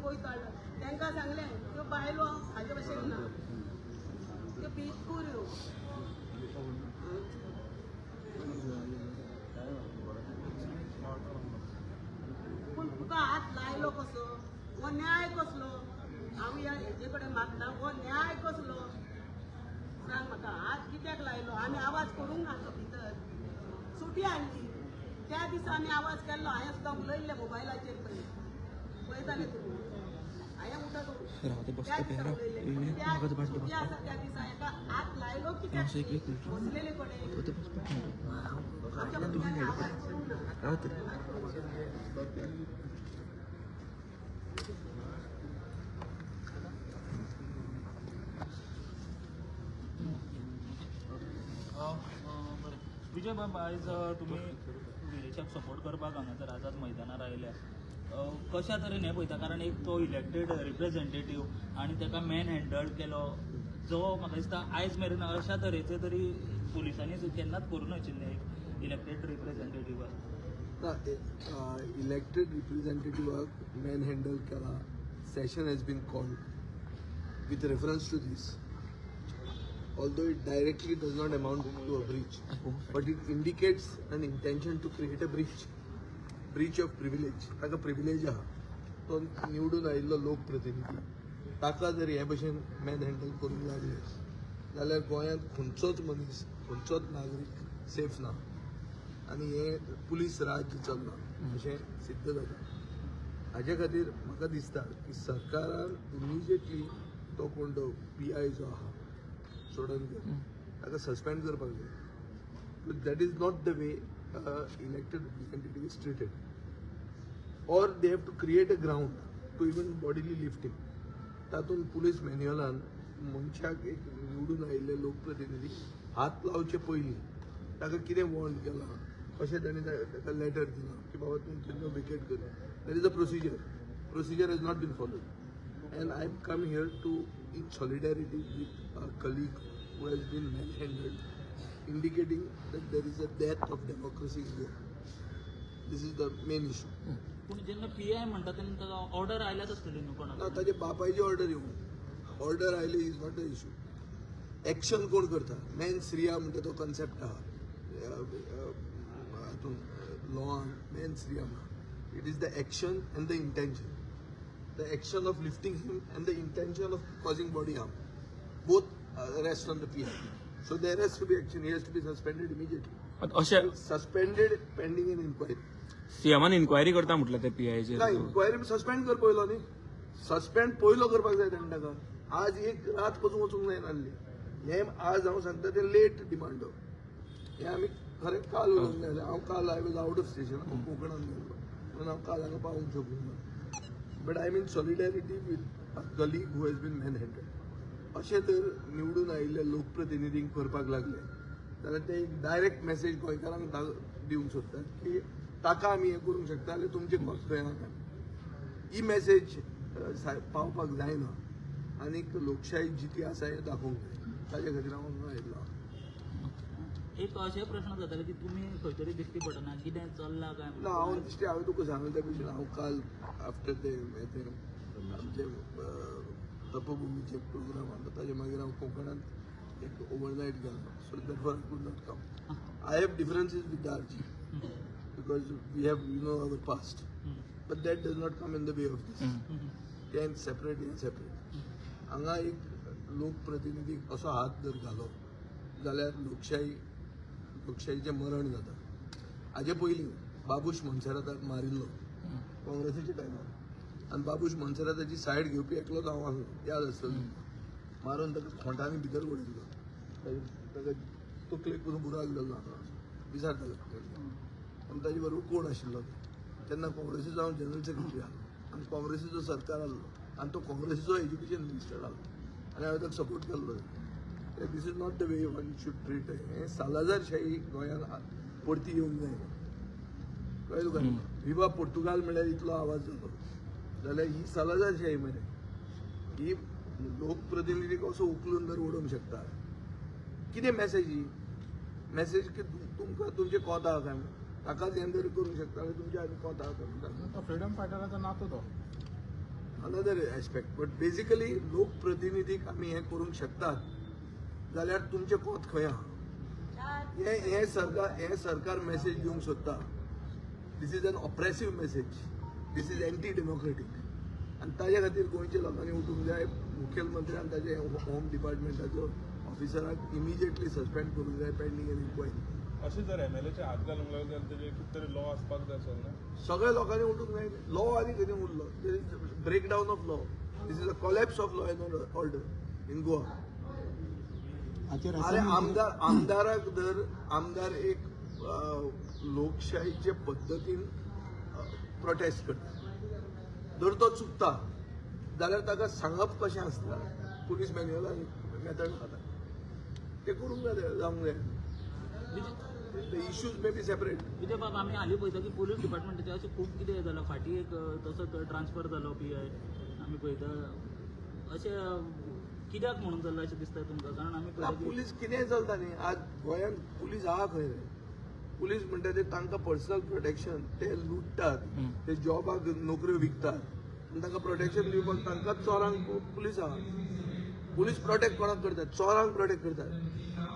कोयतो हाडलो. तांकां सांगलें त्यो बायलो हाजे भशेन ना, त्यो भितकुऱ्यो. पूण तुका हात लायलो कसो? हो न्याय कसलो? हांव ह्या हेजे कडेन मागता, हो न्याय कसलो सांग म्हाका. हात कित्याक लायलो? आमी आवाज करूंक ना तो भितर सुटी हाडली. त्या दिसा आमी आवाज केल्लो. हांवें सुद्दां उलयल्लें मोबायलाचेर. पळय पळयताले तुमी. हांवें उठत राव, ते त्या बसता दिसा पळय, राव. उलयल्लें. ए, त्या म्हाका ते सुटी बसपा. आसा त्या दिसा हेका हात लायलो कित्याक? असो एक एक मिनिट. बसलेले कडेन तो बसपाक आमच्या भुरग्यांनी आवाज करूंक ना. राव तरी. बरें विजय बाब, आयज तुमी विरेशाक सपोर्ट करपाक हांगासर आझाद मैदानार आयल्या. कशा तरेन हें पळयता? कारण एक तो इलेक्टेड रिप्रेझेंटेटीव आनी ताका मॅन हँडल केलो, जो म्हाका दिसता आयज मेरेन अशा तरेचे तरी पुलिसांनी केन्नाच करूं नाशिल्लें एक इलेक्टेड रिप्रेझेंटेटिवाक. ना, इलेक्टेड रिप्रेझेंटेटिव्हाक मॅन हँडल केला. Session has been called with reference to this. Although it directly does not amount to a breach, but it indicates an intention to create a breach, breach of privilege. ताका privilege आहा, तो निवडून आयिल्लो लोकप्रतिनिधी, ताका जर हे भशेन मॅन हँडल करूंक लागले जाल्यार गोंयांत खंयचोच मनीस, खंयचोच नागरीक सेफ ना आनी हें पुलीस राज्य चल्लां अशें सिद्ध जाता. हाजे खातीर म्हाका दिसता की सरकारान इमिजिएटली तो कोण तो पी I जो आहा चोडणकर, ताका सस्पेंड करपाक जाय. That is not the way elected representative is treated, or they have to create a ground to even bodily lift him. तातूंत पुलीस मॅन्युअलान मनशाक, एक निवडून आयिल्ले लोकप्रतिनिधी हात लावचे पयलीं ताका कितें वॉर्न केलां, कशें ताणें ताका लेटर दिलां की बाबा तूं थंय वेकेट कर. There is a procedure. Procedure has not been followed and I am come here to in solidarity with a colleague who has been manhandled, indicating that there is a death of democracy in Goa. This is the main issue. पूण जेन्ना P I म्हणटा तेन्ना ताका order आयल्याच आसतली न्हू ना. कोणाक? ताजे बापायची ऑर्डर येवं, ऑर्डर आयली is not a issue. Action कोण करता, मेन्स रिया म्हणटा तो कन्सेप्ट आहा हातून लॉन, मेन्स रिया म्हणून. It is the action and the intention, the action of lifting him and the intention of causing body harm, both rest on the PI. So there has to be action. He has to be suspended immediately. अशें Suspended pending an inquiry. सीएमान inquiry करता म्हटलं ते ना. पीआयचेर. Enquiry, suspend कर पयलो न्ही, suspend पयलो करपाक जाय ताणें ताका. आज एक रात पसून वचूंक जायना आसली. हें आज हांव सांगता तें लेट डिमांड. हें आमी खरें काल उलोवंक जाय. हांव काल I was out of station. हांव कोकणान गेल्लो म्हणून हांव काल हांगा पावूंक शकूंक ना, but I am in solidarity with a colleague who has been manhandled. अशें जर निवडून आयिल्ले लोकप्रतिनिधींक करपाक लागले जाल्यार ते एक डायरेक्ट मॅसेज गोंयकारांक दिवंक सोदतात की ताका आमी हें करूंक शकता जाल्यार तुमचें कोत खंय आहा. ही मॅसेज पावपाक जायना आनीक लोकशाही जिती आसा हें दाखोवंक जाय. ताजे खातीर हांव हांगा आयिल्लो. एक अशें प्रश्न जाताले की तुमी खंय तरी दिश्टी पडना, कितें चल्लां काय? ना, हांव दिश्टी, हांवें तुका सांगलें त्या भशेन, हांव काल आफ्टर ते हें ते आमचे तपभुमीचे प्रोग्राम आसलो, ताजे मागीर हांव कोकणांत एक ओवरनायट गेलो, so therefore I could not come. I have differences with the RG because we have our past, but that does not come in the way of this. तें सेपरेट, हें सेपरेट. हांगा एक लोकप्रतिनिधीक असो हात जर घालो जाल्यार लोकशाहीचें मरण जाता. हाजे पयलीं बाबूश मोन्सेराताक मारिल्लो काँग्रेसीच्या टायमार आनी बाबूश मोन्सेराताची सायड घेवपी एकलोच हांव आसलो, याद आसतलो तुमकां. मारून ताका खोंटांनी भितर उडयल्लो, ताका तकलेक पसून बुराक जाल्लो हांगा, विचार ताका. आनी ताजे बरोबर कोण आशिल्लो तेन्ना? काँग्रेसीचो हांव जनरल सेक्रेटरी आसलो आनी काँग्रेसीचो सरकार आसलो आनी तो काँग्रेसीचो एज्युकेशन मिनिस्टर आसलो आनी हांवें ताका सपोर्ट केल्लो. This is not the way one should treat. हें सालाझारशाही गोंयांत परती येवंक जायना, कळ्ळें तुका? विवा पोर्तुगाल म्हणल्यार इतलो आवाज जालो जाल्यार ही सालाझारशाही मरे ही. लोकप्रतिनिधी कसो उखलून जर उडोवंक शकता, कितें मॅसेज ही? मॅसेज की तुमकां तुमचें कोंत आहा काय म्हणून. ताकाच हें जर करूंक शकता जाल्यार तुमचें आनी कोंत आहा काय म्हणून. तो फ्रिडम फायटराचो नातो तो. another aspect, but basically लोकप्रतिनिधीक आमी हें करूंक शकतात जाल्यार तुमचें कोत खंय आहा? हें सरकार मॅसेज दिवंक सोदता. This is an oppressive message, this is anti democratic आनी ताज्या खातीर गोंयच्या लोकांनी उठूंक जाय. मुखेलमंत्र्यान ताजे होम डिपार्टमेंटाचो ऑफिसराक इमिजिएटली सस्पेंड करूंक जाय पेंडींग एन इन्क्वायरी. अशें जर एमएलएचे हात घालूंक लागले जाल्यार तेजे कितें तरी लॉ आसपाक जाय आसलो न्हू? सगळ्या लोकांनी उठूंक जाय. लॉ आनी खंय उरलो? Break down of law. This is a collapse of law and order in Goa. अरे, आमदाराक जर आमदार एक लोकशाहीचे पद्दतीन प्रोटेस्ट करता, जर तो चुकता जाल्यार ताका सांगप कशें आसता, पुलीस मॅन्युअलान मेथड खाता, ते करूंक जाय, जावंक जाय. The issues may be separate. Vijay बाब, आमी हालीं पळयता की पोलीस डिपार्टमेंटाचें अशें खूब कितें जालां. फाटीं एक तसोच ट्रान्सफर जालो पीआय. आमी पळयता, अशें कित्याक म्हणून जालां अशें दिसता तुमकां? कारण आमी ना. पळयता की पुलीस कितेंय चलता न्ही. आज गोंयांत पुलीस आहा खंय रे? पुलीस म्हणटा ते तांकां पर्सनल प्रोटेक्शन, ते लुट्टात, ते जॉबाक नोकऱ्यो विकतात आनी तांकां प्रोटेक्शन दिवपाक तांकांच चोरांक पुलीस आहा. पुलीस प्रोटेक्ट कोणाक करतात? चोरांक प्रोटेक्ट करतात.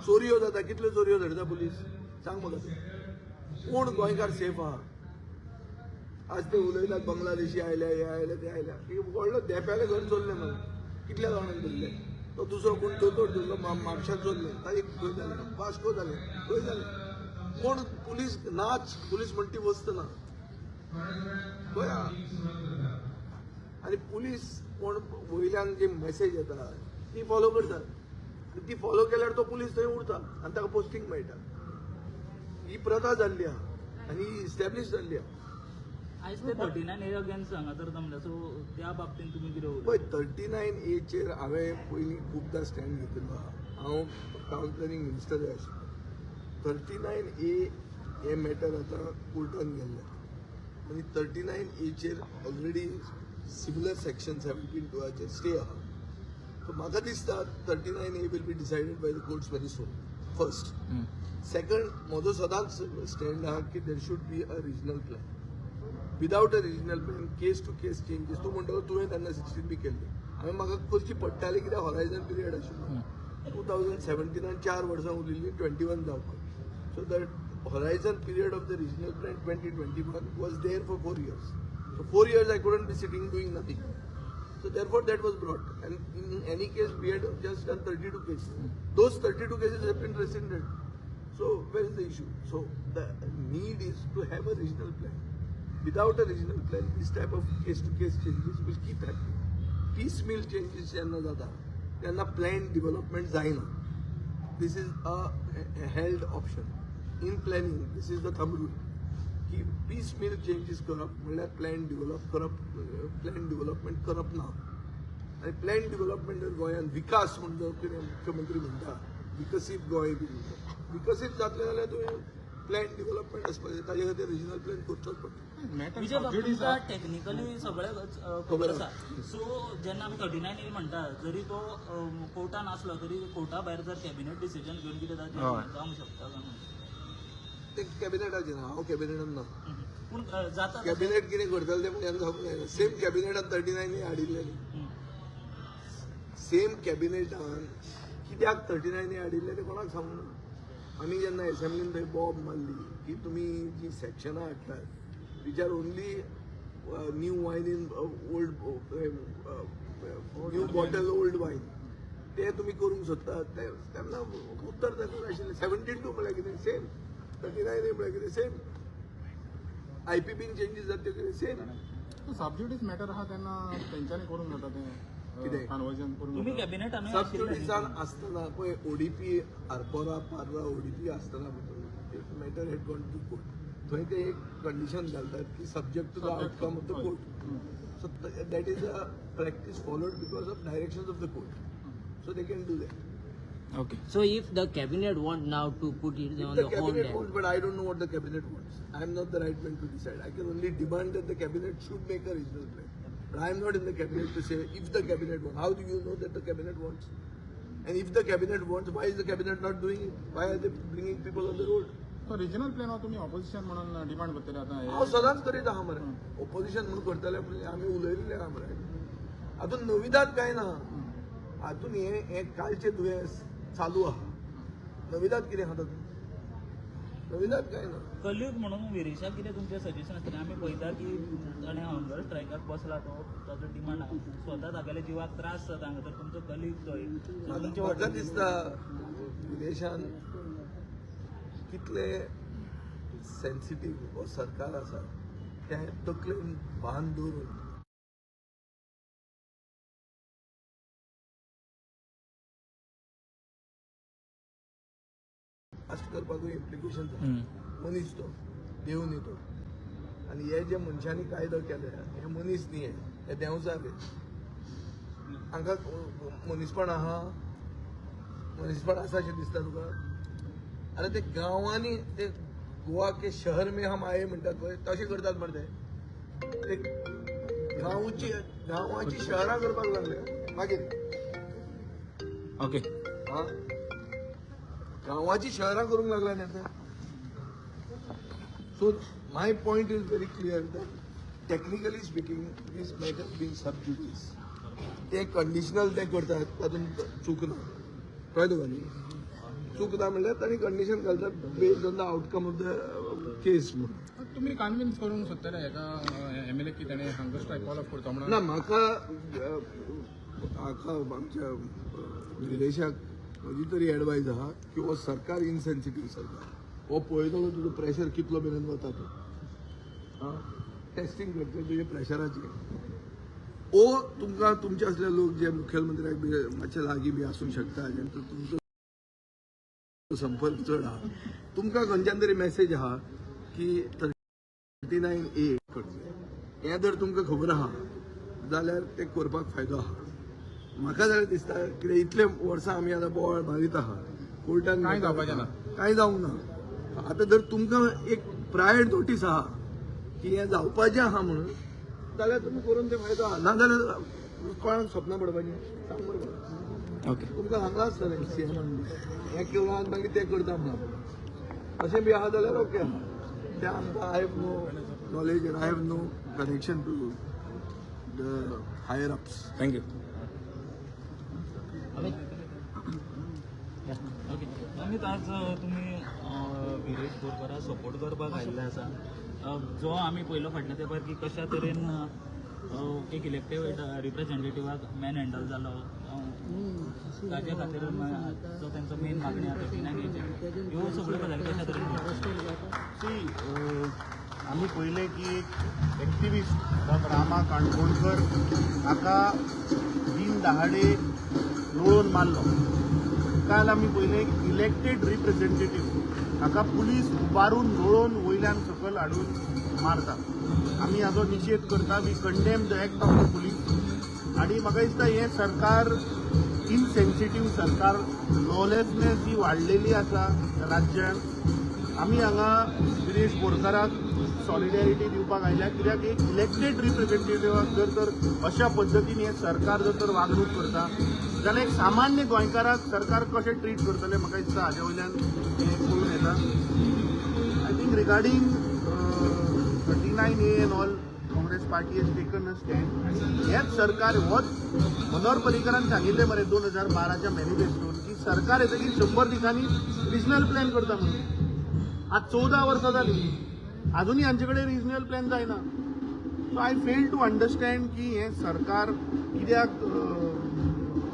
चोरयो जाता, कितल्यो चोरयो धरता पुलीस? सांग म्हाका तूं, कोण गोंयकार सेफ आहा आज? ते उलयतात बांगलादेशी आयल्या, हे आयले, ते आयल्या. एक व्हडलो धेंप्यालें घर चोरलें मरे, कितल्या जाणांक धरले? तो दुसरो कोण दोतोर धरलो, म्हापशां चोरले, ताजे खंय जालें? वास्को जालें, खंय जालें? कोण पुलीस नाच. पुलीस म्हणटी ती वस्त ना खंय आहा. आनी पुलीस कोण वयल्यान जी मेसेज येता ती फॉलो करतात आनी ती फॉलो केल्यार तो पुलीस थंय उरता आनी ताका पोस्टींग मेळटा. ही प्रथा जाल्ली आहा आनी ही इस्टॅब्लीश जाल्ली आहा. आयज ते 39A against हांगासर जमल्या, सो त्या बाबतींत तुमी कितें पळय, उलयता? 39Aचेर हांवें पयलीं खुबदां स्टँड घेतिल्लो आहा. हांव टावन प्लॅनिंग मिनिस्टरूय आशिल्लो. 39A हें मॅटर आतां कोर्टान गेल्लें आनी 39Aचेर ऑलरेडी सिमिलर सेक्शन 17(2)आचेर स्टे आहा. सो म्हाका दिसता 39A will be decided by the courts very soon, first. Second, म्हजो सदांच स्टँड आहा की there should be a regional plan. Without a regional plan, case to case changes, तूं म्हणटलो तुवें तेन्ना 16 बी केल्ले. हांवें म्हाका करची पडटाली, कित्याक हॉरायझन पिरियड आशिल्लो. 2017आन 4 वर्सां उरिल्लीं 21 जावपाक. So that horizon period of the regional plan 2021 was there for 4 years. So 4 years I couldn't be sitting doing nothing. So therefore that was brought. And in any case, we had just done 32 cases. Those 32 cases have been rescinded. So where is the issue? So the need is to have a regional plan. Without a regional plan, this type of case-to-case changes will keep happening. Piecemeal changes जेन्ना जाता तेन्ना plan development जायना. This is a held option. In planning, this is the thumb rule की piece meal changes करप म्हणल्यार plan develop करप, plan development करप ना. आनी प्लॅन डेव्हलपमेंट जर गोंयांत विकास म्हण जर कितें मुख्यमंत्री म्हणटा, विकसीत गोंय बी म्हणटा, विकसीत जातलें जाल्यार तुवें प्लॅन डेव्हलपमेंट आसपाक जाय. ताजे खातीर रिजनल प्लॅन करचोच पडटा. मॅटर विजय बाब, सबज्युडीस. तुमकां टेक्निकली सगळें खबर आसा. सो जेन्ना आमी 39A म्हणटा, जरी तो कोर्टान आसलो तरी कोर्टा भायर जर कॅबिनेट डिसिजन घेवन कितें जावंक शकता काय म्हणून? ते कॅबिनेटाचेर ना, हांव कॅबिनेटान ना. पूण जाता तशें. कॅबिनेट कितें करतलें तें म्हज्यान सांगूंक जायना. सेम कॅबिनेटान 39A हाडिल्लें न्ही. सेम कॅबिनेटान कित्याक 39A हाडिल्लें तें कोणाक सांगूंक ना. आमी जेन्ना एसेंब्लीन थंय बॉब मारली की तुमी जी सेक्शनां हाडटात which are only new wine in old, new bottle old wine, ते तुमी करूंक सोदतात ते, तेन्ना उत्तर ताका आशिल्लें 17(2) म्हळ्यार कितें? सेम. 39A म्हळ्यार कितें? सेम. आयपीबीन चेंजीस जाता त्यो कितें? सेम. सबज्युडीस मॅटर आहा तेन्ना तेंच्यांनी करूंक जाता तें कितें? कन्वर्जन करूंक तुमी जाता. कॅबिनेटानूय सबज्युडिसान आसतना पळय, ओडीपी आरपोरा पार्रा ओडीपी आसतना matter had gone to court. थंय ते एक कंडिशन घालतात की subject to the outcome of the court. So that is a practice followed because of direction of the court, so they can do that. Okay. So if the cabinet want now to put it If on the the hold, cabinet then wants, but I don't know what the cabinet wants. I am not the right man to decide. I can only demand that the cabinet should make a regional plan. But I am not in the cabinet to say if the cabinet wants. How do you know that the cabinet wants? And if the cabinet wants, why is the cabinet not doing it? Why are they bringing people on the road? So regional plan हो तुमी opposition म्हणून demand करतले आतां हे? हांव सदांच करीत आहा मरे. ओपोजिशन म्हणून करतले, पूण आमी उलयल्ले आहा मरे. हातून नविदाद कांय ना. हातून हे हे कालचें दुयेंस चालू आहा. नविदाद कितें आहा तातूंत? नविदाद कांय ना. कलियूग म्हणून विरेशाक कितें तुमचें सजेशन आसतलें? आमी पळयता की ताणें हंगर स्ट्रायकाक बसला, तो ताजो डिमांड स्वता तागेल्या जिवाक त्रास जाता हांगा. तर तुमचो कलियूग तो एक. So तुमचे म्हाका वाटेन दिसता विदेशान कितले सेन्सिटीव हो सरकार आसा तें तकलेन भान दवरून अरेस्ट करपाकूय इम्प्लिकेशन. मनीस तो, देव न्ही तो. आनी हे जे मनशांनी कायदो केले हे मनीस न्ही, हे हे देंवचार हे. हांकां मनीसपण आहा? मनीसपण आसा अशें दिसता तुका? अरे, ते गांवांनी ते "गोवा के शहर में हम आये" म्हणटात पळय, तशें करतात मरे ते. ते गांवची गांवाची शहरां करपाक लागले मागीर. ओके. हा, गांवाची शहरां करूंक लागला न्ही आतां. So my point is very clear that technically speaking, this matter being sub judice, ते कंडिशनल ते करतात तातूंत चूक ना. कळ्ळें तुका न्ही? चूक ना म्हणल्यार तांणी कंडिशन घालतात based on the outcome of the case म्हणून. तुमी कन्विन्स करूंक सोदतले हेका एमएलए की ताणें हंगर स्ट्रायक कॉल ऑफ करचो म्हणून? ना, म्हाका हाका आमच्या विदेशाक म्हजी तरी एडवायज आहा की हो सरकार इनसेन्सिटीव सरकार. हो पळयतलो तुजो प्रेशर कितलो मेरेन वता तो. आं, टेस्टिंग करतले तुजे प्रेशराचें. ओ तुमकां तुमचे असले लोक जे मुखेलमंत्र्याक बी मातशे लागीं बी आसूंक शकता, जेंचो तुमचो संपर्क चड आहा, तुमकां खंयच्यान तरी मॅसेज आहा की 39A करचें, हें जर तुमकां खबर आहा जाल्यार तें करपाक फायदो आहा. म्हाका जाल्यार दिसता कितें इतले वर्सां आमी आतां बोवाळ मारीत आहा कोर्टान. कांय जावपाचें ना. कांय जावंक ना. आतां जर तुमकां एक प्रायर नोटीस आहा की हें जावपाचें आहा म्हणून, जाल्यार तुमी करून ते फायदो आहा. नाजाल्यार कोणाक सपनां पडपाचें, सांग बरोबर. ओके. तुमकां सांगलां आसतलें सीएमान हें केलां आनी मागीर तें करता म्हणून. अशें बी आहा जाल्यार ओके आहा तें. आमकां I have no knowledge and I have no connection to the higher ups. Thank you. Okay Amit, आज तुमी विरेश बोरकाराक सपोर्ट करपाक आयिल्ले आसा. जो आमी पयलो फाटल्या तेंपार की कशा तरेन एक इलेक्टेड रिप्रेझेंटेटिवाक मॅन हँडल जालो, ताजे खातीर जो तेंचो मेन मागणी आसा 39 ह्यो सगळ्यो गजाली कशा तरेन पळयता? सी, आमी पळयलें की एक एक्टिविस्ट रामा काणकोणकर हाका दिन दहाडे लोळून मारलो. काल आमी पळयलें, एक इलेक्टेड रिप्रेझेंटेटीव हाका पुलीस उबारून लोळोवन वयल्यान सकयल हाडून मारता. आमी हाजो निशेध करता. We condemn the act of the police. आनी म्हाका दिसता हें सरकार इनसेन्सिटीव सरकार, लॉलेसनेस जी वाडलेली आसा राज्यांत. आमी हांगा विरेश बोरकाराक सॉलिडॅरिटी दिवपाक आयल्या, कित्याक एक इलेक्टेड रिप्रेझेंटेटिवाक जर तर अशा पद्दतीन हें सरकार जर तर वागणूक करता जाल्यार एक सामान्य गोंयकाराक सरकार कशें ट्रीट करतलें, म्हाका दिसता हाजे वयल्यान हें कळून येता. I think regarding 39A and all, Congress party has taken a stand. हेच सरकार, होच मनोहर पर्रीकरान सांगिल्लें मरे 2012च्या मॅनिफेस्टोन की सरकार येतकीर 100 दिसांनी रिजनल प्लॅन करता म्हणून. आज 14 वर्सां जाली, अजुनूय हांचे कडेन रिजनल प्लॅन जायना. So I fail to understand की हें सरकार कित्याक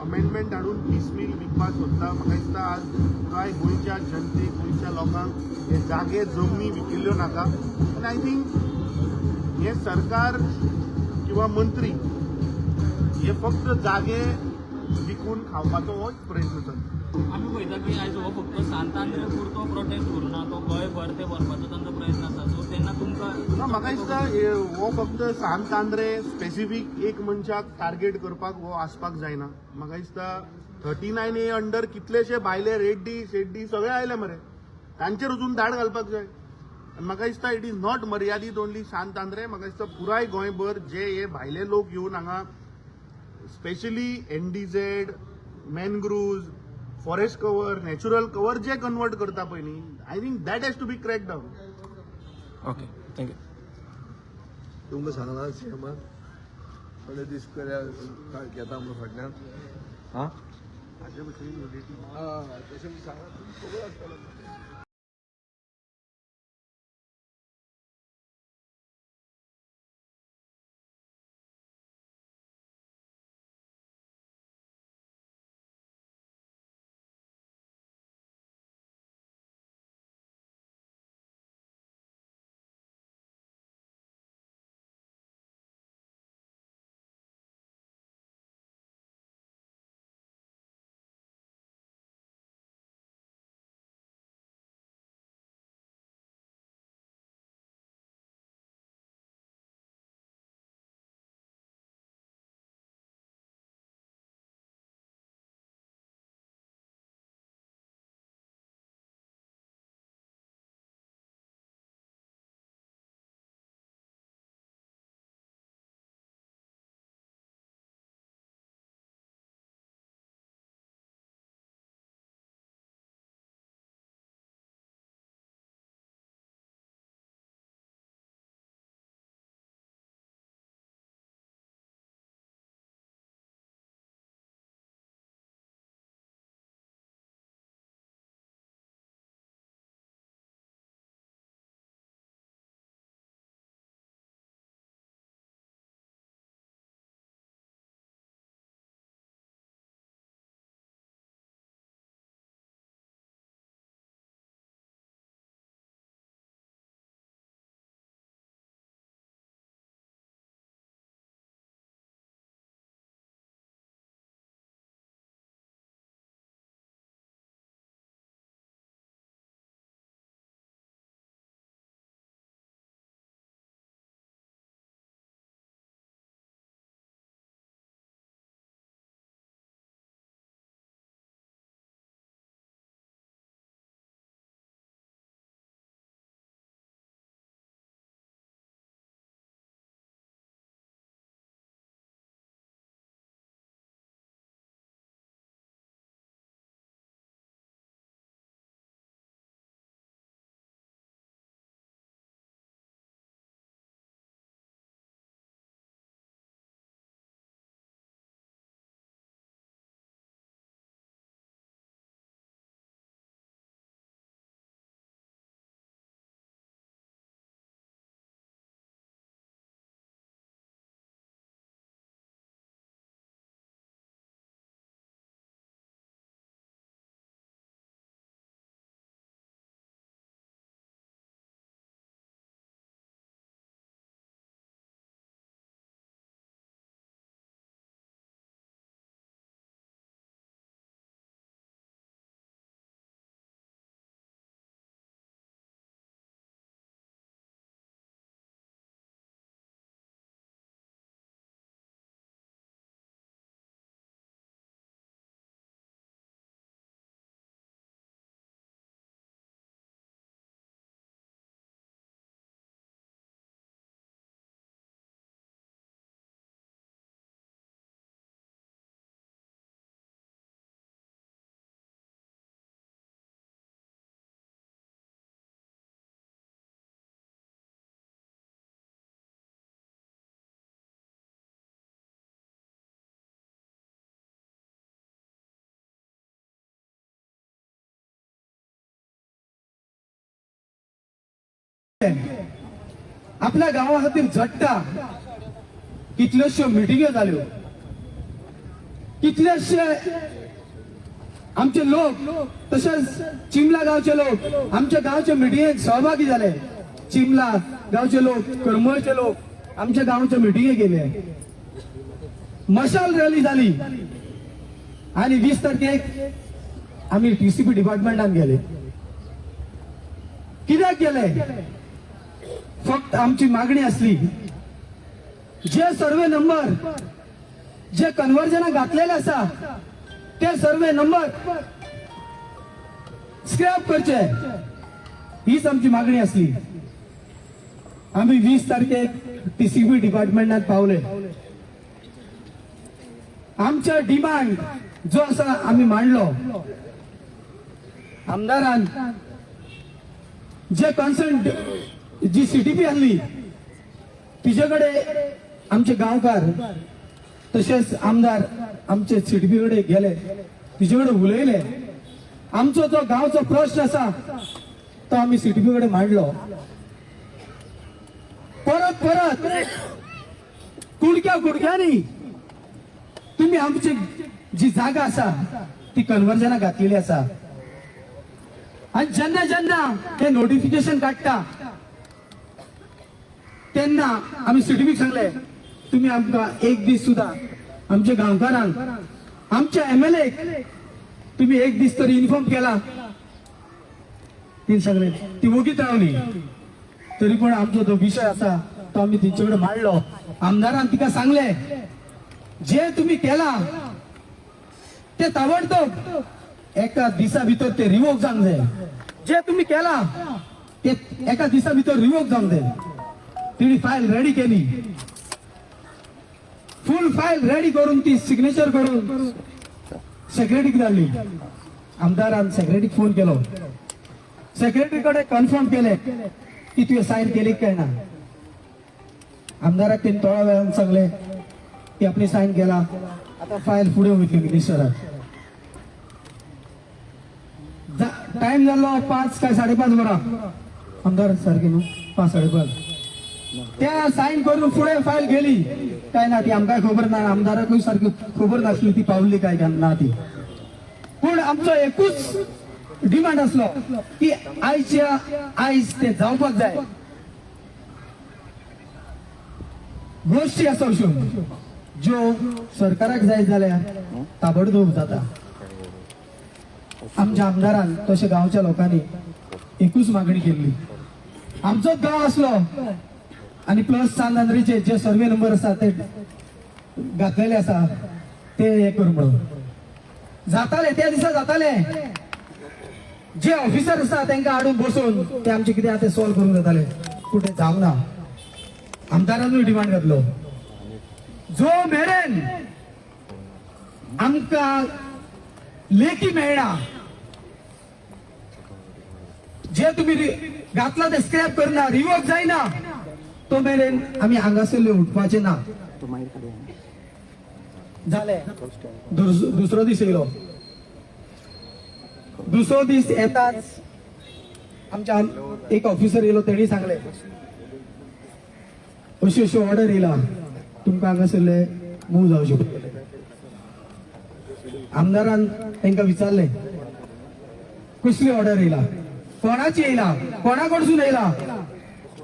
अमेंडमेंट हाडून पीस मील विकपाक सोदता. म्हाका दिसता आज पुराय गोंयच्या जनतेक, गोंयच्या लोकांक हे जागे जमनी विकिल्ल्यो नाका. आनी I think हें सरकार किंवा मंत्री हे फक्त जागे विकून खावपाचो हो प्रयत्न चलता. आमी पळयता की आयज हो फक्त सांत आंद्रे पुरतो प्रोटेस्ट उरना, तो गोंयभर ते व्हरपाचो तांचो प्रयत्न आसा. सो तेन्ना तुमकां ना, म्हाका दिसता हो फक्त सांत आंद्रे स्पेसिफीक एक मनशाक टार्गेट करपाक हो आसपाक जायना. म्हाका दिसता 39A under कितलेशे भायले रेड्डी शेड्डी सगळे आयले मरे, तांचेर वचून धाड घालपाक जाय. आनी म्हाका दिसता it is not मर्यादीत ओनली सांत आंद्रे. म्हाका दिसता पुराय गोंयभर जे हे भायले लोक येवन हांगा specially NDZ, mangroves, forest cover, natural cover जे कन्वर्ट करता पळय न्ही, I think that has to be crack down. Okay, thank you. तुमकां सांगलां सीएमान. थोडे दीस घेता म्हणून फाटल्यान. हां. हाचे भशेन तशें सांगा, तुमकां खबर आसतलें. आपल्या गांवा खातीर झडटा. कितल्योश्यो मिटिंग्यो जाल्यो, कितलेशे आमचे लोक तशेंच चिमला गांवचे लोक आमच्या गांवच्या मिटिंगेक सहभागी जाले. चिमला गांवचे लोक, करमळचे लोक आमच्या गांवच्या मिटिंगेक गेले. मशाल रॅली जाली आणि 20 तारखेक आमी टीसीपी डिपार्टमेंटान गेले. कित्याक गेले? फक्त आमची मागणी असली, जे सर्वे नंबर जे कन्वर्जना घातलेले आसा ते सर्वे नंबर स्क्रॅप करचे, हीच आमची मागणी असली. आम्ही 20 तारखेक टीसीबी डिपार्टमेंटात पावले. आमच्या डिमांड जो आसा आमी मांडलो. आमदारान जे कन्सर्न जी सीटीपी आणली तिचे कडे आमचे गांवकार तशेंच आमदार आमचे सिडबी कडेन गेले, तिजे कडेन उलयले. आमचो जो गांवचो प्रश्न आसा तो आमी सिडबी कडेन मांडलो. परत परत कुडक्या कुडक्यांनी तुम्ही आमची जी जागा आसा ती कन्वर्जनाक घातलेली आसा. आणि जेन्ना जेन्ना हे नोटिफिकेशन काडटा तेन्ना आमी सिडबीक सांगले, तुम्ही आमकां एक दीस सुद्धा आमच्या गांवकारांक, आमच्या एमएलए तुम्ही एक दीस तरी इन्फॉर्म केला? ती सांगले, ती वोगीत रावली. तरी पण आमचो जो विशय आसा तो आमी तेंचे कडेन मांडलो. आमदारान तिका सांगले, जे तुम्ही केला ते ताबडतोब एका दिसा भितर ते रिवोक जावंक जाय. जे तुम्ही केला ते एका दिसा भितर रिवोक जावंक जाय. तिणी फायल रेडी केली. फुल फायल रेडी करून ती सिग्नेचर करून सेक्रेटरीक धाडली. आमदारान सेक्रेटरीक फोन केलो. सेक्रेटरी कडेन कन्फर्म केले की तुवें सायन केली काय ना. आमदाराक तेणी थोड्या वेळान सांगले की आपणे सायन केला, आता फायल फुडें वयतली मिनिस्टराक. टायम जाल्लो 5 काय 5:30 वरां, आमदार सारखे न्हू, 5 5:30. त्या सायन करून फुडें फायल गेली काय ना ती आमकां खबर ना, आमदाराकूय सारकी खबर नासली ती पावली काय ना ती. पूण आमचो एकूच डिमांड आसलो की आयच्या आयज ते जावपाक जाय. गोश्टी आसा अश्यो ज्यो सरकाराक जाय जाल्यार ताबडतोब जाता. आमच्या आमदारान तशें गांवच्या लोकांनी एकूच मागणी केल्ली. आमचोच गांव आसलो आनी प्लस सांत आंद्रेचे जे सर्वे नंबर आसा ते घातलेले आसा ते हे कर म्हणून जाताले. त्या दिसा जाताले, जे ऑफिसर आसा तांकां हाडून बसोवन ते आमचे कितें आसा ते सॉल्व करूंक जाताले. पूण ते जावंक ना. आमदारानूय डिमांड घातलो, जो मेरेन आमकां लेखी मेळना, जे तुम्ही घातला ते स्क्रॅप करना, रिवोक जायना, तो मेरेन आमी हांगासरले उठपाचे ना. जाले, दुसरो दीस येयलो. दुसरो दीस येताच आमच्या एक ऑफिसर येयलो. तेणी सांगले, अशी अशी ऑर्डर येयला, तुमकां हांगासरले मूव जावचे पडटले. आमदारान तांकां विचारले, कसली ऑर्डर येयला, कोणाची येयला, कोणा कडसून येयला,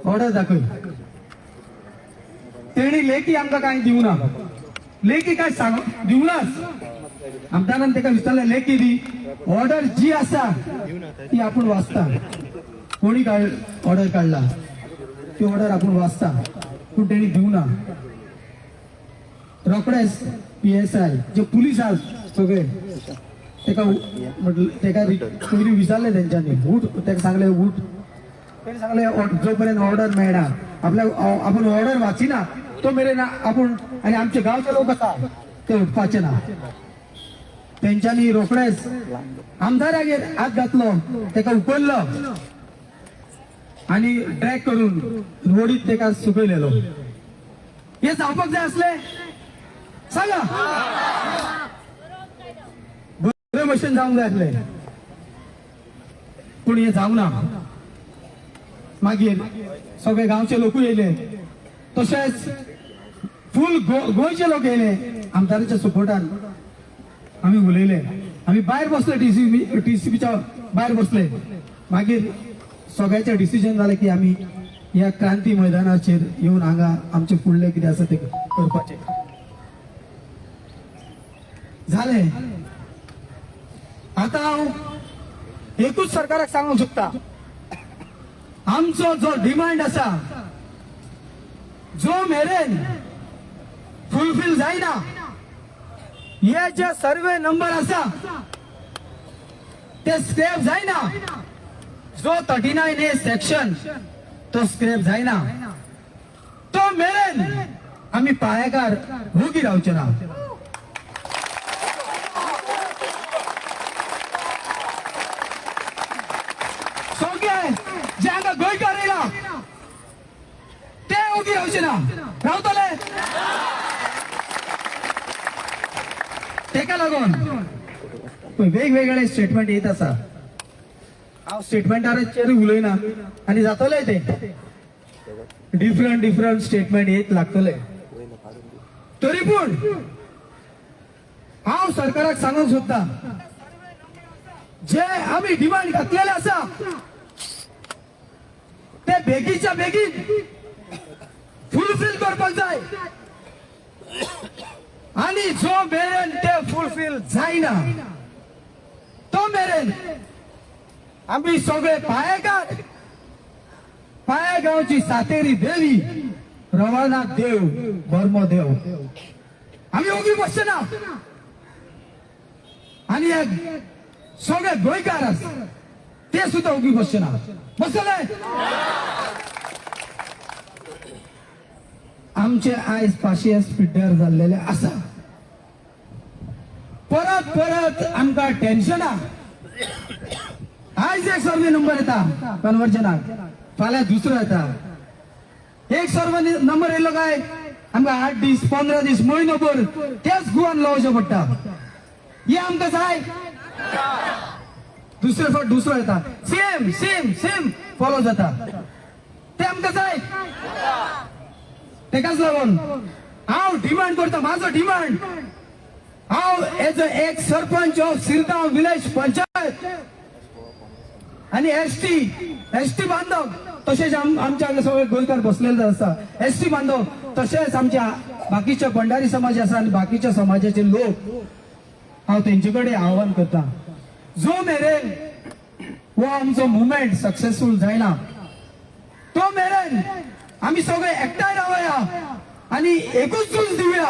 ऑर्डर दाखय. तेणी लेखी आमकां कांय दिवना, लेखी काय सांग दिवनाच. आमदारान ताका विचारलें, लेखी दी, ऑर्डर जी आसा ती आपूण वाचता. कोणी ऑर्डर काडला ती ऑर्डर आपूण वाचता. पूण तेणी दिवना. रोखडेच पीएसआय जे पुलीस आसा सगळे तेका म्हटलं, तेका पयलीं विचारलें तेंच्यांनी, उठ. तेका सांगलें उठ. तेणी सांगलें, जो पर्यंत ऑर्डर मेळना आपल्याक, आपूण ऑर्डर वाचिना तो मेरेन आपूण आनी आमचे गांवचे लोक आसा ते उठपाचे ना. तेंच्यांनी रोखडेच आमदारागेर हात घातलो, तेका उखल्लो आनी ड्रॅग करून रोडीत तेका सुकयलेलो. हे जावपाक जाय असले सांगा, बरे भशेन जावंक जाय आसले, पूण हे जावंक ना. मागीर सगळे गांवचे लोकूय येयले, तशेंच फूल गोंयचे लोक येयले. आमदाराच्या सपोर्टान आमी उलयले. आमी भायर बसले, टीसीबीच्या भायर बसले. मागीर सगळ्याचे डिसिजन जालें की आमी ह्या क्रांती मैदानाचेर येवन हांगा आमचे फुडले कितें आसा ते करपाचें. जालें. आतां हांव एकूच सरकाराक सांगूंक शकता, आमचो जो डिमांड आसा जो मेरेन फुलफील जायना, हे जे सर्वे नंबर आसा ते स्क्रॅप जायना, जो 39A section तो स्क्रॅप जायना तो मेरेन आमी पाळेकार वोगी रावचे ना. सगळे जे हांगा गोंयकार येयला ते वोगी रावचे ना. रावतले? तेका लागून वेगवेगळे स्टेटमेंट येत आसा. हांव स्टेटमेंटाचेर उलयना आनी जातलें ते डिफरंट डिफरंट स्टेटमेंट येत लागतले. तरी पूण हांव सरकाराक सांगूंक सोदता, जे आमी डिमांड घातलेले आसा ते बेगीच्या बेगीन फुलफील करपाक जाय आनी जो मेरेन ते फुलफील जायना तो मेरेन आमी सगळे पायेकार, पाया गांवची सातेरी देवी, रवानाथ देव, बर्मो देव, आमी ओगी बसचे ना. आनी हे सगळे गोंयकार आसा ते सुद्धा ओगी बसचे ना. बसले आमचे आयज पाशियेंस पिड्ड्यार जाल्लेले आसा. परत परत आमकां टेन्शनां. आयज एक सर्वे नंबर येता कन्वर्जनाक, फाल्यां दुसरो येता. एक सर्वे नंबर येयलो काय आमकां 8 दीस, 15 दीस, म्हयनो भर तेच गुवान लावचें पडटा. हे आमकां जाय. दुसरे फावट दुसरो येता, सेम सेम सेम फॉलो जाता. ते आमकां जाय. तेकाच लागून हांव डिमांड करता, म्हाजो डिमांड, हांव as a ex sarpanch of Sirdao village panchayat आणि एस टी बांधव, तशेंच आमच्या हांगा सगळे गोंयकार बसलेले आसा, एस टी बांधव, तशेंच आमच्या बाकीचे भंडारी समाज आसा आनी बाकीच्या समाजाचे लोक, हांव तेंचे कडेन आव्हान करता, जो मेरेन हो आमचो मुवमेंट सक्सेसफूल जायना तो मेरेन आमी सगळे एकठांय रावया आनी एकूच झूज दिवया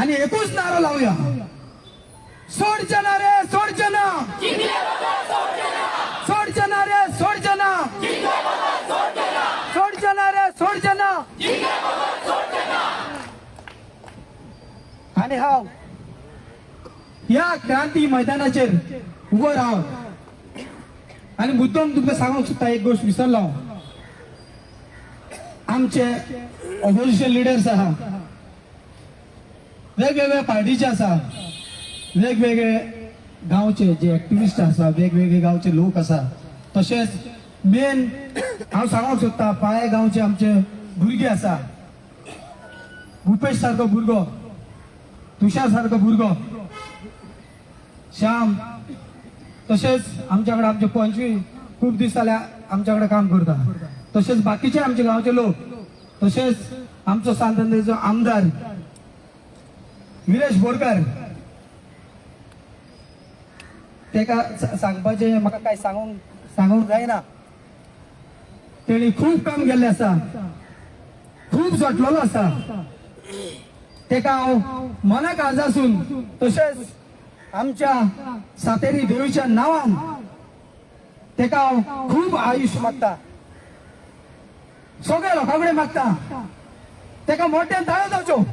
आनी एकूच नारो लावया, सोडचे ना रे, सोडचे ना, सोडचे ना रे, सोडचे ना, सोडचे ना रे, सोडचे ना. आणि हांव ह्या क्रांती मैदानाचेर उबो राव आणि मुद्दम तुमकां सांगूंक सोदता, एक गोश्ट विसरलो हांव. आमचे ऑपोजिशन लिडर्स आहा, वेगवेगळ्या पार्टीचे आसा, वेगवेगळे गांवचे जे एक्टिविस्ट आसा, वेगवेगळे गांवचे लोक आसा, तशेंच मेन हांव सांगूंक सोदता, पाळे गांवचे आमचे भुरगे आसा, भुपेश सारको भुरगो, तुषार सारको भुरगो, श्याम, तशेंच आमच्या कडेन आमचे पंचवी खूब दीस जाले आमच्या कडेन काम करता, तशेंच बाकीचे आमचे गांवचे लोक, तशेंच आमचो सांत आंद्रेचो आमदार विरेश बोरकर, तेका सांगपाचें म्हाका कांय सांगूंक सांगूंक जायना. तेणी खूब काम केल्लें आसा, खूब झटलेलो आसा. तेका हांव मना काळजासून तशेंच आमच्या सातेरी देवीच्या नांवान तेका हांव खूब आयुश्य मागता, सगळ्या लोकां कडेन मागता, तेका मोठ्यान ताळयो जावच्यो.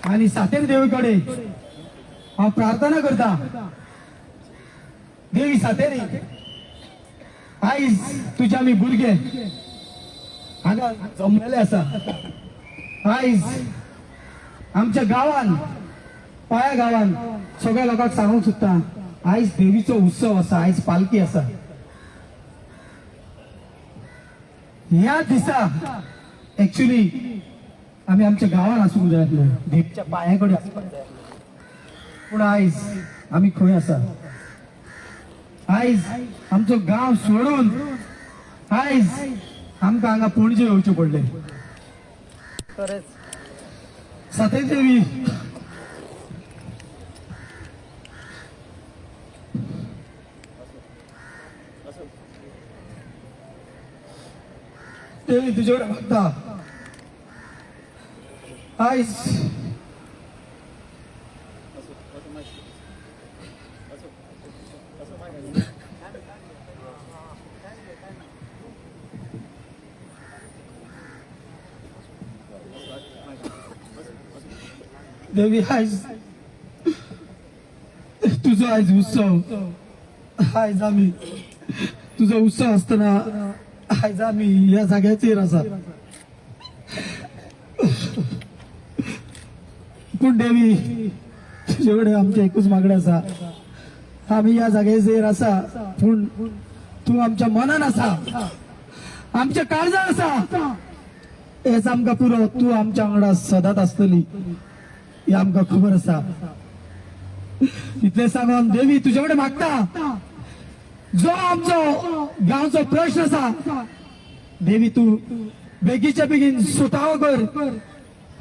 आनी सातेरी देवी कडेन हांव प्रार्थना करता, देवी सातेरी, आयज तुजे आमी भुरगे हांगा जमलेले आसा. आयज आमच्या गांवान, पाया गांवान सगळ्या लोकांक सांगूंक सोदता, आयज देवीचो उत्सव आसा, आयज पालखी आसा. ह्या दिसा एक्चुली आमी आमच्या गांवान आसूंक जाय आसले, देवीच्या पांया कडेन आसपाक जाय आसलें. पूण आयज आमी खंय आसा? आयज आमचो गांव सोडून आयज आमकां हांगा पणजे येवचें पडलें. सातेरी देवी, देवी तुजे कडेन मागता, आयज देवी, आयज तुजो आयज उत्सव, आयज आमी तुजो उत्सव आसतना आयज आमी ह्या जाग्याचेर आसात. पूण देवी, तुजे कडेन आमचें एकूच मागणें आसा, आमी ह्या जाग्याचेर आसा पूण तूं आमच्या मनान आसा, आमच्या काळजान आसा, हेच आमकां पुरो. तूं आमच्या वांगडा सदांच आसतली हे आमकां खबर आसा. इतलें सांगून देवी तुजे कडेन मागता, जो आमचो गांवचो प्रश्न आसा देवी तूं बेगीच्या बेगीन सुटावो कर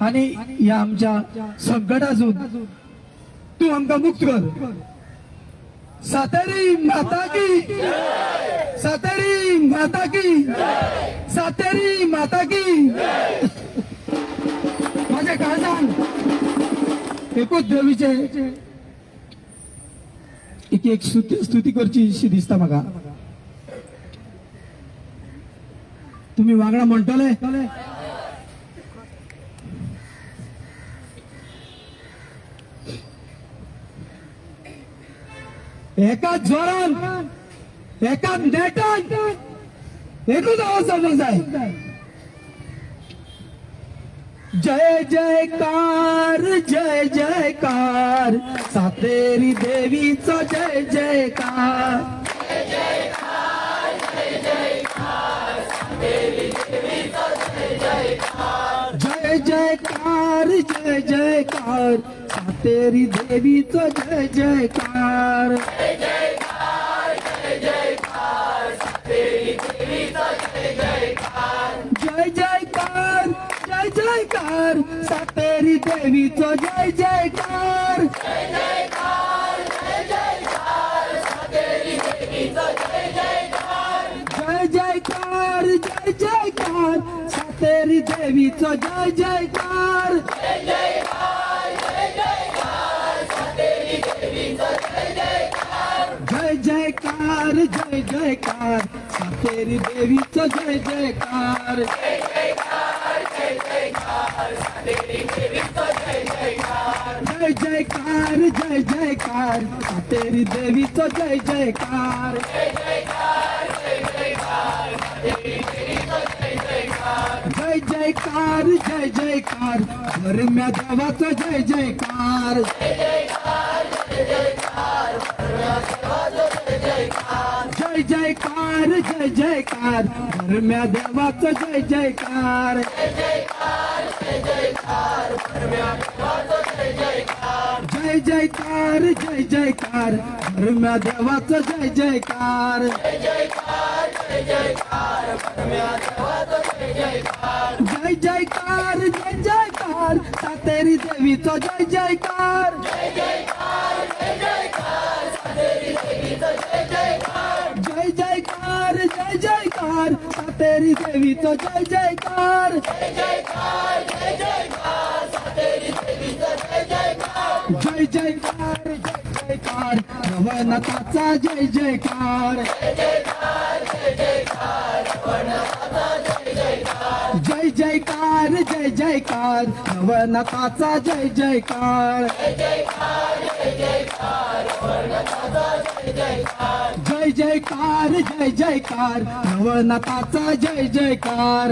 आणि ह्या आमच्या संकटासून तूं आमकां मुक्त कर. सातेरी माता की, सातेरी माता की, सातेरी माता की. माझ्या काळजान एकूच देवीचे एक एक स्तुती स्तुती करची अशी दिसता म्हाका. तुम्ही वांगडा म्हणटले? एका जोरान, एका नेटान एकूच आवाज जावपाक जाय. जय जयकार, जय जयकार, सातेरी देवीचा जय जयकार. जय जयकार, जय जयकार, सातेरी देवीचा जय जयकार. जय जयकार, जय जयकार, सातेरी देवीचो जय जयकार. जय जयकार, जय जयकार, सातेरी देवीचो जय जयकार. जय जयकार, जय जयकार, सातेरी देवीचो जय जयकार. जय जयकार, जय जयकार, सातेरी देवीचो जय जयकार. जय जयकार, जय जयकार, धर्म्या देवाचो जय जयकार. जय जयकार, जय जयकार, धर्म्या देवाचो जय जयकार. जय जयकार, जय जयकार, धर्म्या देवाचो जय जयकार. जय जयकार, जय जयकार, सातेरी देवीचो जय जयकार. जय जयकार, जय जयकार, सातेरी देवीचो जय जयकार. जय जयकार, जय जयकार, रवनाथाचा जय जयकार. जय जयकार, जय जयकार, नवनाथाचा जय जयकार. जय जयकार, जय जयकार, नवनाथाचा जय जयकार.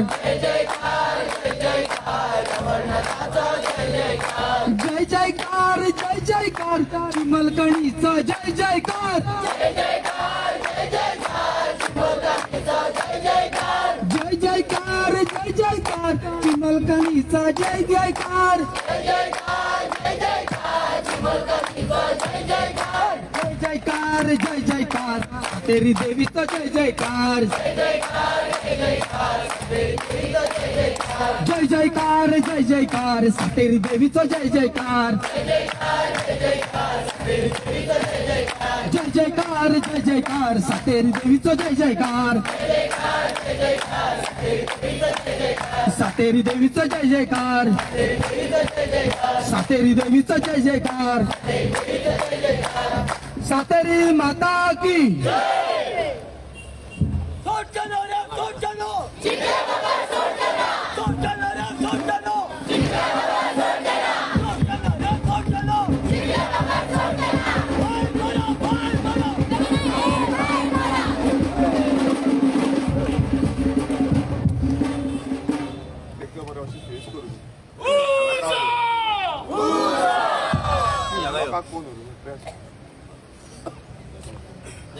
जय जयकार, जय जयकार, चिमलकणीचा जय जयकार. जय जयकार, जय जयकार, चिमलकणीचा जय जयकार. जय जयकार, जय जयकार, तेरी देवीचा जय जयकार. जय जयकार, जय जयकार, सातेरी देवीचा जय जयकार. जय जयकार, जय जयकार, सातेरी देवीचा जय जयकार. सातेरी देवीचा जय जयकार. सातेरी देवीचा जय जयकार. सातेरी माता की.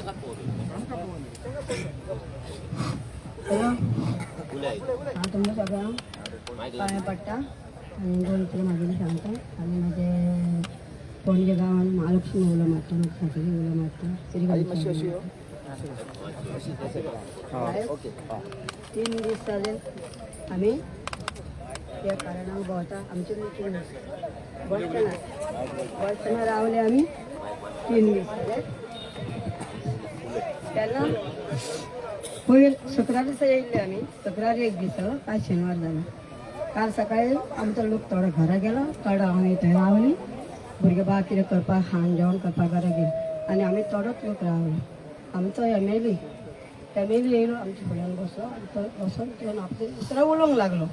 हांव तुमकां सगळ्यांक पांया पडटा आनी दोन उतरां म्हागेली सांगता. आनी म्हाजे पणजे गांवान महालक्ष्मी उलो मारता, म्हाका सातेरी उलो मारता. 3 दीस जाले आमी त्या कारणाक भोंवता. आमची मिटींग आसा बस स्टँडार, बस स्टँडार रावले आमी 3 दीस जाले. तेन्ना पयर शुक्रार दिसा येयल्ले आमी. शुक्रार एक दीस, काल शेनवार जालो. काल सकाळी आमचो लोक थोडो घरा गेलो, थोडो आमी थंय रावली. भुरगे बा कितें करपाक खाण जेवण करपाक घरा गेली आनी आमी थोडोच लोक रावले. आमचो एम एल ए येयलो, आमच्या फुड्यान बसलो आनी तो बसून येवन आपली उतरां उलोवंक लागलो.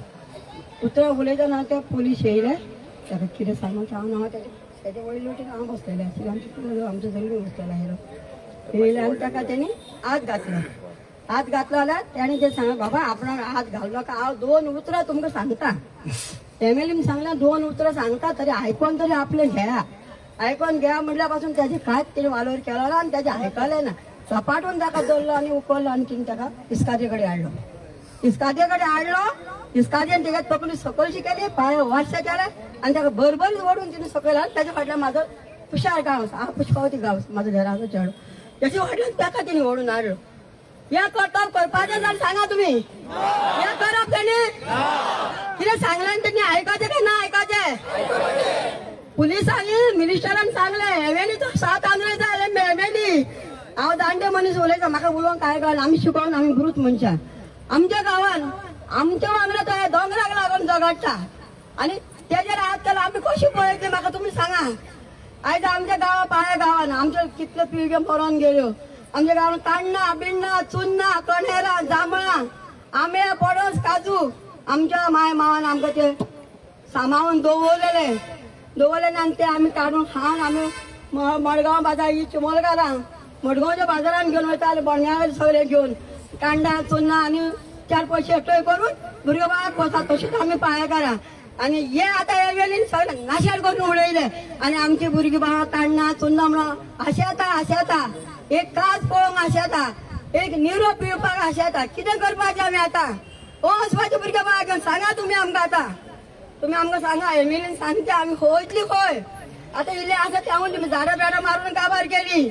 उतरां उलयतना ते पोलीस येयले. ताका कितें सांगून हांव हांव तेजे तेजे वयले वटेन हांव बसलेलें आशिल्लें. आमचे आमच्या जमनी बसलेलो आशिल्लो. येयले आनी ताका तेणी हात घातलो. हात घातलो जाल्यार तेणी ते सांगलें, बाबा आपणाक हात घालू नाका, हांव 2 उतरां तुमकां सांगता. एम एल एन सांगलें 2 उतरां सांगता तरी आयकोन तरी आपलें घेया. आयकोन घेया म्हणल्या पासून तेजें कांयच तेणी वालोर केलो ना आनी तेजें आयकलें ना. सपाटून ताका धरलो आनी उखल्लो आनी तिणें ताका इस्कादे कडेन हाडलो. इस्कादे कडेन हाडलो, इस्कादेन तेगे तकली सकलशी केली, पांय वरशे केले आनी ताका बरोबर ओडून तिणें सकयल हाडलो. ताच्या फाटल्यान म्हाजो तुषार गांवस, हांव पुष्पावती गांवस, म्हाजो घराचो चेडो, तेच्या फाटल्यान ताका तिणें ओडून हाडलो. हें करतप करपाचें जाल्यार सांगा तुमी, हें करप तेणी कितें सांगलें आनी तेणी आयकचें काय ना आयकचें? पुलिसांनी मिनिस्टरान सांगलें, एम एल तो 7 आंद्रे जाय एम एल ई. हांव जाणटे मनीस उलयता, म्हाका उलोवंक कांय कळना. आमी शिकोवन आमी ब्रूत मनशां. आमच्या गांवान आमच्या वांगडा तो दोंगराक लागून झगडटा आनी तेजेर हात केला. आमी कशी पळयतली म्हाका तुमी सांगा. आयज आमच्या गांवा पाळ्या गांवान आमच्यो कितल्यो पिळग्यो मरोन गेल्यो. आमच्या गांवान काण्णां बिण्णां चुन्नां कणेरां जांबळां आंबे पणस काजू आमच्या माय मावान आमकां ते सांबाळून दवरलेले दवरलेले आनी ते आमी काडून खावन आमी मडगांव बाजार ही चिमोलकारां मडगांवच्या बाजारान घेवन वयताले. बोंड्या सगळे घेवन कांडां चुन्नां आनी 4 पयशे एकठांय करून भुरगे बाळाक पोसतात. तशीच आमी पाळेकारां. आनी हे आतां हे वेलीन सगळे नाशार करून उडयले आनी आमची भुरगीं बाळां काण्णां चुन्नां म्हणून आशेता आशेता, एक काज पळोवंक आशेता, एक निरो पिवपाक आशेता. कितें करपाचें आमी आतां? हो वचपाचें भुरगे बाळाक घेवन सांगा तुमी आमकां. आतां तुमी आमकां सांगा, एम एल एन सांगचे आमी खंयतली खंय. आतां इल्लें आसा तेवून तुमी झाडां बेडां मारून काबार केली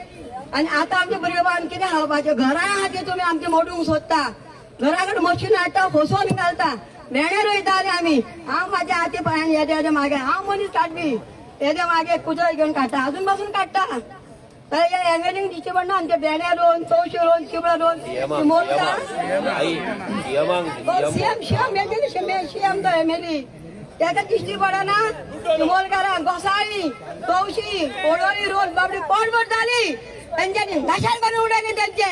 आनी आतां आमच्या भुरगे बाळान कितें खावपाचें? घरां आहा ती तुमी आमची मोडूंक सोदता. घरा कडेन मशीन हाडटा, फसोवन घालता. भेणे रोयताले आमी. हांव म्हाज्या हाती पांयान येदे येदे मागे हांव मनीस काडपी, येदे मागे कुदळ घेवन काडटा, अजून पासून काडटा. तर हे एम एल दिसचे पडना. आमचे भेणे रोवन, तवशी रोवन, चिबडां रोवन मोडटा. सीएम सीएम सीएम तो एम एल ई ताका दिश्टी पडना. चिमोलकारां घोसाळी तवशी कोडोली रोवन बाबडी पोटभर जाली. तेंच्यांनी नाशान करून उडयले तेंचे.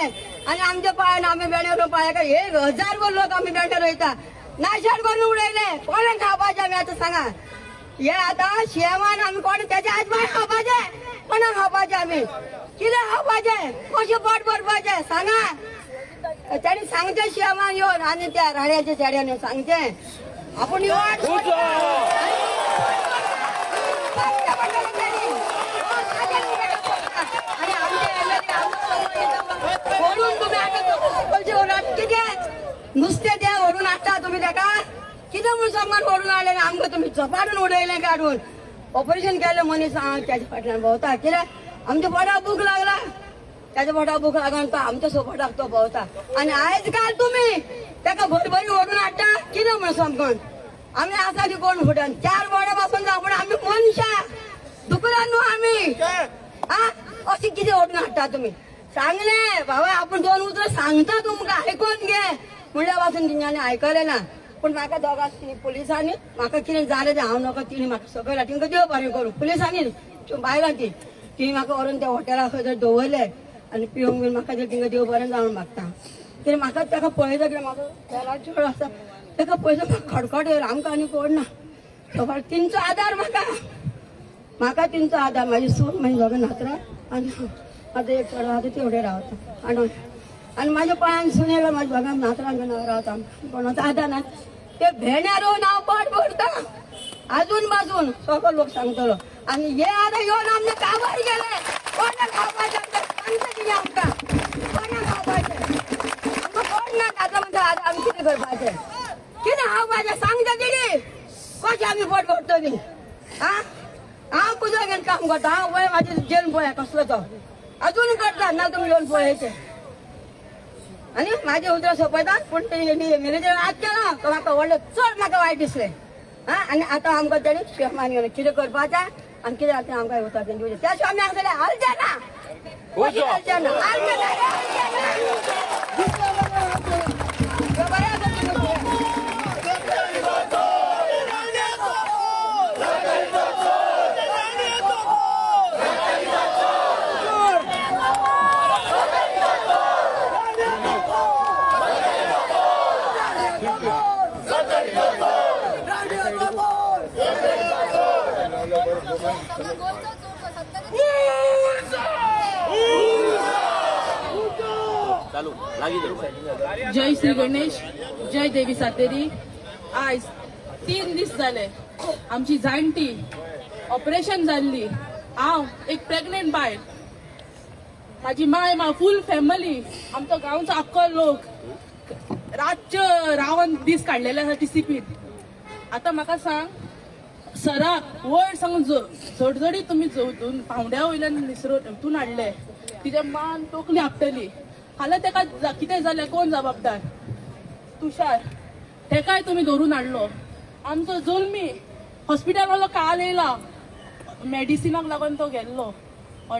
आनी आमच्या पांयान आमी भेणे रोवन पांया 1000 वर लोक आमी भेणे रोयता, नाशान करून उडयले. कोणाक खावपाचें आमी आतां सांगा? हे आतां शिएमान आमी कोण तेच्या आजमाय खावपाचें? कोणाक खावपाचें आमी? कितें खावपाचें? कशें पोट भरपाचें सांगा? त्यांनी सांगचें शिएमान येवन आनी त्या राड्याच्या चेड्यान येवन सांगचें आपूण येवन आणि आमचे MLA व्हरून तुम्ही आतां कितें नुस्तें तें व्हरून हाडटा तुमी ताका कितें म्हूण सामान व्हरून हाडलें आनी आमकां तुमी झपाटून उडयलें काडून. ऑपरेशन केलें मनीस हांव तेच्या फाटल्यान भोंवता. कित्याक आमच्या पोटाक भूक लागला, त्याच्या पोटाक भूक लागून तो आमच्या सपोर्टाक तो भोंवता. आनी आयज काल तुमी ताका भरभरी व्हरून हाडटा कितें म्हूण समजून आमी आसा ती कोण फुड्यान 4 बोडां पासून जावं, पूण आमी मनशां दुकरां न्हू आमी. आ अशें कितें व्हरून हाडटा तुमी? सांगलें बाबा आपूण 2 उतरां सांगता तुमकां आयकोन घे म्हणल्या पासून तेंच्यांनी आयकलें ना. पूण म्हाका दोगां पुलिसांनी म्हाका कितें जालें तें हांव नकळो. तिणी म्हाका सकयल तेंकां देव बरें करूं. पुलिसांनी बायलां ती तिणी म्हाका व्हरून त्या हॉटेला खंय तरी दवरले आनी पिवंक बीन म्हाका तेंकां देव बरें जावन मागता. कित्याक म्हाका ताका पळयता, कित्याक म्हाका तेला चेडो आसा, ताका पळयता म्हाका खडखड येयलो. आमकां आनी कोण ना, सगळो तेंचो आदार म्हाका, म्हाका तेंचो आदार. म्हाजी सून, म्हाजी दोगां नातरां आनी म्हाजो एक चेडो आसा तेवडे रावता. आनी आनी म्हाज्या पांयान सुनेला म्हाज्या दोगां नातरां घेवन रावता. कोणाचो आदार ना. ते भेण्या रोवन हांव पोट भरता अजून बाजून सगळो लोक सांगतलो. आनी हे आतां येवन आमचे काबार गेले. कोणाक खावपाचें आमकां सांगता कितें आमकां? आमी कितें करपाचें? कितें खावपाचें सांगता तेणी? कशें आमी पोट भरतली? आं, हांव कुजो घेवन काम करता. हांव पळय म्हाजे जेल पळय कसलो तो अजून करता ना तुमी येवन पळयचें. आनी म्हाजें उतरां सोंपयता. पूण एम एल एचेर आज केला तो म्हाका व्हडलो चड म्हाका वायट दिसलें. आं, आनी आतां आमकां तेणी मान कितें करपाचें आनी कितें आतां आमकां उतर तेणी दिवचें. त्या शिवाय आमी हांगसरले हालचे ना, हालचे ना, हालचे ना, हालचे ना. बरें आसा तुमचें. चालू लागीं धर. जय श्री गणेश, जय देवी सातेरी. आयज 3 दीस जाले आमची जाणटी ऑपरेशन जाल्ली. हांव एक प्रेग्नेंट बायल, म्हाजी माय, मा फूल फॅमिली, आमचो गांवचो आख्खो लोक रातचे रावन दीस काडलेले आसा टीसीपीन. आतां म्हाका सांग सराक वयर सांगून झडझडीत तुमी पावंड्या वयल्यान निसरून हितून हाडले. तिच्या मान तकली आपटली. फाल्यां तेका कितें जालें, कोण जबाबदार? तुषार, तेकाय तुमी धरून हाडलो. आमचो जुलमी हॉस्पिटलवालो काल येयला, मेडिसिनाक लागून तो गेल्लो.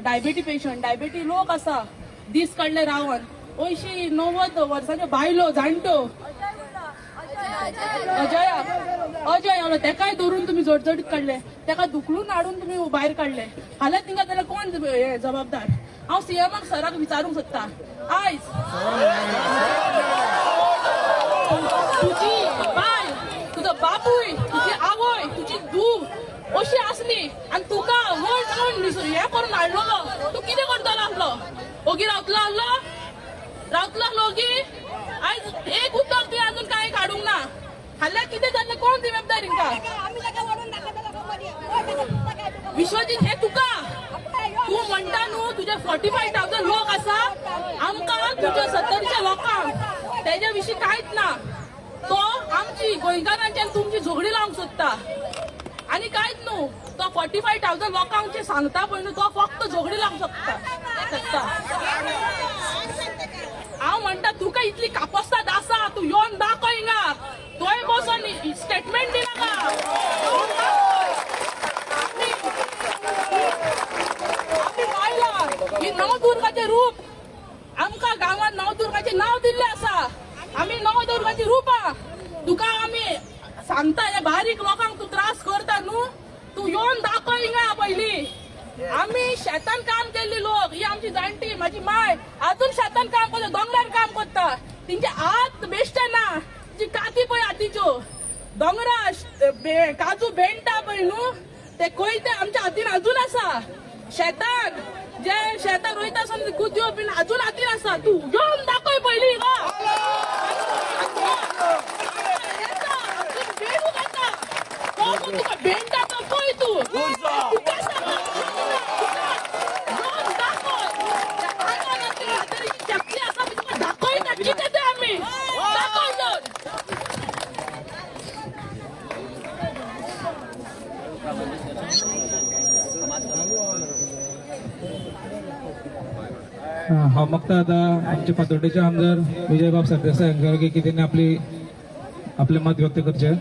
डायबेटी पेशंट, डायबेटी लोक आसा, दीस काडले रावन. 80-90 वर्साच्यो बायलो, जाणट्यो, अजया, अजय आयलो, तेकाय धरून तुमी जडजडीत काडले. तेका धुकलून हाडून तुमी भायर काडले. फाल्यां तिंगा जाल्यार कोण हे जबाबदार? हांव सीएमाक, सराक विचारूंक सोदता, आयज तुजी बायल, तुजो बापूय, तुजी आवय, तुजी धूव अशी आसली आनी तुका वयर सावन हें करून हाडलेलो, तूं कितें करतलो आसलो? ओगी रावतलो आसलो? रावतलो आसलो ओगी? आयज एक उतर तुवें अजून कांय काडूंक ना. फाल्यां कितें जालें, कोण जबाबदार हिंका? विश्वजीत, हे तुका तूं म्हणटा न्हू तुजे 45,000 लोक आसा, आमकां तुज्या सत्तरीच्या लोकांक तेजे विशीं कांयच ना. तो आमची गोंयकारांची आनी तुमची झगडी लावंक सोदता आनी कांयच न्हू. तो 45,000 लोकांक सांगता पळय न्हू, तो फक्त झगडी लावंक शकता शकता. हांव म्हणटा, तुका इतली कापस्ताद आसा, तूं येवन दाखय हिंगा. थंय बसोन स्टेटमेंट दिनाका, येवन दाखय. आमी बायलां ही नवदुर्गाचें रूप. आमकां गांवांत नवदुर्गाचें नांव दिल्लें आसा. आमी नवदुर्गाची रुपां. तुका आमी सांगता, हे बारीक लोकांक तूं त्रास करता न्हू, तूं येवन दाखय हिंगा पयलीं. आमी शेतान काम केल्ली लोक. ही आमची जाणटी, म्हाजी माय अजून शेतान काम करता, दोंगरार काम करता. तिंचे हात बेश्टे ना, तिची काती पळय हातीच्यो. दोंगरा काजू भेंडटा पळय न्हू, ते कोयते आमच्या हातीन अजून आसा. शेतान जे शेतां रोयता आसतना कुदयो बीन अजून हातीन आसा. तूं येवन दाखय पयलीं हिंगा. भेंडूक येता तो, तुका भेंडटा तो पळय. तूं तुका सांगता, येवन दाखय. शक्ती आसा, मी तुका दाखयता कितें तें. आमी दाखय येवन. हांव मागता आतां आमचे फातोड्डेचे आमदार विजयबाब सरदेसाय हांकां की तेणी आपलें मत व्यक्त करचें.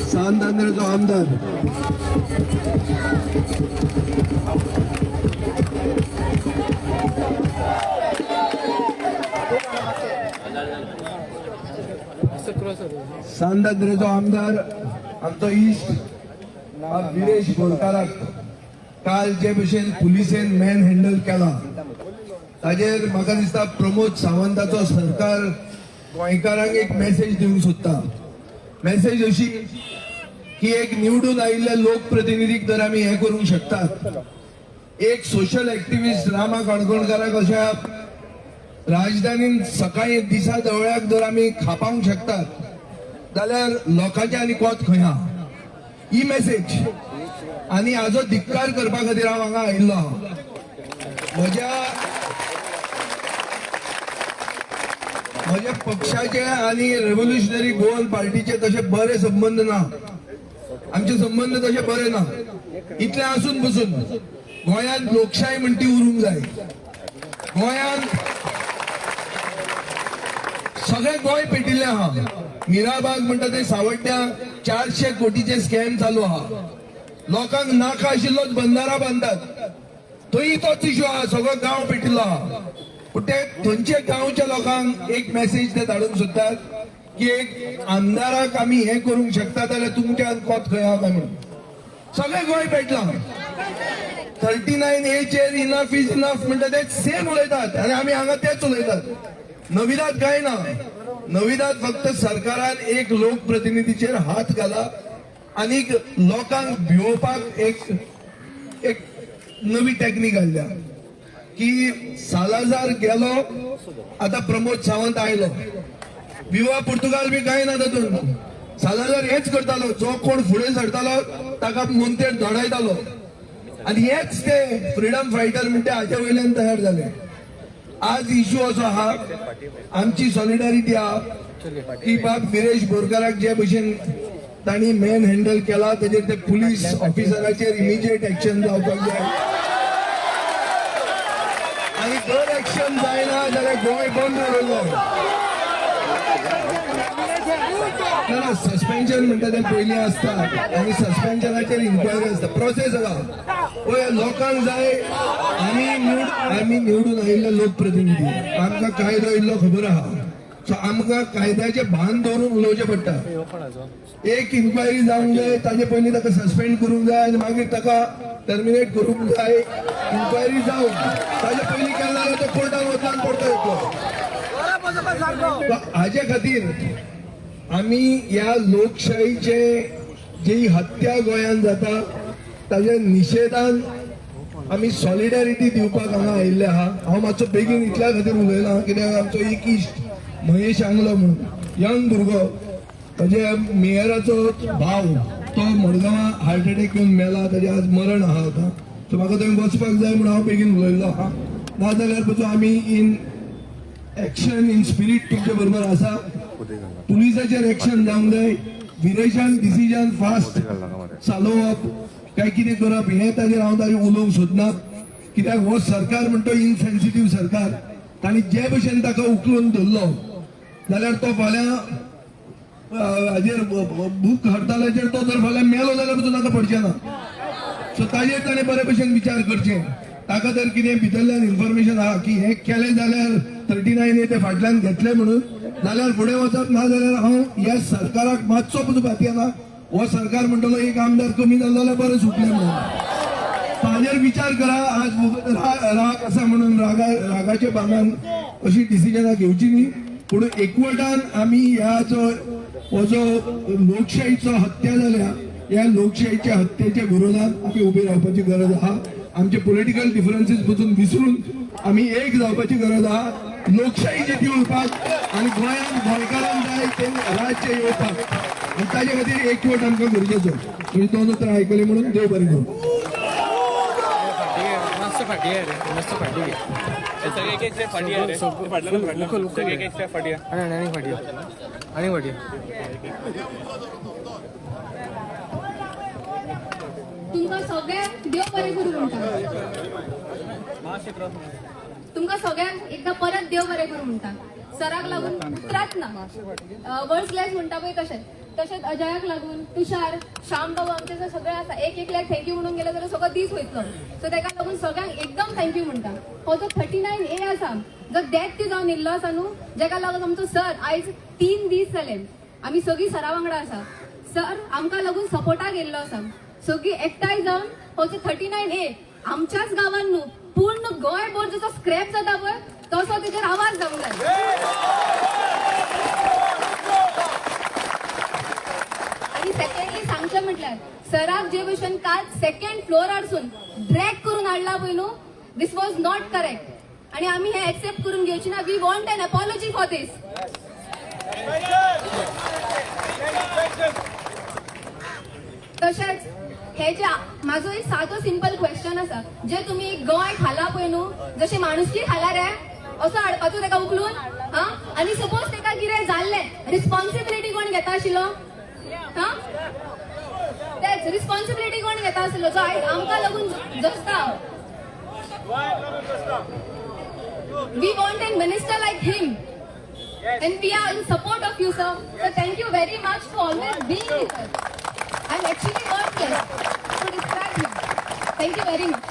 सांत आंद्रेचो आमदार. सांत आंद्रेचो आमदार, आमचो इश्ट विरेश बोरकाराक काल जे भशेन पुलिसेन मॅन हँडल केला, ताजेर म्हाका दिसता प्रमोद सावंताचो सरकार गोंयकारांक एक मेसेज दिवंक सोदता. मेसेज अशी की एक निवडून आयिल्ल्या लोकप्रतिनिधीक जर आमी हें करूंक शकतात, एक सोशल एक्टिविस्ट रामा काणकोणकाराक अशा राजधानीन सकाळी दिसा जवळ्याक जर आमी खापावंक शकतात जाल्यार लोकांचे आनी कोत खंय आहा ही मेसेज आनी हाजो धिक्कार करपा खातीर हांव हांगा आयिल्लो आहा. म्हज्या म्हज्या पक्षाचे आनी रेव्होल्युशनरी गोवन पार्टीचे तशे बरे संबंद ना, आमचे संबंद तशे बरे ना. इतले आसून बसून गोंयांत लोकशाय म्हणटी उरूंक जाय. गोंयांत सगळें गोंय पेटिल्लें आहा. मिराबाग म्हणटा ते सावड्ड्या 400 कोटीचे स्कॅम चालू आहा. लोकांक नाका आशिल्लोच बंदारा बांदतात, थंय तोच इशू आहा. सगळो गांव पेटिल्लो आहा. पूण ते थंयचे गांवच्या लोकांक एक मेसेज ते धाडूंक सोदतात की एक आमदाराक आमी हें करूंक शकता जाल्यार तुमच्या कोत खंय आहा काय म्हणून. सगळें गोंय पेटलां. 39A चेर इनफ is enough म्हणटा ते सेम उलयतात आनी आमी हांगा तेच उलयतात. नविदाद काय ना, नविदाद फक्त सरकारान एक लोकप्रतिनिधीचेर हात घाला आनी लोकांक भिवोवपाक एक एक नवी टॅक्नीक हाडल्या की सालाजार गेलो, आता प्रमोद सावंत आयलो, विवा पुर्तुगाल बी काय ना तातूंत. सालाजार हेच करतालो, जो कोण फुडें सरतालो ताका मोंतेर धडायतालो आनी हेच ते फ्रिडम फायटर म्हणटा हाजे वयल्यान तयार जाले. आज इशू असो आहा, आमची सॉलिडारिटी आहा की बाब विरेश बोरकाराक जे भशेन तांणी मॅन हँडल केला तेजेर ते पुलीस ऑफिसराचेर इमिजिएट एक्शन जावपाक जाय आनी जर एक्शन जायना जाल्यार गोंय बंद उरोवंक जाय. ना, सस्पेन्शन म्हणटा तें पयलीं आसता आनी सस्पेन्शनाचेर इन्क्वायरी आसता, प्रोसेस आसा. पळय लोकांक जाय आमी निवडून आयिल्ले लोकप्रतिनिधी, आमकां कायदो इल्लो खबर आहा. सो आमकां कायद्याचें भान दवरून उलोवचें पडटा. एक इन्क्वायरी जावंक जाय, ताजे पयलीं ताका सस्पेंड करूंक जाय आनी मागीर ताका टर्मिनेट करूंक जाय. इन्क्वायरी जावन ताजे पयलीं केलें जाल्यार तो कोर्टान वचून पडतो येतलो. हाजे खातीर आमी ह्या लोकशाहीचे जी हत्या गोंयांत जाता ताज्या निशेधान आमी सॉलिडारिटी दिवपाक हांगा आयिल्ले आहा. हांव मातसो बेगीन इतल्या खातीर उलयला कित्याक आमचो एक इश्ट महेश आंगलो म्हणून यंग भुरगो, ताजे मेयराचो भाव तो मडगांवां हार्ट अटॅक येवन मेला, ताजें आज मरण आहा आतां. सो म्हाका थंय वचपाक जाय म्हणून हांव बेगीन उलयल्लो आहा. नाजाल्यार पसून आमी इन एक्शन इन स्पिरीट तुमचे बरोबर आसा. पुलिसाचेर एक्शन जावंक जाय, विरेशान डिसिजन फास्ट चालोवप काय कितें करप हें ताजेर हांव ताजेर उलोवंक सोदना. कित्याक हो सरकार म्हणटा इनसेन्सिटीव सरकार, तांणी जे भशेन ताका उखलून धरलो जाल्यार तो फाल्यां हाजेर भूक हडतालाचेर तो जर फाल्यां मेलो जाल्यार पसून ताका पडचें ना. सो ताजेर ताणें बरे भशेन विचार करचें. ताका जर कितें भितरल्यान इन्फॉर्मेशन आहा की हें केलें जाल्यार 39A ते फाटल्यान घेतले म्हणून जाल्यार फुडें वचप, ना जाल्यार हांव ह्या सरकाराक मातसो पसून भातयेना. हो सरकार म्हणटलो एक आमदार कमी जालो जाल्यार बरें सुटलें म्हणून. ताजेर विचार करा. आज राग आसा म्हणून रागाच्या भानान अशी डिसिजनां घेवची न्ही, पूण एकवटान आमी ह्या जो हो जो लोकशाहीचो हत्या जाल्या ह्या लोकशाहीच्या हत्येच्या विरोधात आमी उबे रावपाची गरज आहा. आमचे पॉलिटिकल डिफरन्सीस पसून विसरून आमी एक जावपाची गरज आहा. लोकशाही जिती उरपाक आनी गोंयांत गोंयकारांक जाय ते राज्य येवपाक आनी ताजे खातीर एकवट आमकां गरजेचो. तुमी दोन उतरां आयकली म्हणून देव बरें करूं. तुमकां सगळ्यांक देव बरें करूं म्हणटा. तुमकां सगळ्यांक एकदां परत देव बरें करूं म्हणटा. सराक लागून उतरात ना, वर्स लेस म्हणटा पळय तशें तशेंच अजयाक लागून, तुषार, श्याम बाबू आमचे सगळे आसा. एक एकल्याक thank you म्हणून गेले जाल्यार सगळो दीस वयतलो. सो ताका लागून सगळ्यांक एकदम thank you म्हणटा. हो जो 39A आसा जो डेथ जावन येयल्लो आसा न्हू, जेका लागून आमचो सर आयज 3 दीस जाले आमी सगळीं सरा वांगडा आसा. सर आमकां लागून सपोर्टाक येयल्लो आसा. सगळीं एकठांय जावन हो जो 39A आमच्याच गांवान न्हू पूर्ण गोंयभर जसो स्क्रॅप जाता पळय तसो तेजेर आवाज जावंक जाय. आनी सेकंडली सांगचें म्हटल्यार सराक जे भशेन काल सेकंड फ्लोरारसून ड्रॅग करून हाडला पळय न्हू, this was not correct. आणि आमी हे एक्सेप्ट करून घेवची ना. We want an apology for this. तशेंच हे जे म्हाजो एक सादो सिंपल क्वेश्चन आसा, जे तुमी गोंय खाला पळय न्हू, जशें माणुसकी खाला रे असो हाडपाचो तेका उखलून. हा, आनी सपोज तेका कितें जाल्लें, रिस्पॉन्सिबिलिटी कोण घेता आशिल्लो? हा, तेच रिस्पॉन्सिबिलिटी कोण घेता आशिल्लो जो आयज आमकां लागून जसता? We want a minister like him and we are in support of you, sir. So thank you very much for always being with us. I'm actually wordless to describe him. Thank you very much.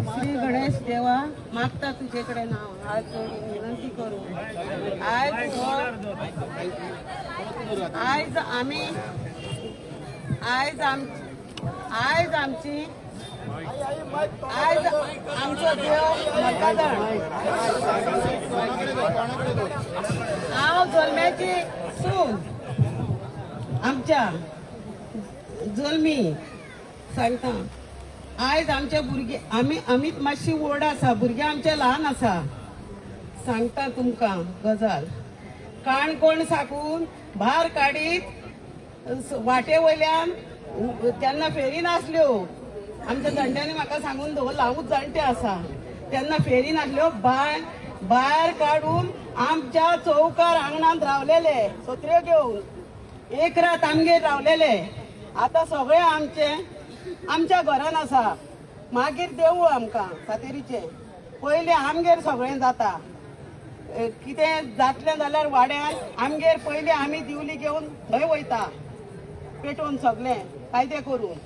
Shri Ganesh देवा मागता तुझे कडेन हांव हात जोडून विनंती करूं. आयज आयज आमी आयज आम आयज आमची आयज आमचो देव मकादण. हांव जल्म्याची सून, आमच्या जल्मी सांगता. आयज आमचे भुरगे आमी आमीच मातशी व्हड आसा, भुरगे आमचे ल्हान आसा. सांगता तुमकां गजाल, काणकोण साकून भार काडीत वाटे वयल्यान तेन्ना फेरी नासल्यो. आमच्या जाणट्यांनी म्हाका सांगून दवरलां, हांवूच जाणटे आसा. तेन्ना फेरी नासल्यो, भायर काडून आमच्या चौकार आंगणांत रावलेले सत्र्यो घेवन एक रात आमगेर रावलेले. आतां सगळे आमचे आमच्या घरान आसा. मागीर देवूळ आमकां सातेरीचें पयलीं आमगेर सगळें जाता. कितें जातलें जाल्यार वाड्यार आमगेर पयलीं आमी दिवली घेवन थंय वयता पेटोवन सगळें कायदे करून.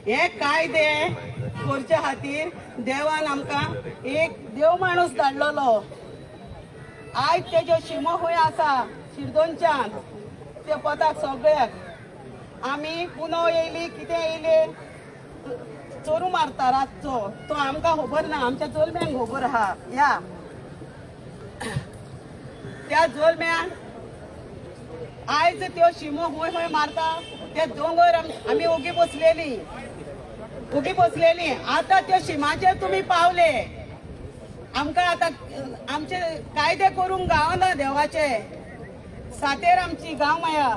हे कायदे करचे खातीर देवान आमकां एक देव माणूस धाडलेलो. आयज तेज्यो शिमो खंय आसा शिरदोनच्यान ते पदाक सगळ्याक आमी पुनव येयली कितें येयले चोरू मारता रातचो, तो आमकां खबर ना, आमच्या जोलम्यांक खबर आहा. ह्या त्या जोलम्यान आयज त्यो शिमो खंय खंय मारता ते दोंगर आमी ओगी बसलेली, ओगी बसलेली. आतां त्यो शिमाचेर तुमी पावले. आमकां आतां आमचे कायदे करूंक गावना देवाचे सातेर आमची गांव माया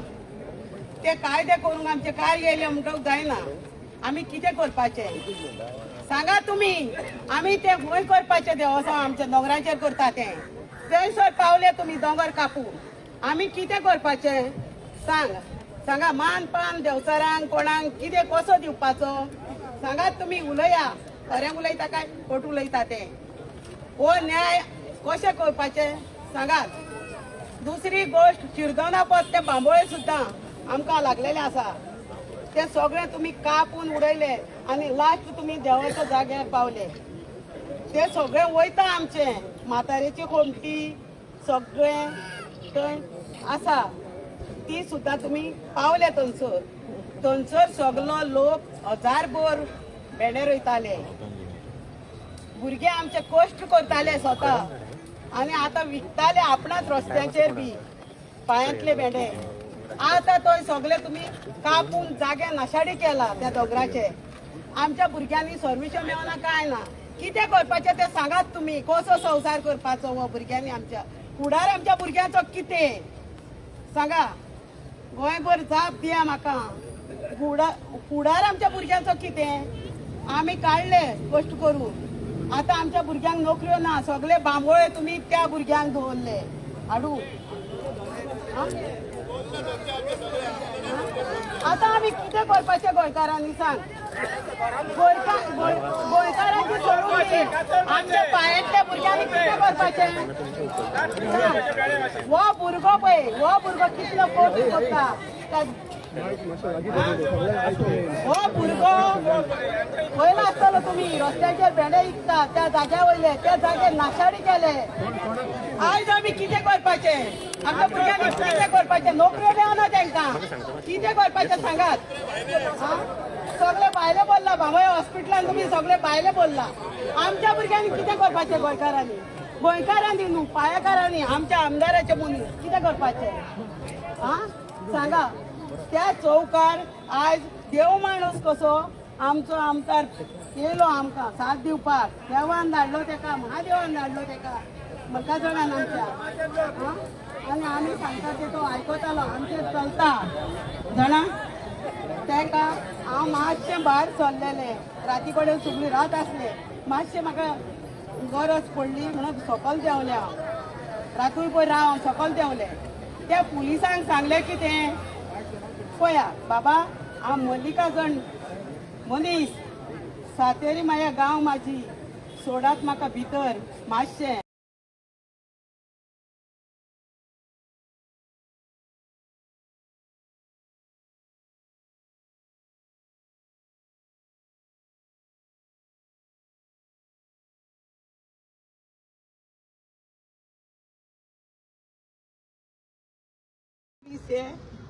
ते कायदे करूंक आमचे कार्य येयले म्हणटक जायना. आमी कितें करपाचें सांगा तुमी? आमी ते खंय करपाचें देवस्वाम आमच्या दोंगराचेर करता तें थंयसर पावले तुमी दोंगर कापून. आमी कितें करपाचें सांग सांगा? मान पान देवचारांक कोणाक कितें कसो दिवपाचो सांगात तुमी? उलया, खरें उलयता काय खोट उलयता तें? हो न्याय कशें करपाचें सांगात. दुसरी गोश्ट, शिरदोना पद ते बांबोळे सुद्दां आमकां लागलेले आसा, ते सगळे तुमी कापून उडयले आनी लास्ट तुमी देवाच्या जाग्यार पावले. ते सगळे वयता आमचे म्हातारेची खोमटी सगळें थंय आसा, ती सुद्दां तुमी पावले थंयसर. थंयसर सगलो लोक हजारभर भेंडे रोयताले, भुरगे आमचे कश्ट करताले स्वता आनी आतां विकताले आपणाच रस्त्याचेर बी पांयांतले भेंडे. आतां थंय सगळे तुमी कापून जागे नाशाडी केला त्या दोंगराचे. आमच्या भुरग्यांनी सर्विसो मेळना काय ना, कितें करपाचें तें सांगात तुमी? कसो संवसार करपाचो हो भुरग्यांनी आमच्या फुडार आमच्या भुरग्यांचो कितें सांगा? गोंयभर जाप दिया म्हाका. फुडार आमच्या भुरग्यांचो कितें? आमी काडले कश्ट करून, आतां आमच्या भुरग्यांक नोकऱ्यो ना, सगळे बांबोळे तुमी त्या भुरग्यांक दवरले हाडू. आतां आमी कितें करपाचें गोंयकारांनी सांग? गोंयकारांची सोडून आमच्या पांयांतल्या भुरग्यांनी कितें करपाचें? हो भुरगो पळय, हो भुरगो कितलो कश्ट करता, विकतात. हो भुरगो पयला आसतलो तुमी रस्त्याचेर भेंडे विकतात त्या जाग्या वयले, त्या जागे नाशाडी केले. आयज आमी कितें करपाचें? आमच्या भुरग्यांनी कितें करपाचें? नोकऱ्यो मेळना तांकां, कितें करपाचें सांगात? सगळे भायले बोल्ला बाबा, हॉस्पिटलान तुमी सगळे भायले बोल्ला. आमच्या भुरग्यांनी कितें करपाचें? गोंयकारांनी, गोंयकारांनी न्हू, पायाकारांनी, आमच्या आमदाराचे मनीस कितें करपाचें? आं सांगा. त्या चौकार आयज देव माणूस कसो आमचो आमदार येयलो आमकां साथ दिवपाक, देवान धाडलो तेका, महादेवान धाडलो तेका मल्काजणान आमच्या. आनी आमी सांगता ते तो आयकतालो, आमचेर चलता जाणा. तेका हांव मातशें भायर सरलेलें, राती कडेन सगळी रात आसले, मातशें म्हाका गरज पडली म्हणून सकल देंवलें हांव. रातूय पळय राव सकल देंवलें. त्या पुलिसांक सांगलें कितें, पळया बाबा हांव मल्लिकाजण मनीस, सातेरी म्हाज्या गांव म्हाजी, सोडात म्हाका भितर मातशें.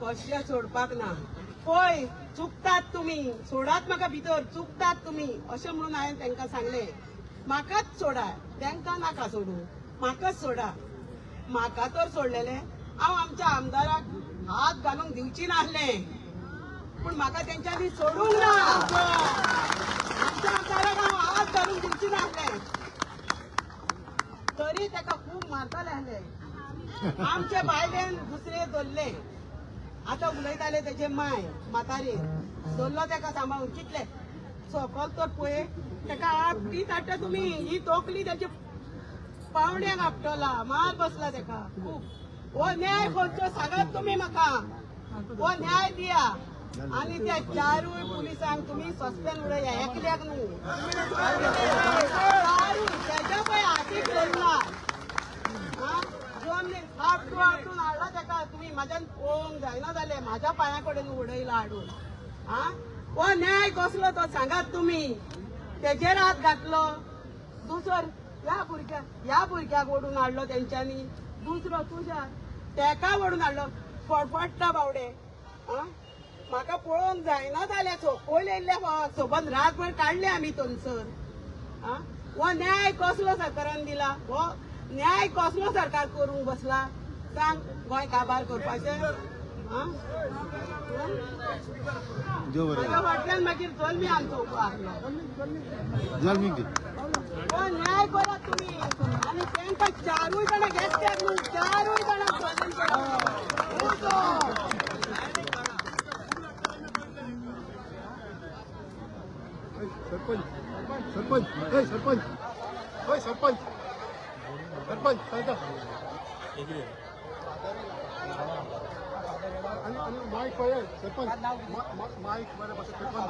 कसल्या सोडपाक ना, पळय चुकतात तुमी, सोडात म्हाका भितर, चुकतात तुमी अशें म्हणून हांवें तांकां सांगलें. म्हाकाच सोडा, तांकां नाका सोडूं, म्हाकाच सोडा. म्हाका तर सोडलेलें, हांव आमच्या आमदाराक हात घालूंक दिवची नासलें, पूण म्हाका तेंच्यांनी सोडूंक ना. आमच्या आमदाराक हांव हात घालूंक दिवची नासलें, तरी ताका खूब मारतले आसले. आमचे बायलेन दुसरे धरले, आतां उलयताले तेजे माय म्हातारी, धरलो तेका सांबाळून. कितले सकल तर पळय तेका आपटीत हाडटा तुमी, ही तोकली तेजे पावड्यांक आपटला, मार बसला तेका खूब. हो न्याय खंयचो सांगात तुमी म्हाका, हो न्याय दिया. आनी त्या चारूय पुलिसांक तुमी सस्पेंड उडया, एकल्याक न्हू, चारूय. तेज्या पळय हातीक धरला, आपटून आपटून हाडला तेका. तुमी म्हाज्यान पळोवंक जायना जालें, म्हाज्या पांया कडेन उडयला हाडून. आं हो न्याय कसलो तो सांगात तुमी. तेजेर हात घातलो, दुसरो ह्या भुरग्याक ओडून हाडलो तेंच्यांनी, दुसरो तुज्या तेका ओडून हाडलो. फडफडटा बावडे. आं म्हाका पळोवंक जायना जालें, सोपयले येयल्ल्या सोबत रातभर काडले आमी थंयसर. आं हो न्याय कसलो सरकारान दिला? हो न्याय कसलो सरकार करूंक बसला सांग? गोंय काबार करपाचें? म्हाज्या फाटल्यान मागीर जल्मी आमचो उबो आसलो. हो न्याय करात तुमी. आनी तांकां चारूय जाणां घेतल्यात न्हू, चारूय जाणां. सरपंच सरपंच सरपंच सरपंच सरपंच सांगता. आनी मायक पळय सरपंच, मायक बरें सरपंच.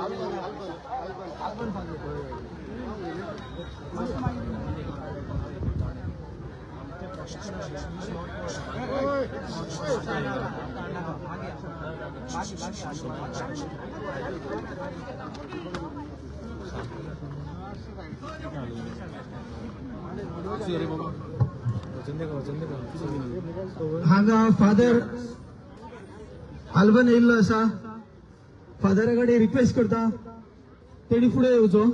हांगा फादर आल्बन येयल्लो आसा, फादरा कडेन रिक्वेस्ट करता तेणी फुडें येवचो.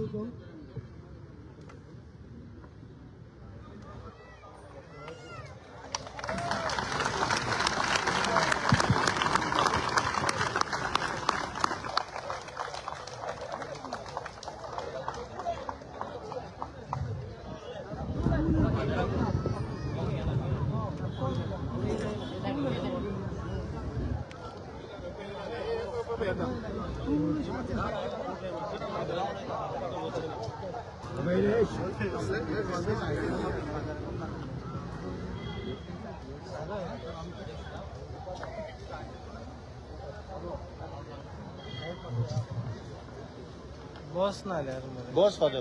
बस ना जाल्यार बस फादर,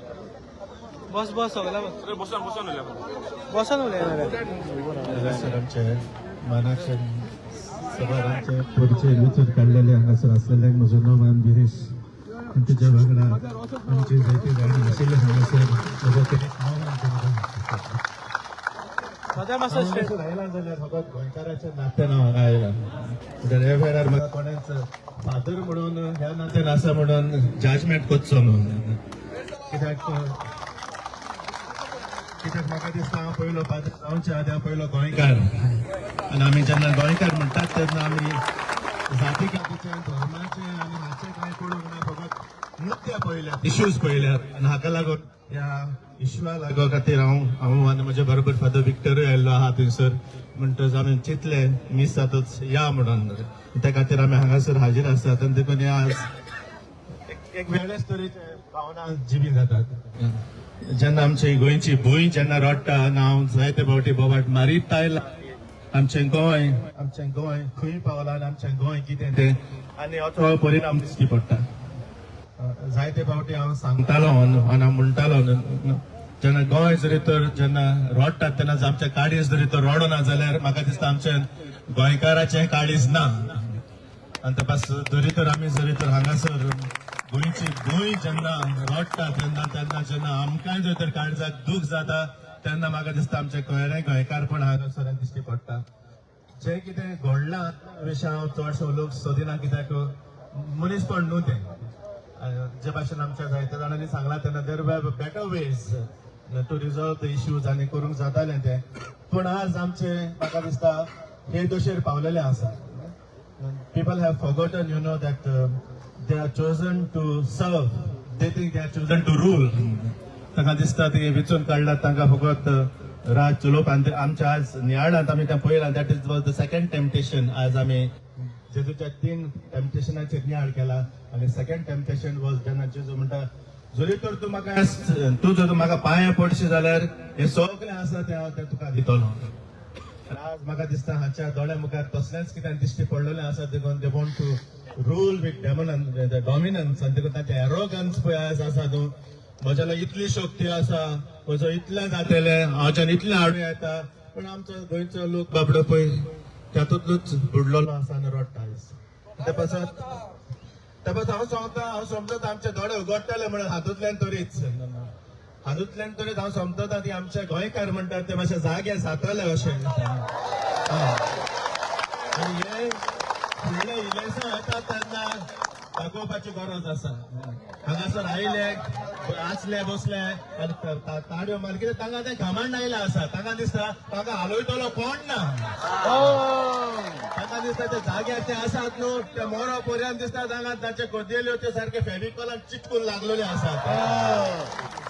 बस बस सगळ्या बस बसून बसून बसन उलयना. आमचे मानाचे सभार आमचे परिचय वेंचून काडलेले हांगासर आसलेल्यांक म्हजो नांव विरेश आनी तुज्या वांगडा आमचे जायते जाण आशिल्ले हांगासर म्हजो तें आव्हान हांगासर आयला जाल्यार फकत गोंयकाराच्या नात्यान हांव हांगा आयला. म्हणल्यार ह्या वेळार म्हाका कोणेच फादर म्हणून ह्या नात्यान आसा म्हणून जजमेंट करचो न्हू, कित्याक कित्याक म्हाका दिसता हांव पयलो फादर जावचे आदी हांव पयलो गोंयकार. आनी आमी जेन्ना गोंयकार म्हणटात तेन्ना आमी जाती कातीचे, धर्माचे आनी हाचे कांय पळोवंक ना, फकत मुद्दे पळयल्यात, इश्यूज पळयल्यात. आनी हाका लागून ह्या इश्यूआ लागो खातीर हांव हांव आनी म्हज्या बरोबर फादर विक्टरूय आयिल्लो आहा थंयसर. म्हणटच आमी चिंतलें मिसातच या म्हणून, त्या खातीर आमी हांगासर हाजीर आसात. आनी देखून हे आज एक वेगळेच तरेचे भावना जिबी जातात जेन्ना आमची गोंयची भूंय जेन्ना रडटा. आनी हांव जायते फावटी बोबाट मारीत आयला, आमचें गोंय, आमचें गोंय खंय पावलां आनी आमचें गोंय कितें तें, आनी असो परिणाम दिश्टी पडटा. जायते फावटी हांव सांगतालो आनी हांव म्हणटालो, जेन्ना गोंय जरी तर जेन्ना रडटात तेन्ना आमचें काळीज जरी तर रडना जाल्यार म्हाका दिसता आमचें गोंयकाराचें काळीज ना. आनी तपास जरी तर आमी जरी तर हांगासर गोंयची भूंय जेन्ना रडटा तेन्ना तेन्ना जेन्ना आमकांय जर तर काळजाक दूख जाता तेन्ना म्हाका दिसता आमचें खरें गोंयकारपण हांगासर दिश्टी पडटा. जें कितें घडलां विशय हांव चडशे उलोवंक सोदिना, कित्याक मनीसपण न्हू तें. जे भाशेन आमच्या जायत्या जाणांनी सांगलां तेन्ना there were better ways to resolve the issues आनी करूंक जातालें तें. पूण आज आमचे म्हाका दिसता हे दशेर पावलेले आसा. People have forgotten that they are chosen to serve. They think they are chosen to rule. तांकां दिसता ते वेंचून काडलात तांकां फकत राज चलोवप. आनी आमच्या आज नियाळांत आमी तें पळयलां, that is was the second temptation. आज आमी जेजूच्या तीन टेम्पटेशनाचेर नियाळ केला आनी सेकंड टेम्पटेशन वॉज जेन्ना जेजू म्हणटा, जरी तर तूं म्हाका तूं जर म्हाका पांये पडशी जाल्यार हें सगळें आसा तें हांव तें तुका दितलो. आज म्हाका दिसता हाच्या दोळ्या मुखार तसलेंच कितें दिश्टी पडलेलें आसा, देखून they want to rule with dominance. आनी देखून तांचे एरोगन्स पळय आयज आसा, तूं म्हज्यालो इतली शक्ती आसा, म्हजो इतलें जातलें, हांवच्यान इतलें हाडूं येता. पूण आमचो गोंयचो लोक बाबडो पळय तातूंतलोच बुडलेलो आसा आनी रडटा आयज. ते पासत ते पासत हांव सांगता, हांव समजता आमचे दोळे उगडटले म्हणून हातूंतल्यान तरीच, हातूंतल्यान तरीच हांव समजता ती आमचे गोंयकार म्हणटात ते मातशे जागे जातले अशें. आनी हे फुडले इलेक्शन येता तेन्ना दाखोवपाची गरज आसा. हांगासर आयले, आसले, बसले आनी ताळयो मारले, कित्याक तांकां तें घामांड आयलें आसा. तांकां दिसता तांकां हालयतलो कोण ना. तांकां दिसता ते जाग्यार ते आसात न्हू, ते मोरो पर्यंत दिसता तांकां तांचे कदेल्यो ते सारके फेविकॉलान चिटकून लागलेले आसात.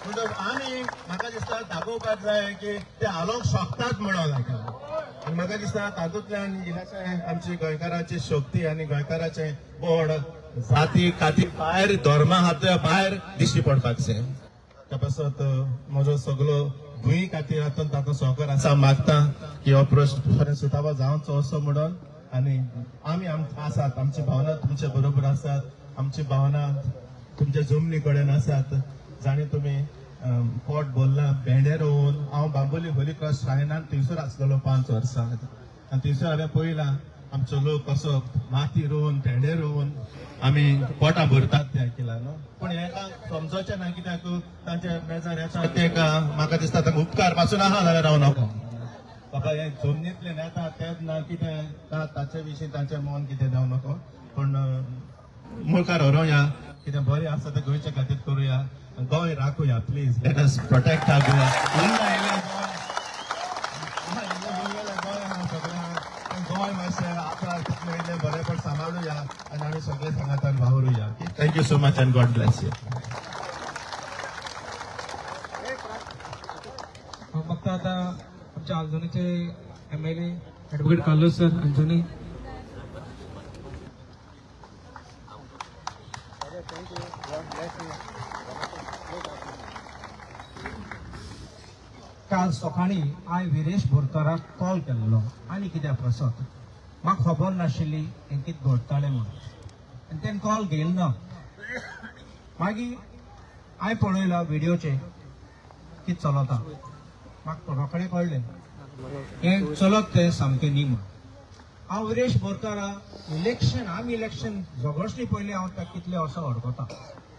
म्हणटकच आमी म्हाका दिसता दाखोवपाक जाय की ते हालोवंक शकतात म्हणून. आनी म्हाका दिसता तातूंतल्यान इल्लेशें आमची गोंयकाराची शक्ती आनी गोंयकाराचें बोड जाती काती भायर, धर्मा हात भायर दिश्टी पडपाक जाय. त्या पासत म्हजो सगलो भूंय खातीर आतां ताका सहकार आसा, मागता की हो प्रश्न खरें सुटावो जावचो असो म्हणून. आनी आमी आसात, आमची भावना तुमचे बरोबर आसात, आमची भावना तुमच्या जमनी कडेन आसात. जाणी तुमी पोट भरलां भेंडे रोवन, हांव बांबोली होली क्रॉस श्रायनान थंयसर आसलेलो 5 वर्सां आनी थंयसर हांवें पळयलां आमचो लोक कसो माती रोवन, भेंडे रोवन आमी पोटां भरतात तें आयकलां न्हू. पूण हें समजोचें ना, कित्याक तांच्या मेजार येता ते म्हाका दिसता तांकां उपकार पासून आहा जाल्यार रावं नाका बाबा, हे जमनींतल्यान येता तेच ना कितें ताचे विशीं तांचें मन कितें जावं नको. पूण मुखार व्हरोया, कितें बरें आसा तें गोंयच्या खातीर करुया, Goa राखुया. Please let us protect our Goa. उरला इल्लें उरलेलें गोंय आहा सगळें आहा, गोंय मातशें आपणाक तितलें इल्लें बरेंपण सांबाळुया आनी आमी सगळे सांगातान वावरुया. Thank you so much and God bless you. फक्त आता आमच्या आल्जोनीचे MLA advocate Carlos sir Anjoni. काल सकाळी हांवें विरेश बोरकाराक कॉल केल्लो आनी कित्या प्रसत म्हाका खबर नाशिल्ली हें कितें घडटालें म्हणून, आनी तेणें कॉल घेयल ना. मागीर हांवें पळयला व्हिडियोचेर कितें चलता, म्हाका रोखडें कळ्ळें हें चलत तें सामकें न्ही म्हूण. हांव विरेश बोरकारा इलेक्शन आमी इलेक्शन झगडसली पयलीं हांव ताका कितले वर्सां वळखता.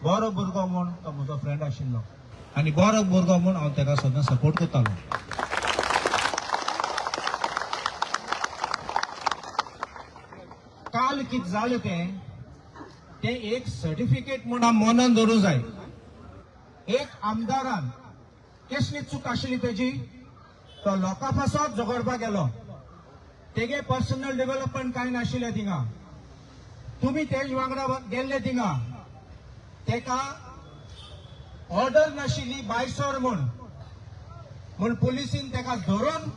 बरो भुरगो म्हूण तो म्हजो फ्रेंड आशिल्लो आनी बरो भुरगो म्हूण हांव ताका सदां सपोर्ट करतालो. काल कितें जालें तें तें एक सर्टिफिकेट म्हूण हांव मनान धरूंक जाय. एक आमदारान कसली चूक आशिल्ली तेजी, तो लोकां पासत झगडपाक गेलो. तेगे पर्सनल डेव्हलपमेंट कांय नाशिल्लें थिंगा. तुमी तेज वांगडा गेल्ले थिंगा, तेका ऑर्डर नाशिल्ली भायर सर म्हूण, म्हूण पुलिसीन तेका धरून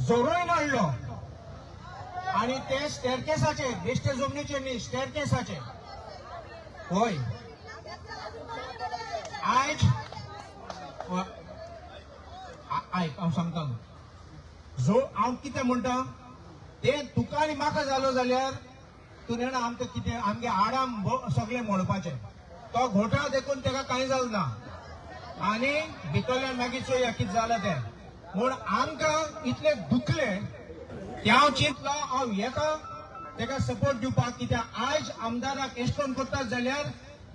जोरून हाडलो आनी ते स्टेरकेसाचेर, बेश्टे जमनीचेर न्ही, स्टेरकेसाचेर. होय आयज आयक हांव सांगता, जो हांव कितें म्हणटा तें तुका आनी म्हाका जालो जाल्यार तूं जाणा आमकां कितें आमगे आडाम सगळें मोडपाचें. तो घोटाळो देखून ताका कांय जालें ना आनी भितरल्यान मागीर चोया कितें जालां तें. म्हूण आमकां इतलें दुखलें तें हांव चिंतलो हांव येता ताका सपोर्ट दिवपाक, कित्याक आयज आमदाराक एशकोन करतात जाल्यार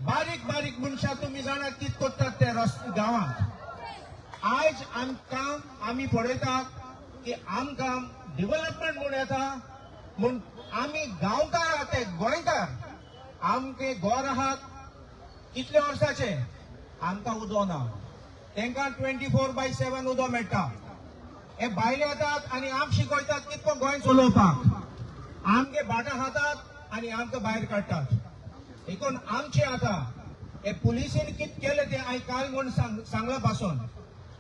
बारीक बारीक मनशां तुमी जाणा कितें करतात ते गांवांत. आयज आमकां आमी पळयतात की आमकां डेव्हलपमेंट म्हूण येता म्हूण आमी गांवकार आहात, ते गोंयकार आमचे गोर आहात कितले वर्साचे, आमकां उदो ना. तांकां 24/7 उदो मेळटा. हे भायले येतात आनी आम शिकयतात कितको गोंय चलोवपाक. आमगे भाटां खातात आनी आमकां भायर काडटात. देखून आमचे आतां हे पुलिसीन कितें केलें तें हांवें काल म्हूण सांगलां पासून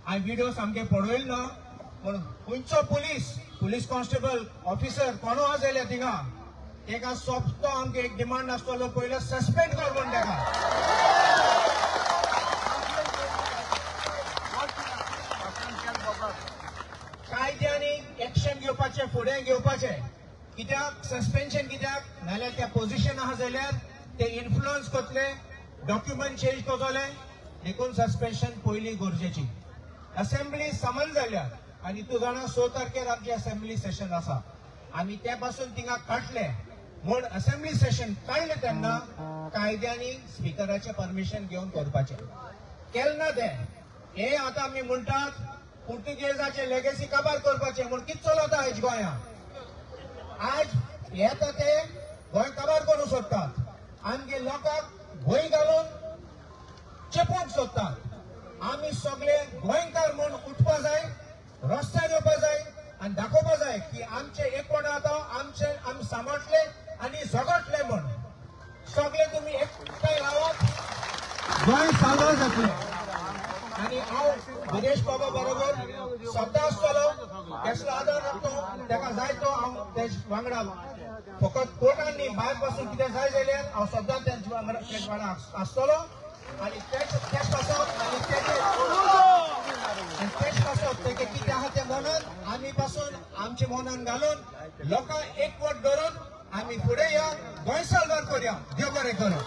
हांवें व्हिडिओ सामके पळयलो ना, पूण खंयचो पुलीस, पुलीस कॉन्स्टेबल, ऑफिसर कोणू आसा जाल्यार थिंगा तेका सोंपतो आमकां एक डिमांड आसतलो, पयलो सस्पेंड कर म्हूण तेका. कायद्यानी एक्शन घेवपाचें, फुडें घेवपाचें. कित्याक सस्पेन्शन कित्याक, नाल्यार त्या पोजिशन आसा जाल्यार ते इन्फ्लुअन्स करतले, डॉक्युमेंट चेंज करतले. देखून सस्पेन्शन पयलीं गरजेची. असेंब्ली समन जाल्या आनी तूं जाणा 6 तारखेर आमची असेंब्ली सेशन आसा. आमी ते पासून थिंगा काडले म्हूण असेंब्ली सेशन काडलें तेन्ना कायद्यांनी स्पिकराचें परमिशन घेवन करपाचें केलें ना तें. हे आतां आमी म्हणटात पुर्तुगेजाचे लेगेसी काबार करपाचें म्हूण कितें चलता आयज गोंयांत. आयज येता ते गोंय काबार करूंक सोदतात, आमगे लोकांक भंय घालून चेपूंक सोदतात. आमी सगळे गोंयकार म्हूण उठपा जाय, रस्त्यार येवपा जाय आनी दाखोवपा जाय की आमचे एकवट आतां आमचे आमी सांबाळटले आनी झगडटले म्हूण. सगळे तुमी एकठांय रावात, गोंय साल्वार जातलें. आनी हांव विरेश बाबा बरोबर सद्दां आसतलो, कसलो आदार लागतो ताका जाय तो हांव तेज वांगडा. फकत कोर्टान न्ही, भायर पासून कितें जाय जाल्यार हांव सद्दां तेंचे वांगडा तेज वांगडा आसतलो. आनी तेच पासत आनी तेजे आनी तेच पासत तेगे कितें आहा तें मनान आमी पासून आमचे मनान घालून लोकांक एकवट धरून आमी फुडें या, गोंय साल्वार करया. देव बरें करूं.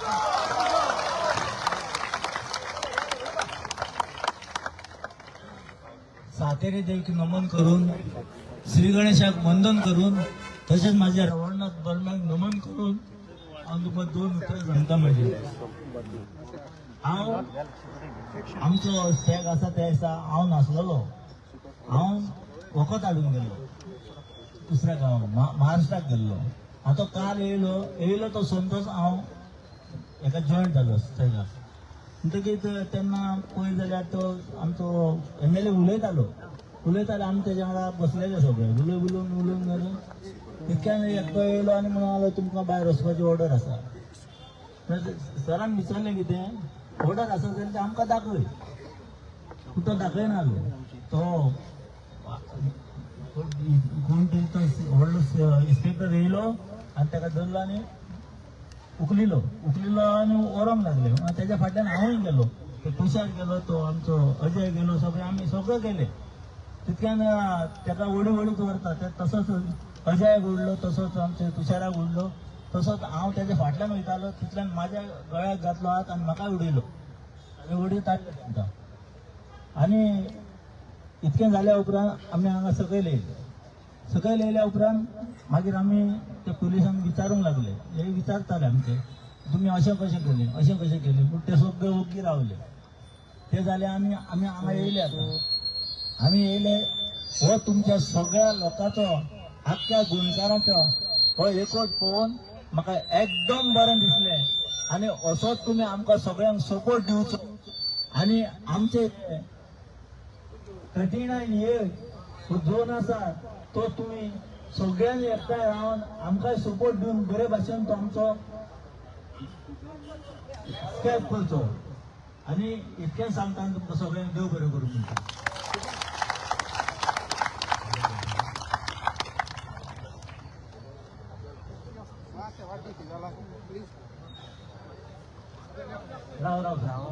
सातेरी देवीक नमन करून, श्री गणेशाक वंदन करून, तशेंच माझ्या रवळनाथ बर्म्याक नमन करून हांव तुमकां 2 उतरां सांगता. म्हजी हांव आमचो शेक आसा त्या दिसा हांव नासलेलो, हांव वखद हाडून गेल्लो दुसऱ्या गांवांत, महाराष्ट्राक गेल्लो. आतां काल येयलो, येयलो तो सोमतोच हांव हेका जॉयन जालो स्टेजाक. म्हणटकीर तेन्ना पळय जाल्यार तो आमचो MLA उलयतालो, उलयतालो, आमी तेज्या वांगडा बसलेले सगळे उलय उलोवन उलोवन जालें. इतक्यान एकटो येयलो आनी म्हणून लागलो तुमकां भायर वचपाची ऑर्डर आसा. सरान विचारलें कितें ऑर्डर आसा जाल्यार तें आमकां दाखय, पूण तो दाखयना आसलो. तो कोण तरी तो व्हडलो इन्स्पेक्टर येयलो आनी ताका धरलो आनी उखलिलो, उखलिलो आनी व्हरोंक लागले. तेज्या फाटल्यान हांवूय गेलो, तो तुषार गेलो, तो आमचो अजय गेलो, सगळे आमी सगळे गेले. तितक्यान ताका ओडी ओडीत व्हरता ते तसोच अजयाक उडलो, तसोच आमच्या तुषाराक उडलो, तसोच हांव तेज्या फाटल्यान वयतालो. तितल्यान म्हाज्या गळ्याक घातलो हात आनी म्हाका उडयलो आनी उडयत हाडलो तांकां. आनी इतकें जाल्या उपरांत आमी हांगा सकयल येयले. सकयल येयल्या उपरांत मागीर आमी त्या पुलिसांक विचारूंक लागले, हे विचारताले आमचे, तुमी अशें कशें केलें, अशें कशें केलें, पूण ते सगळे ओग्गी रावले. ते जाले आमी आमी हांगा येयले. आतां आमी येयले हो तुमच्या सगळ्या लोकांचो, आख्ख्या गोंयकारांचो हो एकवट पळोवन म्हाका एकदम बरें दिसलें. आनी असोच तुमी आमकां सगळ्यांक सपोर्ट दिवचो आनी आमचे 39 ए हो झोन आसा तो तुमी सगळ्यांनी एकठांय रावन आमकां सपोर्ट दिवन बरे भाशेन तो आमचो स्टेप करचो. आनी इतकें सांगता तुमकां सगळ्यांक देव बरें करूं म्हणटा. राव राव राव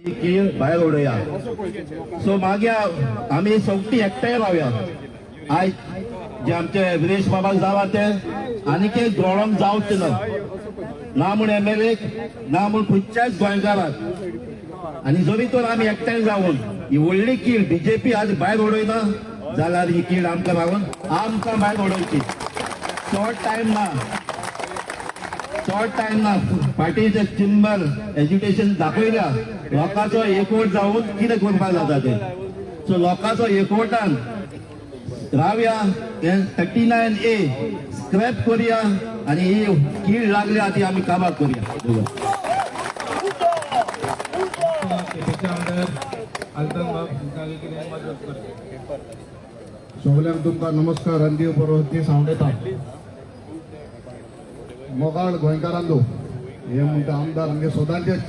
कीळ भायर उडोवया. सो मागीर आमी सगळीं एकठांय रावया. आयज जे आमचे विरेश बाबाक जावा ते आनीक एक गोळोंक जावचें ना, ना म्हूण एमएलए ना म्हूण खंयच्याच गोंयकाराक. आनी जरी तर आमी एकठांय जावन ही व्हडली कीळ बीजेपी आज भायर उडयना जाल्यार ही कीळ आमकां लागून आमकां भायर उडोवची. चड टायम ना, चड टायम ना. फाटीचे चिंबर एज्युकेशन दाखयल्या लोकांचो एकवट जावन कितें करपाक जाता तें. सो लोकांचो एकवटान रावया, 39 ए स्क्रॅप करुया आनी ही कीळ लागल्या ती आमी काबार करुया. सगल्यांक तुमकां नमस्कार आनी देव बरो दीस हांव दिता. मोगाळ गोंयकारांनो, हे म्हणटा आमदार आमगे सदांचेच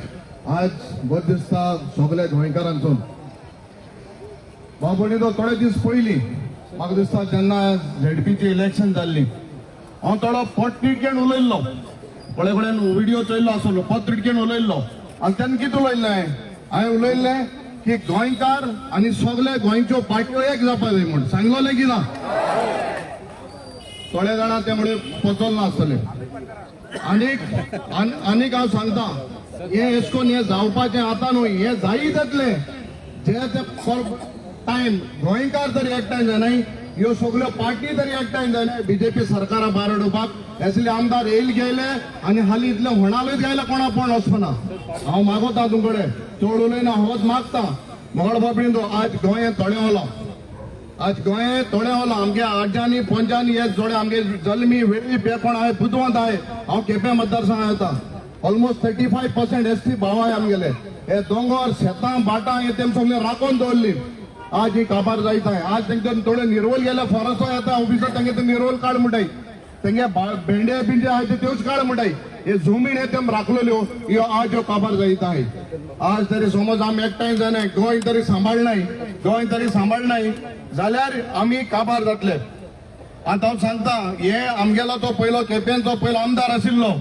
आज बरें दिसता सगल्या गोंयकारांसून. बाबणी तो थोडे दीस पयलीं म्हाका दिसता जेन्ना झेडपीचें इलेक्शन जाल्ली हांव थोडो पोटतिडकेन उलयल्लो, थोडे कडेन व्हिडिओ चोयल्लो आसलो, पत्रिकेन उलयल्लो. आनी तेन्ना कितें उलयल्लें हांवें? उलयल्लें की गोंयकार आनी सगळे गोंयच्यो पार्ट्यो एक जावपा जाय म्हूण सांगलोलें की ना? थोडे जाणां ते मुळे पचोल ना आसतले. आनीक आनीक हांव सांगता, हें एश कोन हें जावपाचें आतां न्हय, हें जायत येतलें. जे ते टायम गोंयकार तरी एकठांय जायनाय, ह्यो सगल्यो पार्टी तरी एकठांय जायनाय बीजेपी सरकारा भायर उडोवपाक. असले आमदार येयल गेले आनी हालीं इतले होणालूच गेले, कोणा पण वचपना. हांव मागोता तुमकडे, चड उलयना, होच मागता. मंगळ बाबीन आज गोंय थोडें वलो, आज गोंय थोडें वलो. आमगे आज्यांनी पंजानी हे जोडे आमगे जल्मी वेळी बेकोण आहे, बुदवंत आहे. हांव केपें मतदारसंघात येता, ऑलमोस्ट 35% एसटी भाव आहे आमगेले. हे दोंगर शेतां भाटां हे तेम सगळे राखून दवरली. आज ही काबार जायत आहे. आज तेंचे थोडे निरवल गेले, फॉरेस्टो येता ऑफिसर, तेंगे ते निरवल काड म्हणटाय, तेंगे भेंडे बिंडे आहाय ते त्योच काड म्हणटाय. हे जमीन हे तेम राखलेल्यो, ह्यो आज ह्यो काबार जायत आहे. आज तरी समज आमी एकठांय जायनाय, गोंय तरी सांबाळनाय, गोंय तरी सांबाळनाय जाल्यार आमी काबार जातले. आतां हांव सांगता, हे आमगेलो तो पयलो केपेंचो पयलो आमदार आशिल्लो,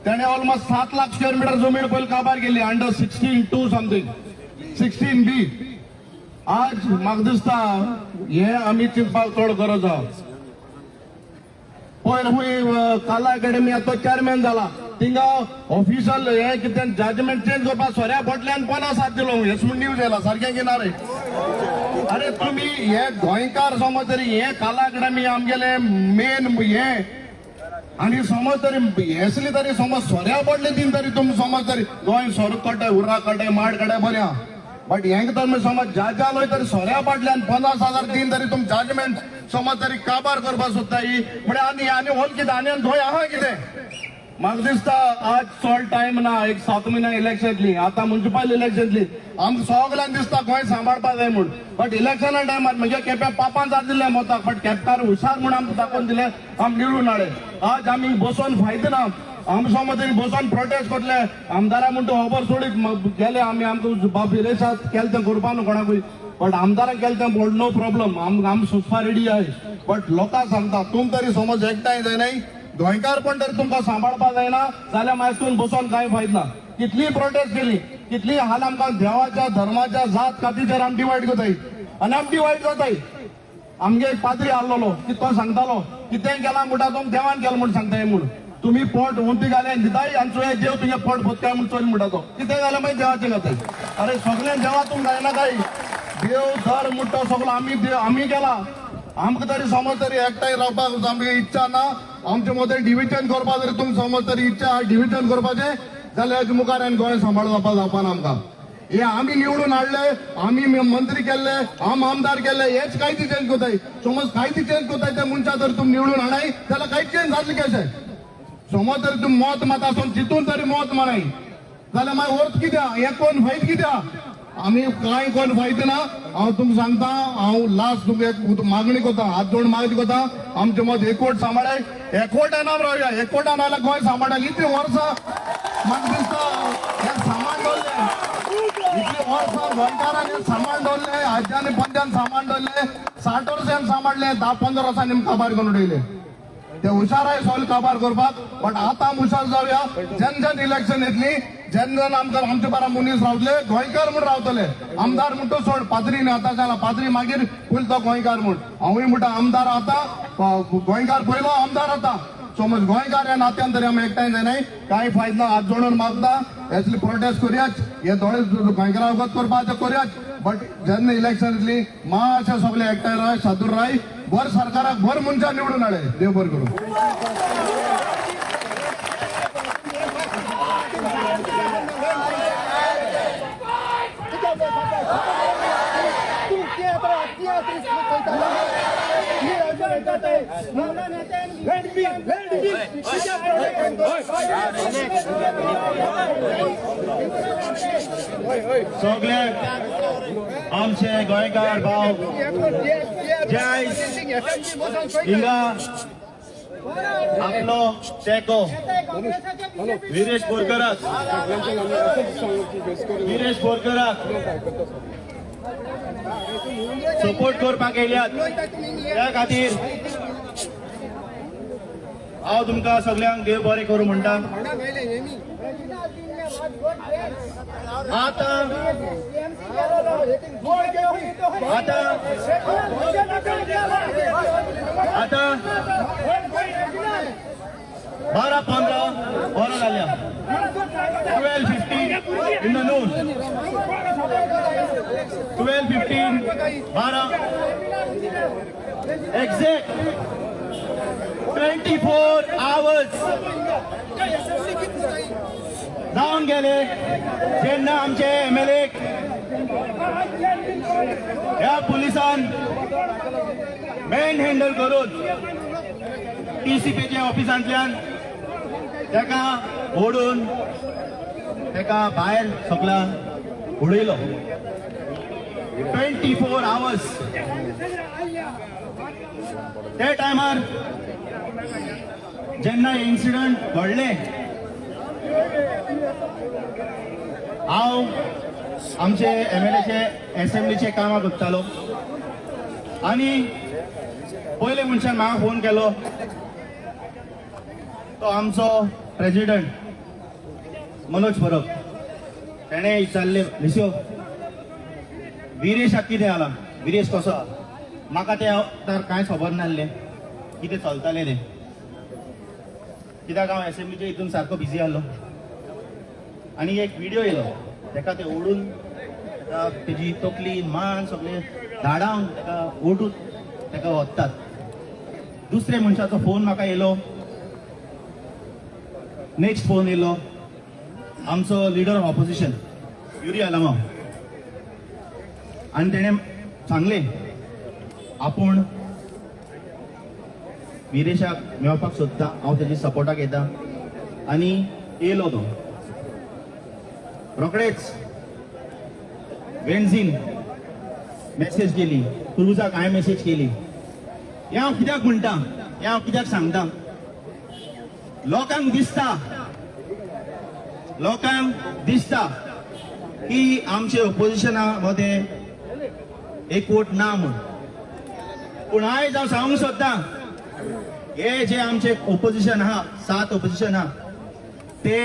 तेणे ऑलमोस्ट 7 लाख स्क्वेअर मिटर जमीन पयली काबार केली अंडर 16(2) समथींग 16B. आज म्हाका दिसता हे आमी चिंतपाक चड गरज आहा. पयर खंय काला अकॅडमी तो चेअरमॅन जाला, थिंगा ऑफिशियल हे कितें जजमेंट चेंज करपाक सोऱ्या बोटल्यान 50 दिलो हेच म्हूण न्यूज येयला सारकें की ना रे? अरे तुमी हे गोंयकार समज तरी हे काला अकॅडमी आमगेले मेन हे, आनी समज तरी हेसली तरी समज सोऱ्या बोटले दिन तरी तुमी समज तरी गोंय सोरो कड्डे उर्रा कड्डे माड कड्डे बरें आहा. बट हेंक तर समज जाजालोय तरी सोऱ्या बाटल्यान 50,000 दिन तरी तुमी जजमेंट समज तरी काबार करपाक सोदता ही म्हळ्यार आनी आनी होल कितें आनी गोंय आहा कितें? म्हाका दिसता आज चड टायम ना, एक 7 म्हयन्या इलेक्शन येतली, आतां मुन्सिपल इलेक्शन येतली. आमकां सगल्यांक दिसता गोंय सांबाळपाक जाय म्हूण, बट इलेक्शना टायमार म्हणजे केप्यां पापान जात दिलें मताक, बट केपेकार हुशार म्हूण आमकां दाखोवन दिलें, आमी निवडून हाडले. आज आमी बसोन फायदो ना, आमी समज तरी बसोन प्रोटेस्ट करतले आमदारा म्हूण तो खबर सोडीत गेले आमी. आमकां बाब विरेशात केलें तें करपा न्हू कोणाकूय, बट आमदारांक केलें तें बोड नो प्रॉब्लम, आम सोंसपा रेडी आहाय. बट लोकांक सांगता, तुम तरी समज एकठांय जायनाय, गोंयकारपण तरी तुमकां सांबाळपाक जायना जाल्यार मागीर तूं बसोन कांय फायदो ना. कितलीय प्रोटेस्ट केली, कितलीय हाल आमकां देवाच्या धर्माच्या जात कातीचेर आमी डिवायड करताय आनी आमी डिवायड जाताय. आमगे एक पाद्री आहलोलो की तो सांगतालो कितें केलां म्हणटा तुमी देवान केलां म्हूण सांगताय म्हूण, तुमी पोट उंती घाले दिताय आनी चोय देव तुगे पोट भोतकाय म्हूण चोय म्हणटा तो, कितें जाल्यार मागीर देवाचें जाताय. अरे सगळें देवा तुमकां जायना काय? देव धर्म म्हणटा सगळो आमी देव आमी केला. आमकां तरी समज तरी एकठांय रावपाक आमची इच्छा ना, आमचे मदें डिविजन करपाक जरी तुमकां समज तरी इच्छा आहा डिविजन करपाचें जाल्यार हेजे मुखार आनी गोंय सांबाळ जावपा जावपाना आमकां. हे आमी निवडून हाडले, आमी मंत्री केल्ले, आम आमदार केल्ले, हेच कांय ती चेंज करताय. समज कांय ती चेंज करताय त्या मनशा जर तुमी निवडून हाडाय जाल्यार कांय चेंज जातलें कशें? समज तरी तुमी मत माता आसून चिंतून तरी मत माराय जाल्यार मागीर अर्थ कित्याक? हें कोण फायद कित्याक? आमी कांय कोण फायद ना. हांव तुमकां सांगता, हांव लास्ट तुमकां एक मागणी करता, हात जोड मागणी करता, आमचें मत एकवट सांबाळाय, एकवटान आमी रावया. एकवटान रावल्यार गोंय सांबाळटा. इतलीं वर्सां म्हाका दिसता हें सामान दवरलें, इतलीं वर्सां गोंयकारान हें सामान दवरलें, आज्यानी पंजान सामान दवरलें, 60 वर्सां सांबाळलें, 10-15 वर्सांनी आमकां काबार करून उडयलें. ते हुशार आहे सगळे काबार करपाक, बट आतां आमी हुशार जावया. जेन्ना जेन्ना इलेक्शन येतली जेन्ना जेन्ना आमकां आमचे बारा मनीस रावतले, गोंयकार म्हूण रावतले. आमदार म्हूण तो सोड, पाद्री न्ही आतां जाला पाद्री, मागीर पयलो तो गोंयकार म्हूण. हांवूय म्हणटा आमदार आतां गोंयकार पयलो आमदार आतां. समज गोंयकार ह्या नात्यान तरी आमी एकठांय जायनाय कांय फायदो ना. हात जोडून मागता असली प्रोटेस्ट करुयाच, हे दोळे गोंयकारा वगत करपाचें करुयाच, बट जेन्ना इलेक्शन येतली मातशें सगळे एकठांय राय, सादूर राय, बर सरकाराक बर मनशां निवडून हाडे. देव बरें करूं. सगळे आमचे गोंयकार भाव जय हिंगा आपलो तेको विरेश बोरकराक, विरेश बोरकराक सपोर्ट करपाक येयल्यात. त्या खातीर हांव तुमकां सगल्यांक देव बरें करूं म्हणटा. आतां आतां आतां 12:15 वरां जाल्या, 12:15 in the noon, 12:15 12 exact 24 hours जावन गेले जेन्ना आमचे एमएलए ह्या पुलिसान मॅन हँडल करून टीसीपीच्या ऑफिसांतल्यान ताका ओडून ताका भायर सगळा उडयलो. 24 आवर्स त्या टायमार जेन्ना इन्सिडंट घडले हांव आमचे एमएलएचे एसेंब्लीचे कामां करतालो आनी पयले मनशान म्हाका फोन केलो तो आमचो प्रेजिडंट मनोज परब. तेणें विचारलें, लिस्यो विरेशाक कितें जालां, विरेश कसो आहा? म्हाका ते तर कांय खबर नासलें कितें चलतालें तें, कित्याक हांव एसेंब्लीच्या हितून सारको बिजी आहलो. आनी एक व्हिडियो येयलो, तेका ते ओडून तेका तेजी तकली मान सगळे धाडावन तेका ओडून तेका व्हरतात. दुसऱ्या मनशाचो फोन म्हाका येयलो, नेक्स्ट फोन येयलो आमचो लिडर ऑफ ऑपोजिशन युरी आलामाव, आनी तेणें सांगलें आपूण विरेशाक मेळपाक सोदता, हांव तेजी सपोर्टाक येता. आनी येयलो तो रोखडेच वेन्झीन मॅसेज केली, क्रुजाक हांवें मॅसेज केली. हें हांव कित्याक म्हणटा, हें हांव कित्याक सांगता, लोकांक दिसता, लोकांक दिसता की आमचे ओपोजिशना मदें एकवट ना म्हूण. पूण आयज हांव सांगूंक सोदतां हे जे आमचे ओपोजिशन आहा, 7 ओपोजिशन आहा, ते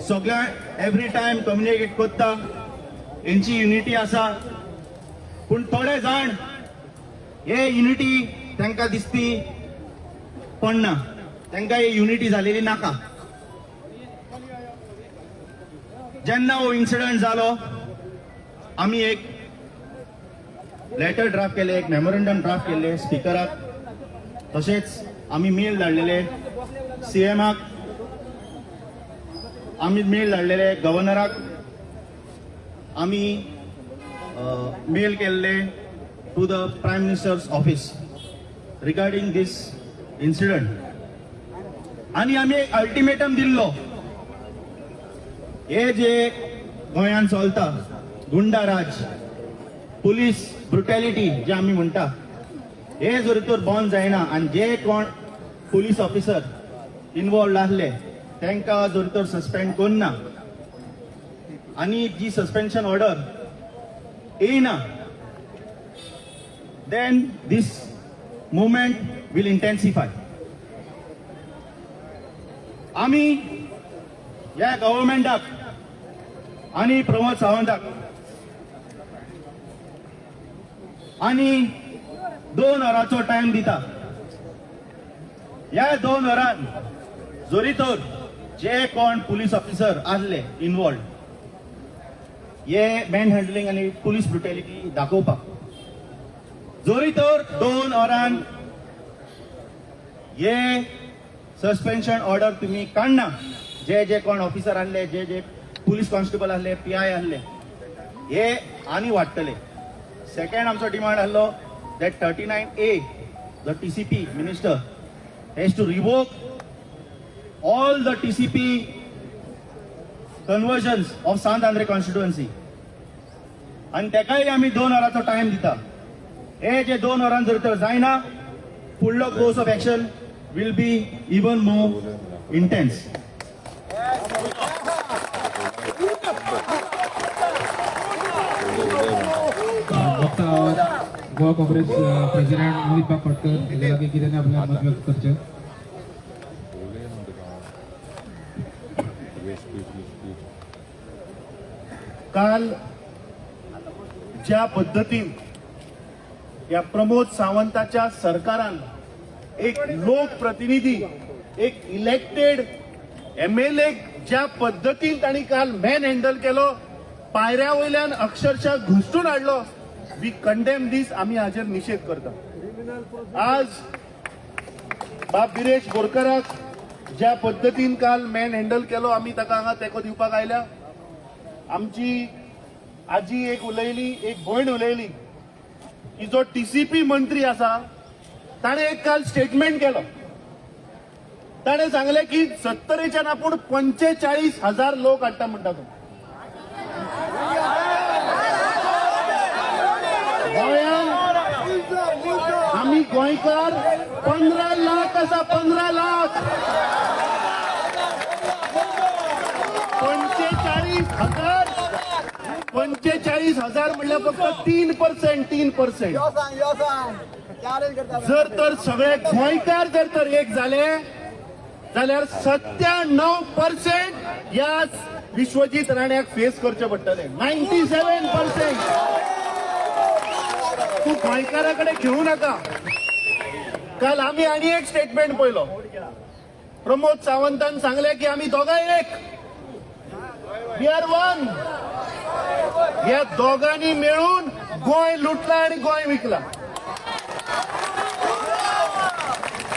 सगळ्यांक एवरी टायम कम्युनिकेट करता, हेंची युनिटी आसा. पूण थोडे जाण हे युनिटी तांकां दिसती पडना, तांकां ही युनिटी जालेली नाका. जेन्ना हो इन्सिडंट जालो आमी एक लेटर ड्राफ्ट केले, एक मेमोरंडम ड्राफ्ट केले स्पिकराक, तशेंच आमी मेल धाडलेले सीएमाक, आमी मेल धाडलेले गव्हर्नराक, आमी मेल केल्ले to the prime minister's office regarding this incident. आनी आमी एक अल्टिमेटम दिल्लो, हे जे गोंयांत चलता गुंडा राज, पुलीस ब्रुटॅलिटी जे आमी म्हणटा, हे जर तर बंद जायना आनी जे कोण पुलीस ऑफिसर इनवॉल्ड आहले तांकां जर तर सस्पेंड करना आनी जी सस्पेन्शन ऑर्डर येयना, then this movement will intensify. आमी ह्या गव्हर्मेंटाक आनी प्रमोद सावंताक आनी 2 वरांचो टायम दिता. ह्या 2 वरान जरी तर जे कोण पुलीस ऑफिसर आहले इनवॉल्ड हे मॅन हँडलिंग आनी पुलीस ब्रुटॅलिटी दाखोवपाक, जरी तर 2 वरान हे सस्पेन्शन ऑर्डर तुम्ही काडना, जे जे कोण ऑफिसर आहले, जे जे पुलीस कॉन्स्टेबल आहले, पीआय आहले, हे आनी वाडटले. सेकंड आमचो डिमांड आहलो that 39A the TCP minister has to revoke all the TCP conversions of Sant Andre constituency. आनी तेकाय आमी 2 वरांचो टायम दिता. हे जे 2 वरां जर तर जायना, फुडलो course of action will be even more intense. Goa Congress president Mohit Patkar हेज्या लागीं कितें आपलें मत व्यक्त करचें. काल ज्या पद्दतीन ह्या प्रमोद सावंताच्या सरकारान एक लोकप्रतिनिधी, एक इलेक्टेड एमएलए ज्या पद्दतीन तांणी काल मॅन हँडल केलो, पायऱ्या वयल्यान अक्षरशः घुसटून हाडलो, we condemn दीस. आमी हाजेर निशेध करता. आज बाब बिरेश बोरकराक ज्या पद्दतीन काल मॅन हँडल केलो, आमी ताका हांगा तेंको दिवपाक आयल्या. आमची आजी एक उलयली, एक भयण उलयली की जो टीसीपी मंत्री आसा ताणें एक काल स्टेटमेंट केलो. ताणें सांगलें की 70च्यान आपूण 45,000 लोक हाडटा म्हणटा तो. गोंयांत आमी गोंयकार 15 लाख आसा, 15 लाख. 45,000, 45,000 म्हणल्यार फक्त 3%, 3%. जर तर सगळे गोंयकार जर तर एक जाले जाल्यार 97% ह्या विश्वजीत राण्याक फेस करचे पडटले. 97%. तूं गोंयकारा कडेन खेळूं नाका. काल आमी आनी एक स्टेटमेंट पळयलो. प्रमोद सावंतान सांगले की आमी दोगांय एक, we are one. ह्या दोगांनी मेळून गोंय लुटला आनी गोंय विकला.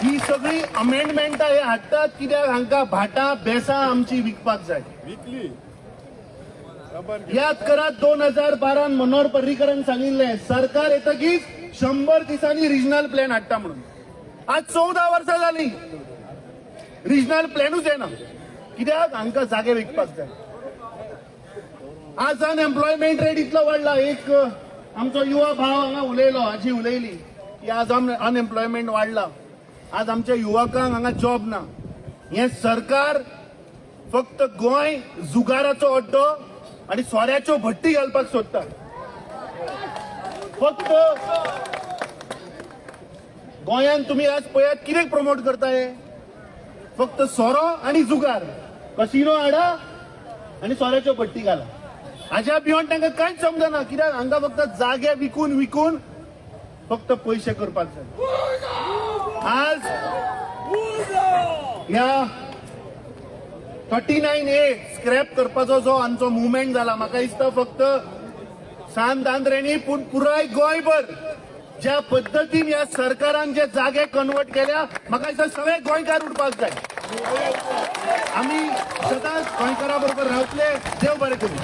ही सगळी अमेंडमेंटां हे हाडटात कित्याक हांकां भाटां बेसां आमची विकपाक जाय. याद करात, 2012 मनोहर पर्रीकरान सांगिल्लें सरकार येतकीच 100 दिसांनी रिजनल प्लॅन हाडटा म्हणून. आज 14 वर्सां जाली, रिजनल प्लॅनूच येना. कित्याक हांकां जागे विकपाक जाय. आज अनएम्प्लॉयमेंट रेट इतलो वाडला. एक आमचो युवा भाव हांगा उलयलो, आजी उलयली की आज अनएम्प्लॉयमेंट वाडला, आज आमच्या युवकांक हांगा जॉब ना. हें सरकार फक्त गोंय जुगाराचो अड्डो आनी सोऱ्याच्यो भट्टी घालपाक सोदता. फक्त गोंयांत तुमी आज पळयात कितें प्रमोट करता हे, फक्त सोरो आनी जुगार, कसिनो हाडा आनी सोऱ्याच्यो भट्टी घाला. हाज्या बियोंड तांकां कांयच समजना. कित्याक हांकां फक्त जागे विकून विकून फक्त पयशे करपाक जाय. आज ह्या 39A scrap करपाचो जो आमचो मुवमेंट जाला, म्हाका दिसता फक्त सांत आंद्रेनी पूण पुराय गोंयभर ज्या पद्दतीन ह्या सरकारान जे जागे कन्वर्ट केल्या, म्हाका दिसता सगळे गोंयकार उठपाक जाय. आमी सदांच गोंयकारा बरोबर रावतले. देव बरें करूं.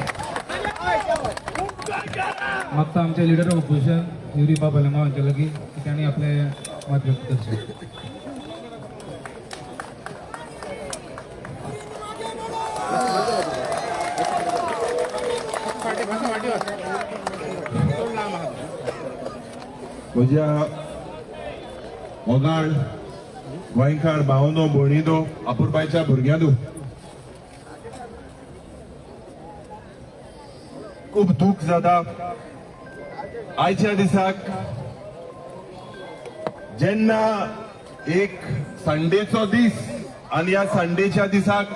मागता आमचे लिडर ऑफ ऑपोजिशन युरी बाब आलेमांव हांचे लागीं की तांणी आपलें मत व्यक्त करचें. म्हज्या मोगाळ गोंयकार भावनो भयणीनो, अपुरबायच्या भुरग्यांनो, खूब दूख जाता आयच्या दिसाक जेन्ना एक संडेचो दीस आनी ह्या संडेच्या दिसाक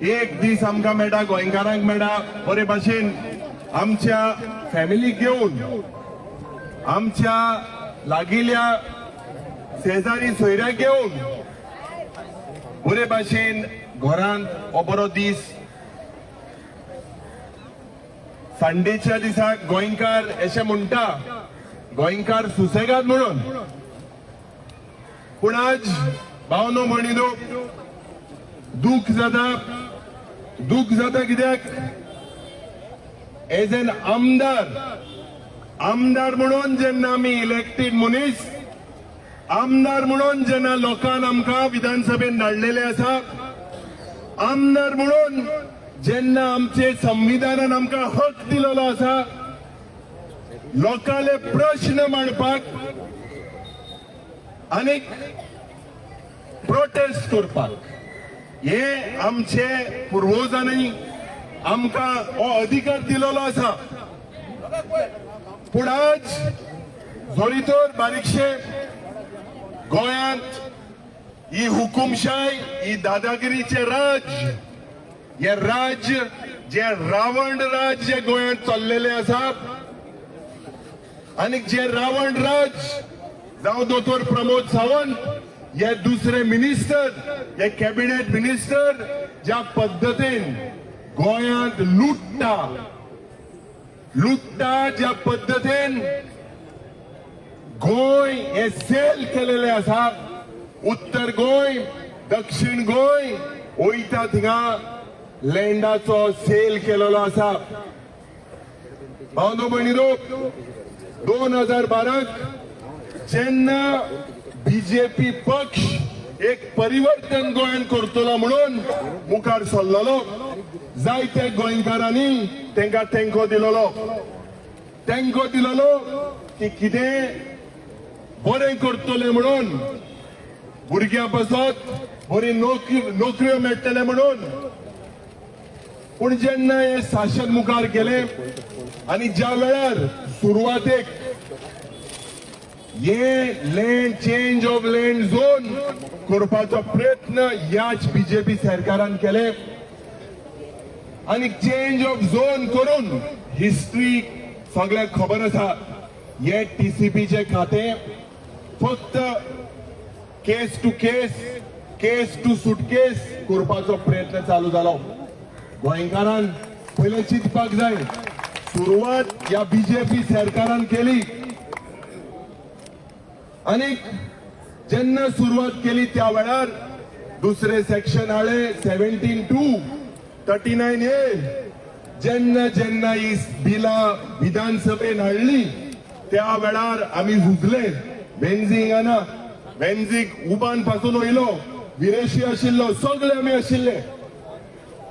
एक दीस आमकां मेळटा, गोंयकारांक मेळटा बरे भाशेन आमच्या फॅमिलीक घेवन, आमच्या लागिल्ल्या शेजारी सोयऱ्याक घेवन बरे भाशेन घरांत हो बरो दीस. संडेच्या दिसाक गोंयकार अशें म्हणटा, गोंयकार सुसेगाद म्हणून. पूण आज भावनो म्हणिनो दूख जाता, दूख जाता कित्याक एज एन आमदार, आमदार म्हणून जेन्ना आमी इलेक्टेड मनीस, आमदार म्हणून जेन्ना लोकान आमकां विधानसभेन धाडलेले आसा, आमदार म्हणून जेन्ना आमचे संविधानान आमकां हक दिलेलो आसा लोकांले प्रश्न मांडपाक आनी प्रोटेस्ट करपाक, हे आमचे पुर्वजांनी आमकां हो अधिकार दिलेलो आसा. पूण आज जरी तर बारीकशे गोंयांत ही हुकुमशाय, ही दादागिरीचे राज, हे राज्य जे रावण राज जे गोंयांत चल्लेले आसा आनी जे रावण राज जावं दोतोर प्रमोद सावंत हे दुसरे मिनिस्टर, हे कॅबिनेट मिनिस्टर ज्या पद्दतीन गोंयांत लुट्टा लुट्टा, ज्या पद्दतीन गोंय हे सेल केलेले आसा, उत्तर गोंय दक्षिण गोंय वयता थिंगा लँडाचो सेल केलेलो आसा. भावनो भयणीनो, 2012 जेन्ना बीजेपी पक्ष एक परिवर्तन गोंयांत करतलो म्हणून मुखार सरलेलो, जायते गोंयकारांनी तांकां तेंको दिलेलो, तेंको दिलेलो की कितें बरें करतले म्हणून, भुरग्यां पासत बरी नोकऱ्यो मेळटले म्हणून. पूण जेन्ना हे शासन मुखार गेले आनी ज्या वेळार सुरवातेक हे land change of land zone करपाचो प्रयत्न ह्याच बीजेपी सरकारान केले आनी चेंज ऑफ झोन करून हिस्ट्री सगळ्यांक खबर आसा. हे टीसीपीचे खातें फक्त case to case, case to suitcase करपाचो प्रयत्न चालू जालो. गोंयकारान पयलें चिंतपाक जाय, सुरवात ह्या बीजेपी सरकारान केली आनी जेन्ना सुरवात केली त्या वेळार दुसरे सेक्शन हाडले 17(2), 39A. जेन्ना जेन्ना ही बिलां विधानसभेन हाडली त्या वेळार आमी झुजले. वेन्झी ना, वेन्झीक उबान पासून वयलो, विरेशी आशिल्लो, सगळे आमी आशिल्ले.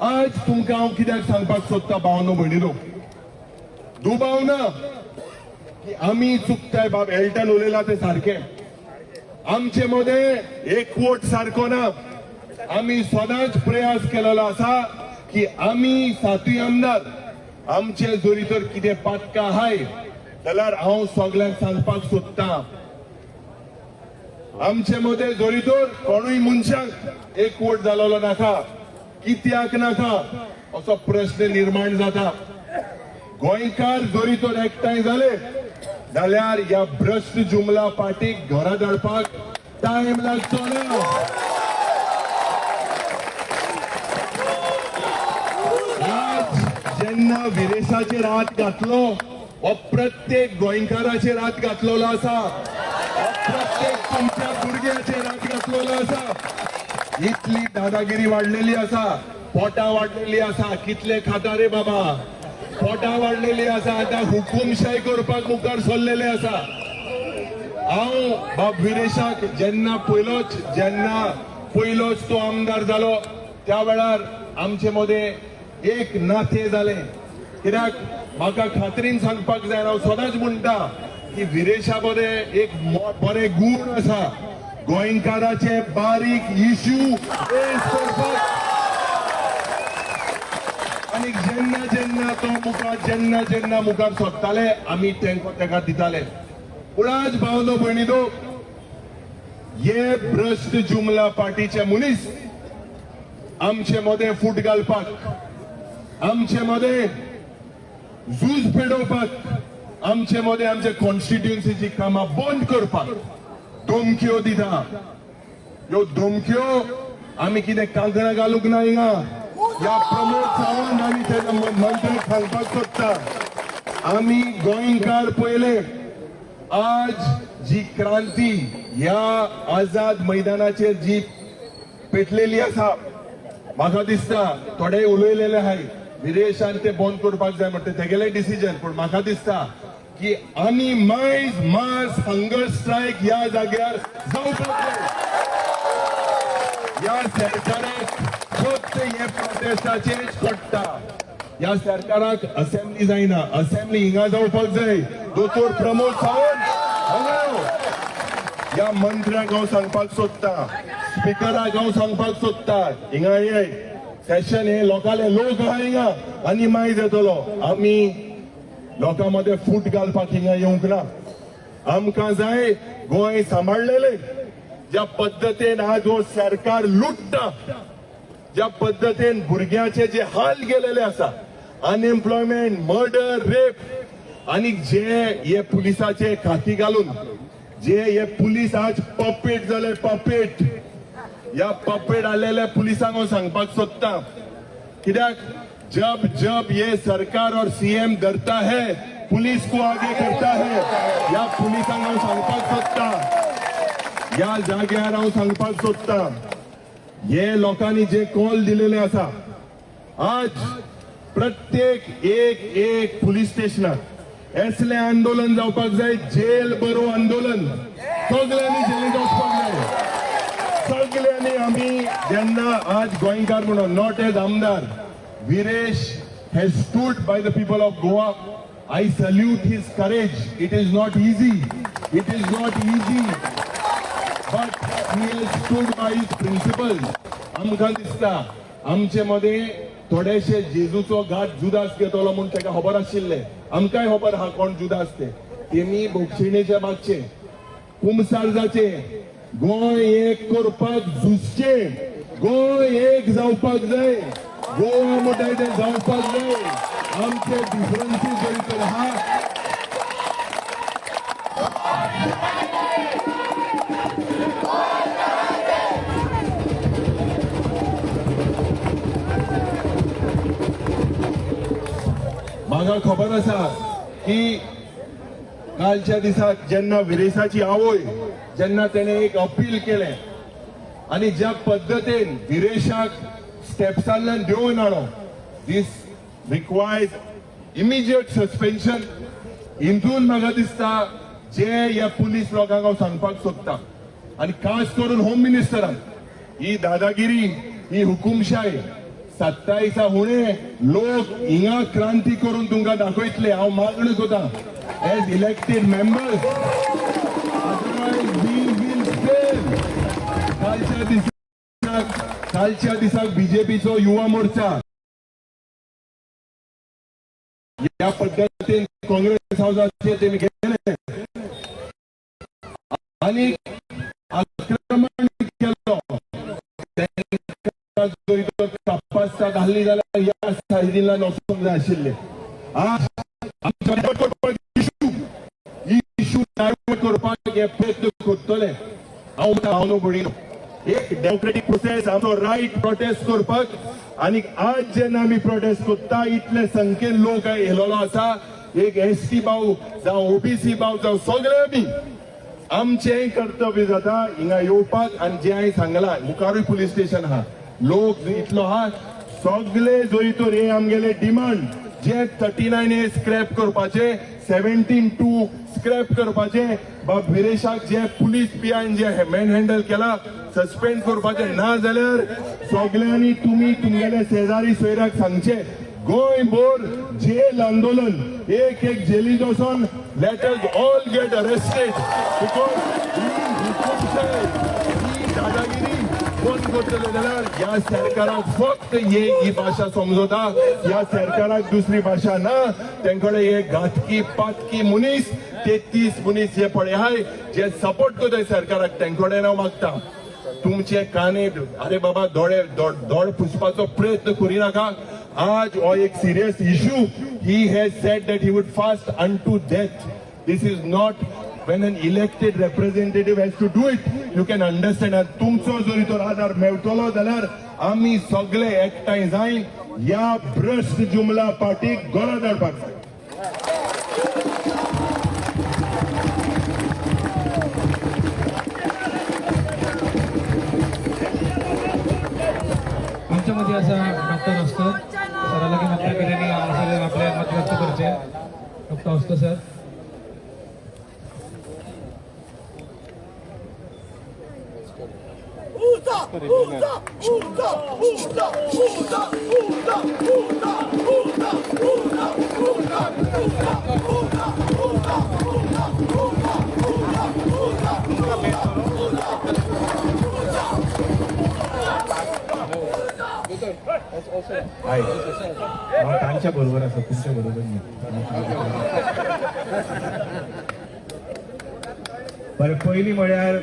आज तुमकां हांव कित्याक सांगपाक सोदता भावनो भयणीनो, दुबाव ना की आमी चुकताय. बाब एल्टन उलयला ते सारकें, आमचे मदें एकवट सारको ना. आमी सदांच प्रयास केलेलो आसा की आमी सातूय आमदार आमचे जरी तर कितें पातकां आहाय जाल्यार हांव सगल्यांक सांगपाक सोदता, आमचे मदें जरी तर कोणूय मनशांक एकवट जालोलो नाका, कित्याक नाका असो प्रश्न निर्माण जाता. गोंयकार जरी तर एकठांय जाले जाल्यार ह्या भ्रश्ट जुमला पार्टीक घरा धाडपाक टायम लागचो ना. आज जेन्ना विरेशाचेर हात घातलो हो प्रत्येक गोंयकाराचेर हात घातलेलो आसा, हो प्रत्येक तुमच्या भुरग्याचेर हात घातलेलो आसा. इतली दादागिरी वाडलेली आसा, पोटां वाडलेली आसा, कितले खाता रे बाबा, पोटां वाडलेली आसा. आतां हुकुमशाय करपाक मुखार सरलेले आसा. हांव बाब विरेशाक जेन्ना पयलोच तो आमदार जालो त्या वेळार आमचे मदें एक नातें जालें. कित्याक म्हाका खात्रीन सांगपाक जाय, हांव सदांच म्हणटा की विरेशा मदें एक बरे गूण आसा, गोंयकाराचे बारीक इश्यू रेज करपाक. आनी जेन्ना जेन्ना तो मुखार जेन्ना जेन्ना मुखार सोदताले आमी तेंको तेका दिताले. पूण आज भावनो भयणीनो, हे भ्रश्ट जुमला पार्टीचे मनीस आमचे मदें फूट घालपाक, आमचे मदें झूज पेटोवपाक, आमचे मदें आमचे कॉन्स्टिट्युन्सीची कामां बंद करपाक धमक्यो दिता. ह्यो धमक्यो आमी कितें कांकणां घालूंक ना हिंगा. ह्या प्रमोद सावंत आनी तेच्या मंत्र्याक सांगपाक सोदता, आमी गोंयकार पयले. आज जी क्रांती ह्या आझाद मैदानाचेर जी पेटलेली आसा, म्हाका दिसता थोडे उलयलेले आहाय विरेशान ते बंद करपाक जाय म्हणटा तेगेले डिसिजन, पूण म्हाका दिसता की आमी मायज मास हंगर स्ट्रायक ह्या जाग्यार जावपाक जाय. ह्या सरकाराक फक्त हे प्रोटेस्टाचेर पडटा, ह्या सरकाराक असेंब्ली जायना, असेंब्ली हिंगा जावपाक जाय. दोतोर प्रमोद सावंत हांगा ह्या मंत्र्याक हांव सांगपाक सोदता, स्पिकराक हांव सांगपाक सोदता, हिंगा ये सेशन हे लोकांले लोक आहा हिंगा आनी मायज येतलो. आमी लोकां मदें फूट घालपाक हिंगा येवंक ना. आमकां जाय गोंय सांबाळलेले. ज्या पद्दतीन आज हो सरकार लुट्टा, ज्या पद्दतीन भुरग्यांचे जे हाल गेलेले आसा, अनएम्प्लॉयमेंट, मर्डर, रेप आणि जे हे पुलिसाचे खाकी घालून जे हे पुलीस आज पपेट जाले, पपेट. ह्या पपेट आलेल्या पुलिसांक हांव सांगपाक सोदता, कित्याक जब जब ये सरकार और सीएम डरता है, पुलिस को आगे करता है. या पुलिसांक हांव सांगपाक सोदता, या जाग्यार हांव सांगपाक सोदता, हे लोकांनी जे कॉल दिलेले आसा, आज प्रत्येक एक एक पुलीस स्टेशनार असलें आंदोलन जावपाक जाय. जेल भरो आंदोलन. सगळ्यांनी जेलीत वचपाक जाय, सगळ्यांनी. आमी जेन्ना आज गोंयकार म्हणून, not as आमदार, Viresh has stood by the people of Goa. I salute his courage. It is not easy, it is not easy, but he has stood by his principles. आमकां दिसता आमचे मदें थोडेशे जेजूचो घात जुदास घेतलो म्हूण ताका खबर आशिल्लें. आमकांय खबर आहा कोण जुदास ते. तेमी भोगशिणेचे मागचे, कुमसार जाचे, गोंय एक करपाक झुजचे. गोंय एक जावपाक जाय. गोवा म्हणटाय तें जावपाक जाय. आमचे डिफरन्सीस जरी तर आहा. म्हाका खबर आसा की कालच्या दिसाक जेन्ना विरेशाची आवय जेन्ना तेणे एक अपील केलें आनी ज्या पद्दतीन विरेशाक स्टेप्सांतल्यान देंवोवन हाडलो, दीस रिक्वायर्स इमिजिएट सस्पेन्शन. हितून म्हाका दिसता जे ह्या पुलीस लोकांक हांव सांगपाक सोदता आनी खास करून होम मिनिस्टरान, ही दादागिरी, ही हुकुमशाय 27 हुणे लोक हिंगा क्रांती करून तुमकां दाखयतले. हांव मागणी करता as elected members, otherwise we will fail. कालच्या दिसाक बीजेपीचो युवा मोर्चा ह्या पद्दतीन काँग्रेस हाऊसाचेर तेमी गेले आनी आक्रमण केलो. तांकां जरी तर कापास्ता घाल्ली जाल्यार ह्या सायडीन वचूंक जाय आशिल्ले. आज इशू डायवर्ट करपाक हे प्रयत्न करतले. हांव म्हणटा, हांव न्हू भयणीनो, एक डेमोक्रेटीक प्रोसेस, आमचो रायट प्रोटेस्ट करपाक. आनी आज जेन्ना आमी प्रोटेस्ट करता, इतले संख्येन लोक येयलेलो आसा. एक एसटी भाव जावं, ओबीसी भाव जावं, सगळे आमी, आमचेंय कर्तव्य जाता हिंगा येवपाक. आनी जें हांवें सांगलां, मुखारूय पुलीस स्टेशन आहा, लोक इतलो आहा, सगळे जरी तर हे आमगेले डिमांड जे 39A scrap करपाचे, 17(2) स्क्रॅप करपाचे, बाब विरेशाक जे पुलीस पिआयन जे मॅन हँडल केला सस्पेंड करपाचे. ना जाल्यार सगळ्यांनी तुमी तुमगेले शेजारी सोयऱ्याक सांगचे, गोंयभर जेल आंदोलन. एक एक जेलीत वचोन let us all get arrested, because ही हुकुमशाय, ही दादागिरी बंद करतले जाल्यार ह्या सरकाराक फक्त ही ही भाशा समजता. ह्या सरकाराक दुसरी भाशा ना. तेंकडे हे घातकी पातकी मनीस, 33 मनीस हे पळय हाय जे सपोर्ट करताय सरकाराक. तेंकडेन हांव मागता, तुमचे काने, अरे बाबा, दोळे दोळे पुसपाचो प्रयत्न करिनाका. आज हो एक serious issue. He has said that he would fast unto death. This is not when an elected representative has to do it, you can understand. आनी तुमचो जरी तर आदार मेळटलो जाल्यार आमी सगळे एकठांय जाय ह्या भ्रश्ट जुमला पार्टीक गळो धाडपाक जाय. आमच्या मध्ये असा डॉक्टर हॉस्कर सरा लागीं मागता की त्यांनी हांगासर आपले मत व्यक्त करचे. Doctor Hoskar sir. हाय, हांव तांच्या बरोबर आसा, तुमच्या बरोबर न्ही. बरें, पयलीं म्हळ्यार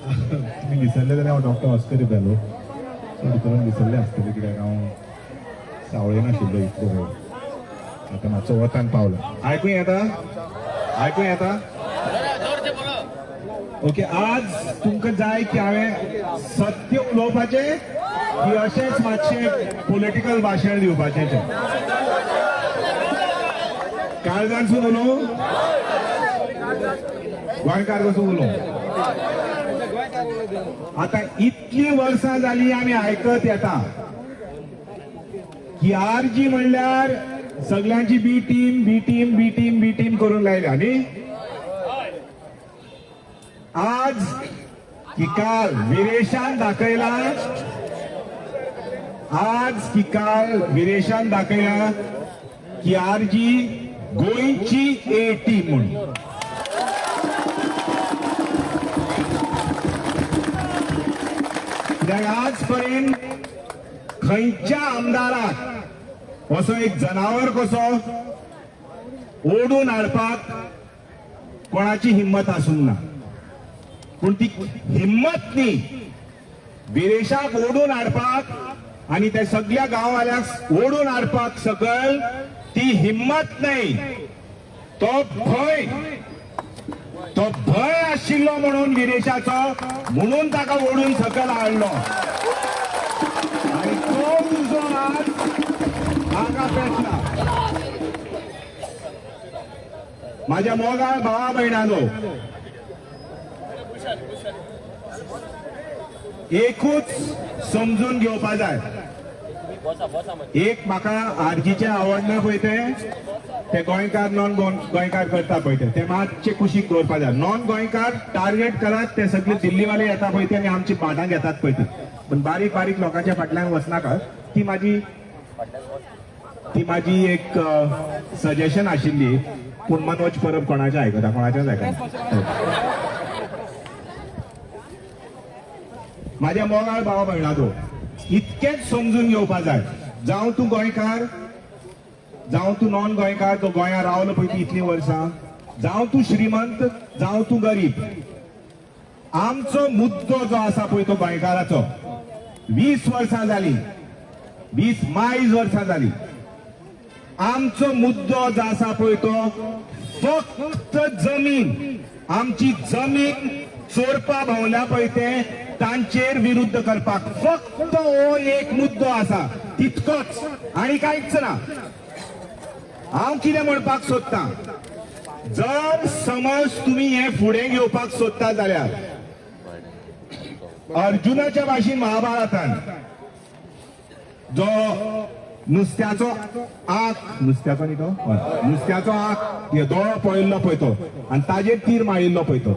तुमी विसरले जाल्यार हांव डॉक्टर ऑस्कर रिबेलो. सो भितरून विसरले आसतले, कित्याक हांव सावळेन आशिल्लो इतलो वेळ. आतां मातसो वतान पावलो. आयकूं येता? आयकूं येता? ओके. आज तुमकां जाय की हांवें सत्य उलोवपाचें की अशेंच मातशें पॉलिटिकल भाशण दिवपाचें? काळजांतसून उलोवं, गोंयकार कसो उलोवं? आतां इतलीं वर्सां जालीं आमी आयकत येता की आरजी म्हणल्यार सगळ्यांची B team, B team, B team, B team करून लायल्या न्ही. आज की काल विरेशान दाखयला, आज की काल विरेशान दाखयला की आरजी गोंयची ए टीम म्हणून. कित्याक आजपर्यंत खंयच्या आमदाराक असो एक जनावर कसो ओडून हाडपाक कोणाची हिम्मत आसूंक ना, पूण ती हिम्मत न्ही विरेशाक ओडून हाडपाक आनी त्या सगळ्या गांववाल्यांक ओडून हाडपाक सकयल ती हिम्मत न्हय. तो भंय, तो भंय आशिल्लो म्हणून विरेशाचो, म्हणून ताका ओडून सकयल हाडलो आनी तो उजो आज हांगा पेटला. माझ्या मोगाळ भावा भयणांनो, एकूच समजून घेवपा जाय. एक म्हाका आरजीचें आवडना पळय ते गोंयकार नॉन गोंयकार करता पळय ते मातशे कुशीक दवरपा जाय. नॉन गोंयकार टार्गेट करात, ते सगळे दिल्लीवाले येता पळय ते आनी आमची पाटां घेतात पळय ते, पण बारीक बारीक लोकांच्या फाटल्यान वचनाका. ती माझी एक सजेशन आशिल्ली, पूण मनोज परब कोणाचें आयकता, कोणाचेंच आयकना. माझ्या मोगाळ भावा भयणांनो, इतकेंच समजून घेवपा जाय, जावं तूं गोंयकार, जावं तूं नॉन गोंयकार, तो गोंयांत रावलो पळय ती इतलीं वर्सां, जावं तूं श्रीमंत, जावं तूं गरीब, आमचो मुद्दो जो आसा पळय तो गोंयकाराचो 20 वर्सां जालीं, 20 मायज वर्सां जालीं, आमचो मुद्दो जो आसा पळय तो फक्त जमीन. आमची जमीन चोरपा भोंवल्या पळय ते तांचेर विरुद्ध करपाक फक्त हो एक मुद्दो आसा, तितकोच आनी कांयच ना. हांव कितें म्हणपाक सोदतां, जर समज तुमी हें फुडें घेवपाक सोदता जाल्यार अर्जुनाच्या भाशेन महाभारतान जो नुस्त्याचो आंक, नुस्त्याचो न्ही तो, नुस्त्याचो आंक दोळो पळयल्लो पळय तो आनी ताजेर तीर मारिल्लो पळय तो,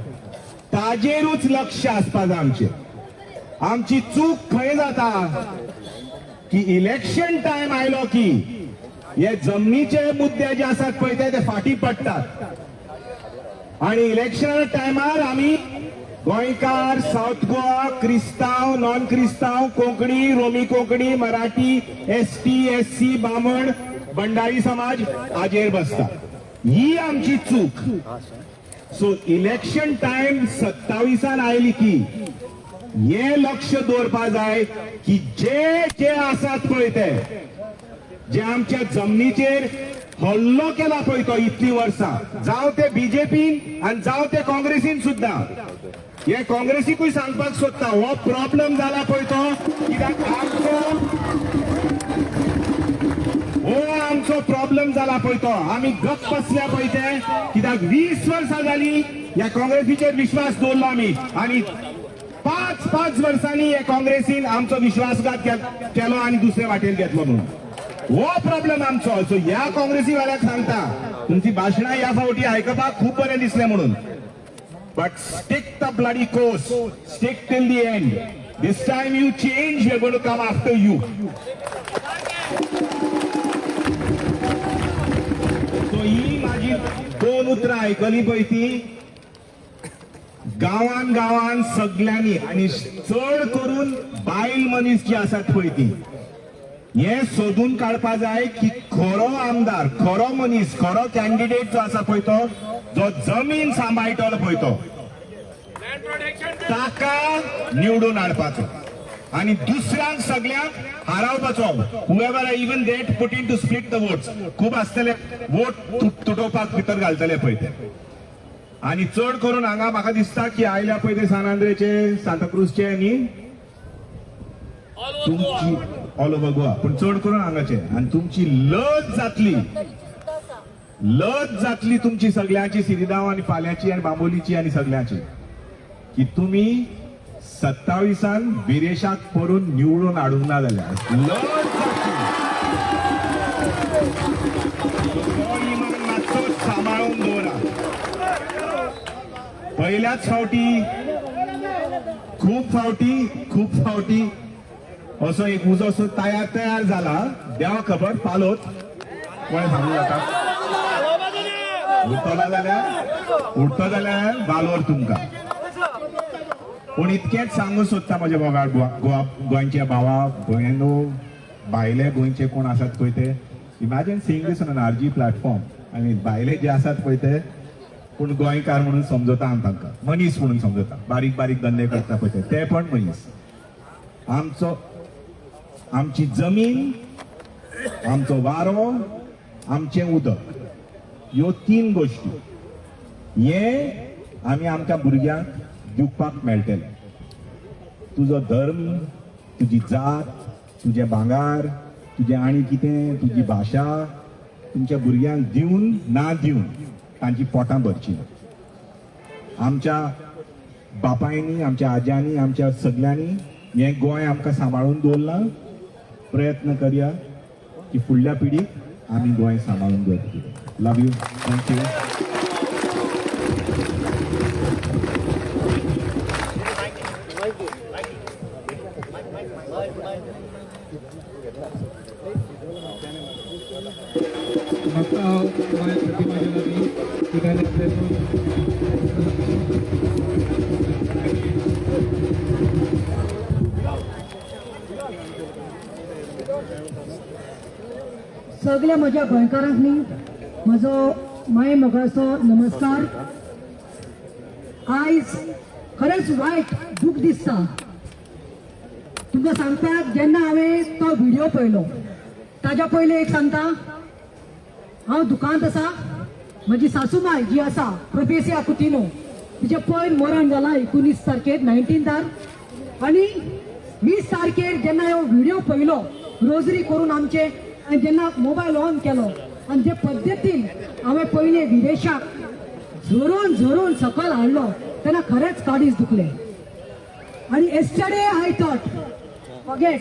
ताजेरूच लक्ष आसपा जाय आमचें. आमची चूक खंय जाता की इलेक्शन टायम आयलो की हे जमनीचे मुद्दे जे आसात पळय ते फाटीं पडटात आनी इलेक्शना टायमार आमी गोंयकार, सावथ गोवा, क्रिस्तांव, नॉन क्रिस्तांव, कोंकणी, रोमी कोंकणी, मराठी, एसटी, एससी, बामण, बंडारी समाज हाजेर बसता. ही आमची चूक. सो इलेक्शन टायम 27 आयली की हे लक्ष दवरपा जाय की जे जे आसात पळय ते जे आमच्या जमनीचेर हल्लो केला पळय तो इतलीं वर्सां, जावं ते बीजेपीन आनी जावं ते काँग्रेसीन सुद्दां. हे काँग्रेसीकूय सांगपाक सोदता हो प्रॉब्लम जाला पळय तो कित्याक आमचो हो आमचो प्रॉब्लम जाला पळय तो, आमी गप्प बसल्या पळय ते कित्याक 20 वर्सां जाली ह्या काँग्रेसीचेर विश्वास दवरलो आमी आनी 5-5 वर्सांनी हे काँग्रेसीन आमचो विश्वासघात केलो आनी दुसरे वाटेर घेतलो म्हणून हो प्रॉब्लम आमचो. सो ह्या काँग्रेसी वाल्याक सांगता, तुमची भाशणां ह्या फावटी आयकपाक खूब बरें दिसलें म्हणून, but stick the bloody course, stick till the end. This time you change, we are going to come after you. So ही माझी 2 उतरां आयकली पळय ती गांवान गांवान सगळ्यांनी आनी चड करून बायल मनीस जी आसात पळय ती हे सोदून काडपा जाय की खरो आमदार, खरो मनीस, खरो कॅन्डिडेट जो आसा पळय तो जो जमीन सांबाळटलो पळय तो ताका निवडून हाडपाचो. आणि दुसऱ्यांक सगळ्यांक हारावपाचो. Whoever are even that put in to split the votes, खूब आसतले वोट तुटोवपाक भितर घालतले पळय ते. आणि चड करून हांगा म्हाका दिसता की आयल्या पळय ते सान आंद्रेचे, सांताक्रूजचे आनी तुमची ऑल ओव्हर गोवा, पूण चड करून हांगाचे. आनी तुमची लज जातली, लज जातली तुमची सगळ्यांची, सिरिदांव आनी फाल्यांची आनी बांबोलीची आनी सगळ्यांची, की तुमी 27 विरेशाक करून निवडून हाडूंक ना जाल्यार लज जातली. तो इमान मातसो सांबाळून दवरा. पहिल्याच फावटी, खूब फावटी, खूब फावटी असो एक उजो असो तयार तयार जाला. देवा खबर पालोत कोणें सांगू जाता, उरतलो जाल्यार उरतो जाल्यार वालोर तुमकां. पूण इतकेंच सांगू सोदता म्हज्या मोगाळ गोवा गोंयच्या भावा भयणो, भायले गोंयचे कोण आसात पळय ते, imagine seeing this on an RG platform. आनी भायले जे आसात पळय ते पूण गोंयकार म्हणून समजता आमी तांकां, मनीस म्हणून समजता. बारीक बारीक धंदे करता पळय ते, ते पण मनीस. आमचो, आमची जमीन, आमचो वारो, आमचें उदक, ह्यो तीन गोश्टी हे आमी आमच्या भुरग्यांक दिवपाक मेळटलें. तुजो धर्म, तुजी जात, तुजें भांगार, तुजें आनी कितें, तुजी भाशा तुमच्या भुरग्यांक दिवन ना दिवन तांची पोटां भरची ना. आमच्या बापायनी, आमच्या आज्यांनी, आमच्या सगल्यांनी हें गोंय आमकां सांबाळून दवरलां. प्रयत्न करया की फुडल्या पिढीक आमी गोंय सांबाळून दवरतले. Love you, thank you. म्हाका माय प्रतिमा लागली की ताणें सगळ्या म्हज्या गोंयकारांक न्ही म्हजो माय मोगाचो नमस्कार. आयज खरेंच वायट दूख दिसता तुमकां सांगता. जेन्ना हांवें तो व्हिडियो पळयलो ताज्या पयलीं एक सांगता, हांव दुकानांत आसा, म्हजी सासूमाय जी आसा प्रोफेसिया कुतिनो, तिचें पयर मरण जालां 19 तारखेर, 19 आनी 20 तारखेर जेन्ना हो व्हिडियो पळयलो रोजरी करून आमचे, आनी जेन्ना मोबायल ऑन केलो आनी जे पद्दतीन हांवें पयलें विरेशाक झरून झरून सकयल हाडलो तेन्ना खरेंच काडीच दुखलें. आनी येस्टरडे I thought forget,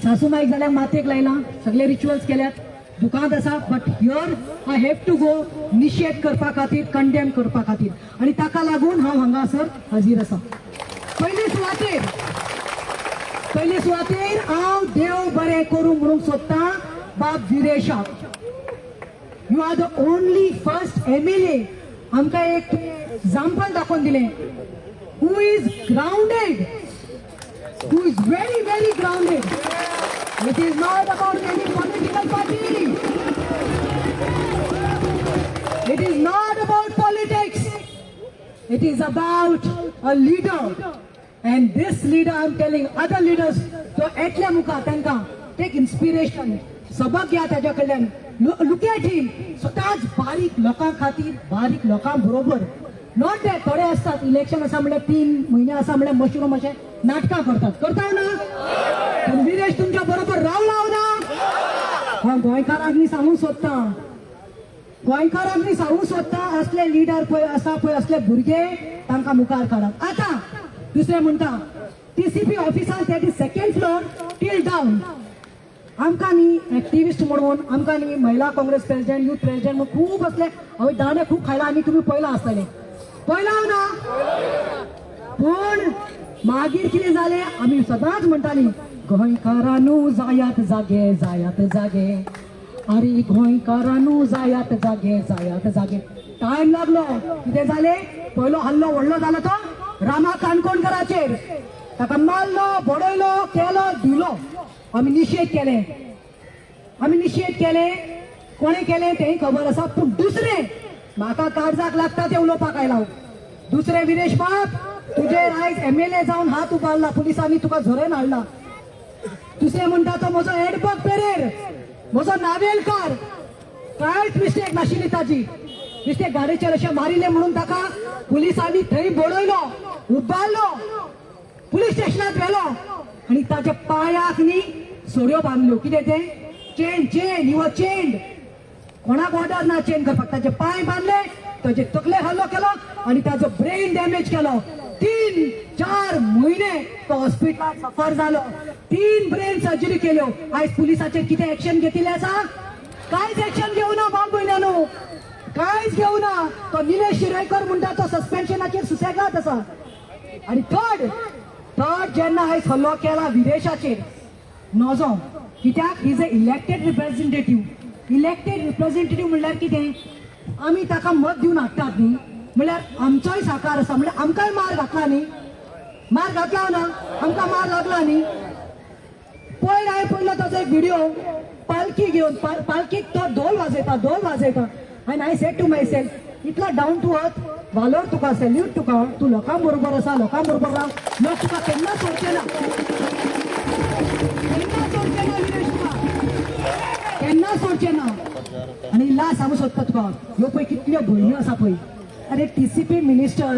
सासूमाईक जाल्यार मातयेक लायला, सगळे रिच्युअल्स केल्यात, दुकानांत आसा, but here I have to go निशेध करपा खातीर, कंडेम करपा खातीर, आनी ताका लागून हांव हांगासर हाजीर आसा. पयले सुवातेर हांव देव बरें करूं म्हणूंक सोदतां बाब विरेशाक. You are the only first MLA आमकां एक एग्जाम्पल दाखोवन दिलें, who is grounded, who is very very grounded. It is not about any political party, it is not about politics, it is about a leader. And this leader, I am telling other leaders, तो एटल्या मुखार तांकां take inspiration, सबक घ्या ताज्या कडल्यान. Look at him, स्वताच बारीक लोकां खातीर, बारीक लोकां बरोबर. Not that थोडे आसतात इलेक्शन आसा म्हणल्यार 3 म्हयने आसा म्हणल्यार मशरूम अशें नाटकां करतात, करता ना. पूण विरेश तुमच्या बरोबर रावला ना. हांव गोंयकारांक सांगूंक सोदतां, गोंयकारांक सांगूंक सोदतां, असले लिडर पळय आसा पळय, असले भुरगे तांकां मुखार काडात. आतां दुसरें म्हणटा, TCP ऑफिसान that is second floor till down, आमकां न्ही एक्टिविस्ट म्हणून, आमकां न्ही महिला काँग्रेस प्रेसिडेंट, यूथ प्रेसिडेंट म्हणून खूब असले हांवें दांडे खूब खायला आनी तुमी पळयलां आसतलें, पळयलां ना. पूण मागीर कितें जालें, आमी सदांच म्हणटालीं गोंयकारानू जायात जागे, जायात जागे, अरे गोंयकारानू जायात जागे, जायात जागे. टायम लागलो, कितें जालें, पयलो हल्लो व्हडलो जालो तो रामा काणकोणकराचेर, ताका मारलो, बडयलो, केलो, दिलो. आमी निशेध केले, आमी निशेध केले, कोणें केलें तेंय खबर आसा. पूण दुसरें म्हाका काळजाक लागता तें उलोवपाक आयला. दुसरें विरेश बाब, तुजेर आयज एमएलए जावन हात उबारला, पुलिसांनी तुका झरोवन हाडला. दुसरें म्हणटा तो म्हजो एडबर्ग पेरेर, म्हजो नावेलकार, कांयच मिस्टेक नाशिल्ली ताजी. मिस्टेक गाडयेचेर अशें मारिल्लें म्हणून ताका पुलिसांनी थंय बडयलो, उबारलो, पुलीस स्टेशनात व्हेलो आनी ताच्या पांयाक न्ही सोऱ्यो बांदल्यो. कितें तें? Chain, chain, he was chained. कोणाक ऑर्डर ना चेन करपाक. ताचे पांय बांदले, ताचे तकले हल्लो केलो आनी ताचो ब्रेन डॅमेज केलो. 3-4 म्हयने तो हॉस्पिटलात सफर जालो. 3 ब्रेन सर्जरी केल्यो. आयज पुलिसाचेर कितें एक्शन घेतिल्लें आसा? कांयच एक्शन घेवना भाव भयणांनो, कांयच घेवना. तो निलेश शिरयकर म्हणटा तो सस्पेन्शनाचेर सुसेगाद आसा. आनी थर्ड थर्ड जेन्ना आयज हल्लो केला विदेशाचेर नोजो, कित्याक he is a elected representative. Elected representative म्हणल्यार कितें? आमी ताका मत दिवन हाडटात न्ही, म्हणल्यार आमचोय साकार आसा, म्हणल्यार आमकांय मार घातला न्ही, मार घातला ना, आमकां मार लागला न्ही. पयर हांवें पळयलो ताचो एक व्हिडिओ, पालखी घेवन, पालखीक तो धोल वाजयता, धोल वाजयता. आनी I said to myself, इतलो डावन टू अर्थ वालोर तुका, सॅल्यूट तुका, तूं लोकां बरोबर आसा, लोकां बरोबर राव, लोक तुका केन्ना सोडचे ना, केन्ना सोडचे ना विरेश, तुका केन्ना सोडचे ना. आनी लास्ट सांगू सोदता तुका, ह्यो पळय कितल्यो भयण्यो आसा पळय. अरे TCP minister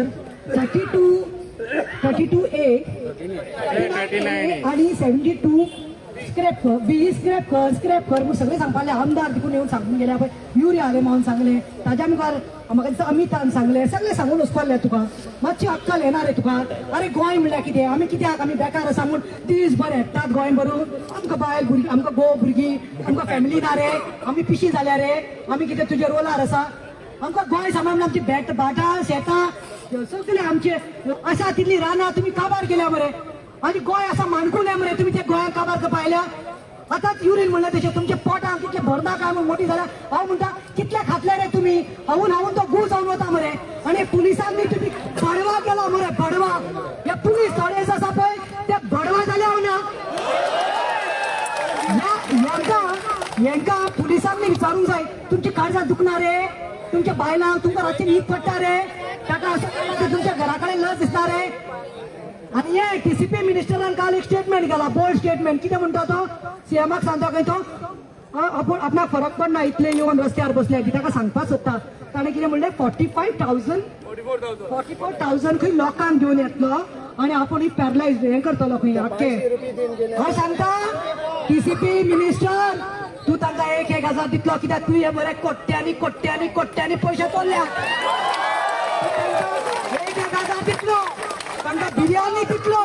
32, 32A आनी 72 स्क्रॅप कर, बी स्क्रॅप कर, स्क्रॅप कर म्हूण सगळें सांगपाक लागले. आमदार देखून येवन सांगून गेले पळय, युरी आलेमावन सांगलें, ताज्या मुखार म्हाका दिसता अमितान सांगलें, सगळें सांगून वचपाक लागले. तुका मातशी अक्कल येना रे तुका. अरे गोंय म्हणल्यार कितें? आमी कित्याक आमी बेकार आसा म्हूण दीस भर हेडटात गोंय भरून? आमकां बायल भुरगीं, आमकां घोव भुरगीं, आमकां फॅमिली ना रे? आमी पिशी जाल्या रे? आमी कितें तुजे रोलार आसा? आमकां गोंय सांबाळून आमची बेट भाटां शेतां सगळें आमचे आसा तितलीं रानां तुमी काबार केल्या मरे. आनी गोंय आसा माणकुलें मरे, तुमी ते गोंयांत काबार करपा आयल्या. आतांच युरीन म्हणलें तशें तुमच्या पोटांत कितलें भरना काय म्हूण मोटी जाल्या. हांव म्हणटा कितले खातले रे तुमी? हांवून हांवून तो गू जावन वता मरे. आनी पुलिसांनी तुमी बडवा केला मरे, बडवा. हे पुलीस थोडे आसा पळय ते बडवा जाले हांव ना. हेंकां पुलिसांनी विचारूंक जाय, तुमची काळजां दुखना रे? तुमच्या बायलांक तुमकां रातची न्हीद पडटा रे? ताका अशें केलां तुमच्या घरा कडेन लज दिसता रे? आनी हे टीसीपी मिनिस्टरान काल एक स्टेटमेंट केला, बोल्ड स्टेटमेंट. कितें म्हणटा तो? सीएमाक सांगता खंय तो आपूण आपणाक फरक पडना इतले येवन रस्त्यार बसले की ताका सांगपाक सोदता. ताणें कितें म्हणलें, 45,000 44,000 खंय लोकांक घेवन येतलो आनी आपूण ही पॅरलायज हें करतलो खंय आख्खें. हांव सांगता टीसीपी मिनिस्टर, तूं तांकां 1-1 हजार दितलो, कित्याक तूं हे बरे कोट्यांनी कोट्यांनी कोट्यांनी पयशे चोरल्या. 1-1 हजार दितलो तांकां, बिर्याणी दितलो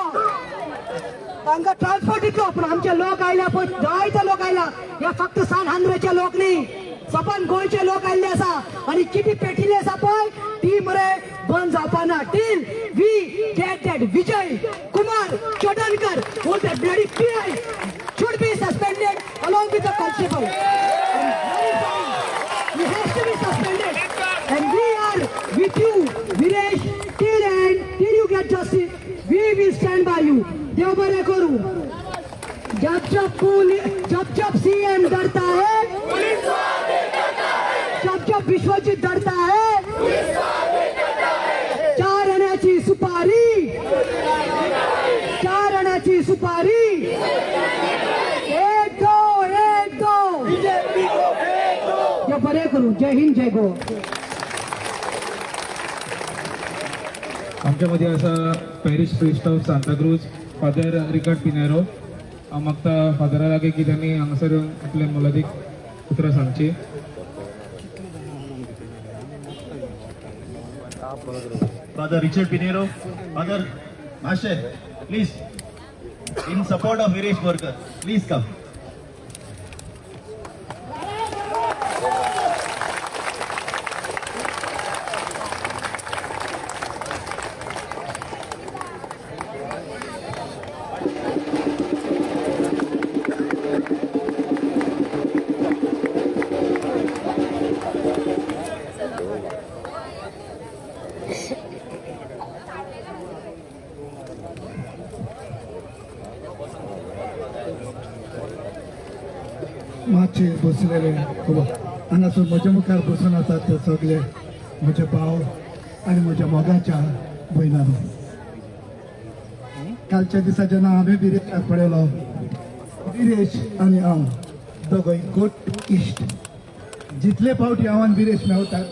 तांकां, ट्रान्सपोर्ट दितलो. पूण आमचे लोक आयल्या पळय, जायते लोक आयल्या. हे फक्त सान आंद्रेचे लोक न्ही, सपन गोंयचे लोक आयिल्ले आसा. आनी कितें पेटिल्ले आसा पळय ती मरे बंद जावपा ना till we get that Vijay Kumar Chodankar, who that bloody PI should be suspended along with the constable. He has to be suspended. And we are with you, Viresh, till end, till you get justice. We will stand by you. देव बरे करूं. जब जब police, जब जब CM डरता है, जब जब विश्वजीत डरता है, चार आण्याची सुपारी, चार आण्याची सुपारी, एक दो, एक दो. जय बरे करूं. जय हिंद, जय गोवा. आमच्या मध्ये आसा parish priest of Santacruz father Richard Pinheiro. हांव मागता फादरा लागीं की त्यांनी हांगासर येवन आपले मोलादीक उतरां सांगची. Father Richard Pinheiro, Father Mashe, please, in support of Viresh Borkar, please come. मातशे बसलेले हांगासर म्हज्या मुखार बसून आसात ते सगळे म्हजे भाव आनी म्हज्या मोगाच्या भयणांनो. कालच्या दिसा जेन्ना हांवें विरेशाक पळयलो, विरेश आनी हांव दोगूय गोट इश्ट. जितले फावटी हांव आनी विरेश मेवतात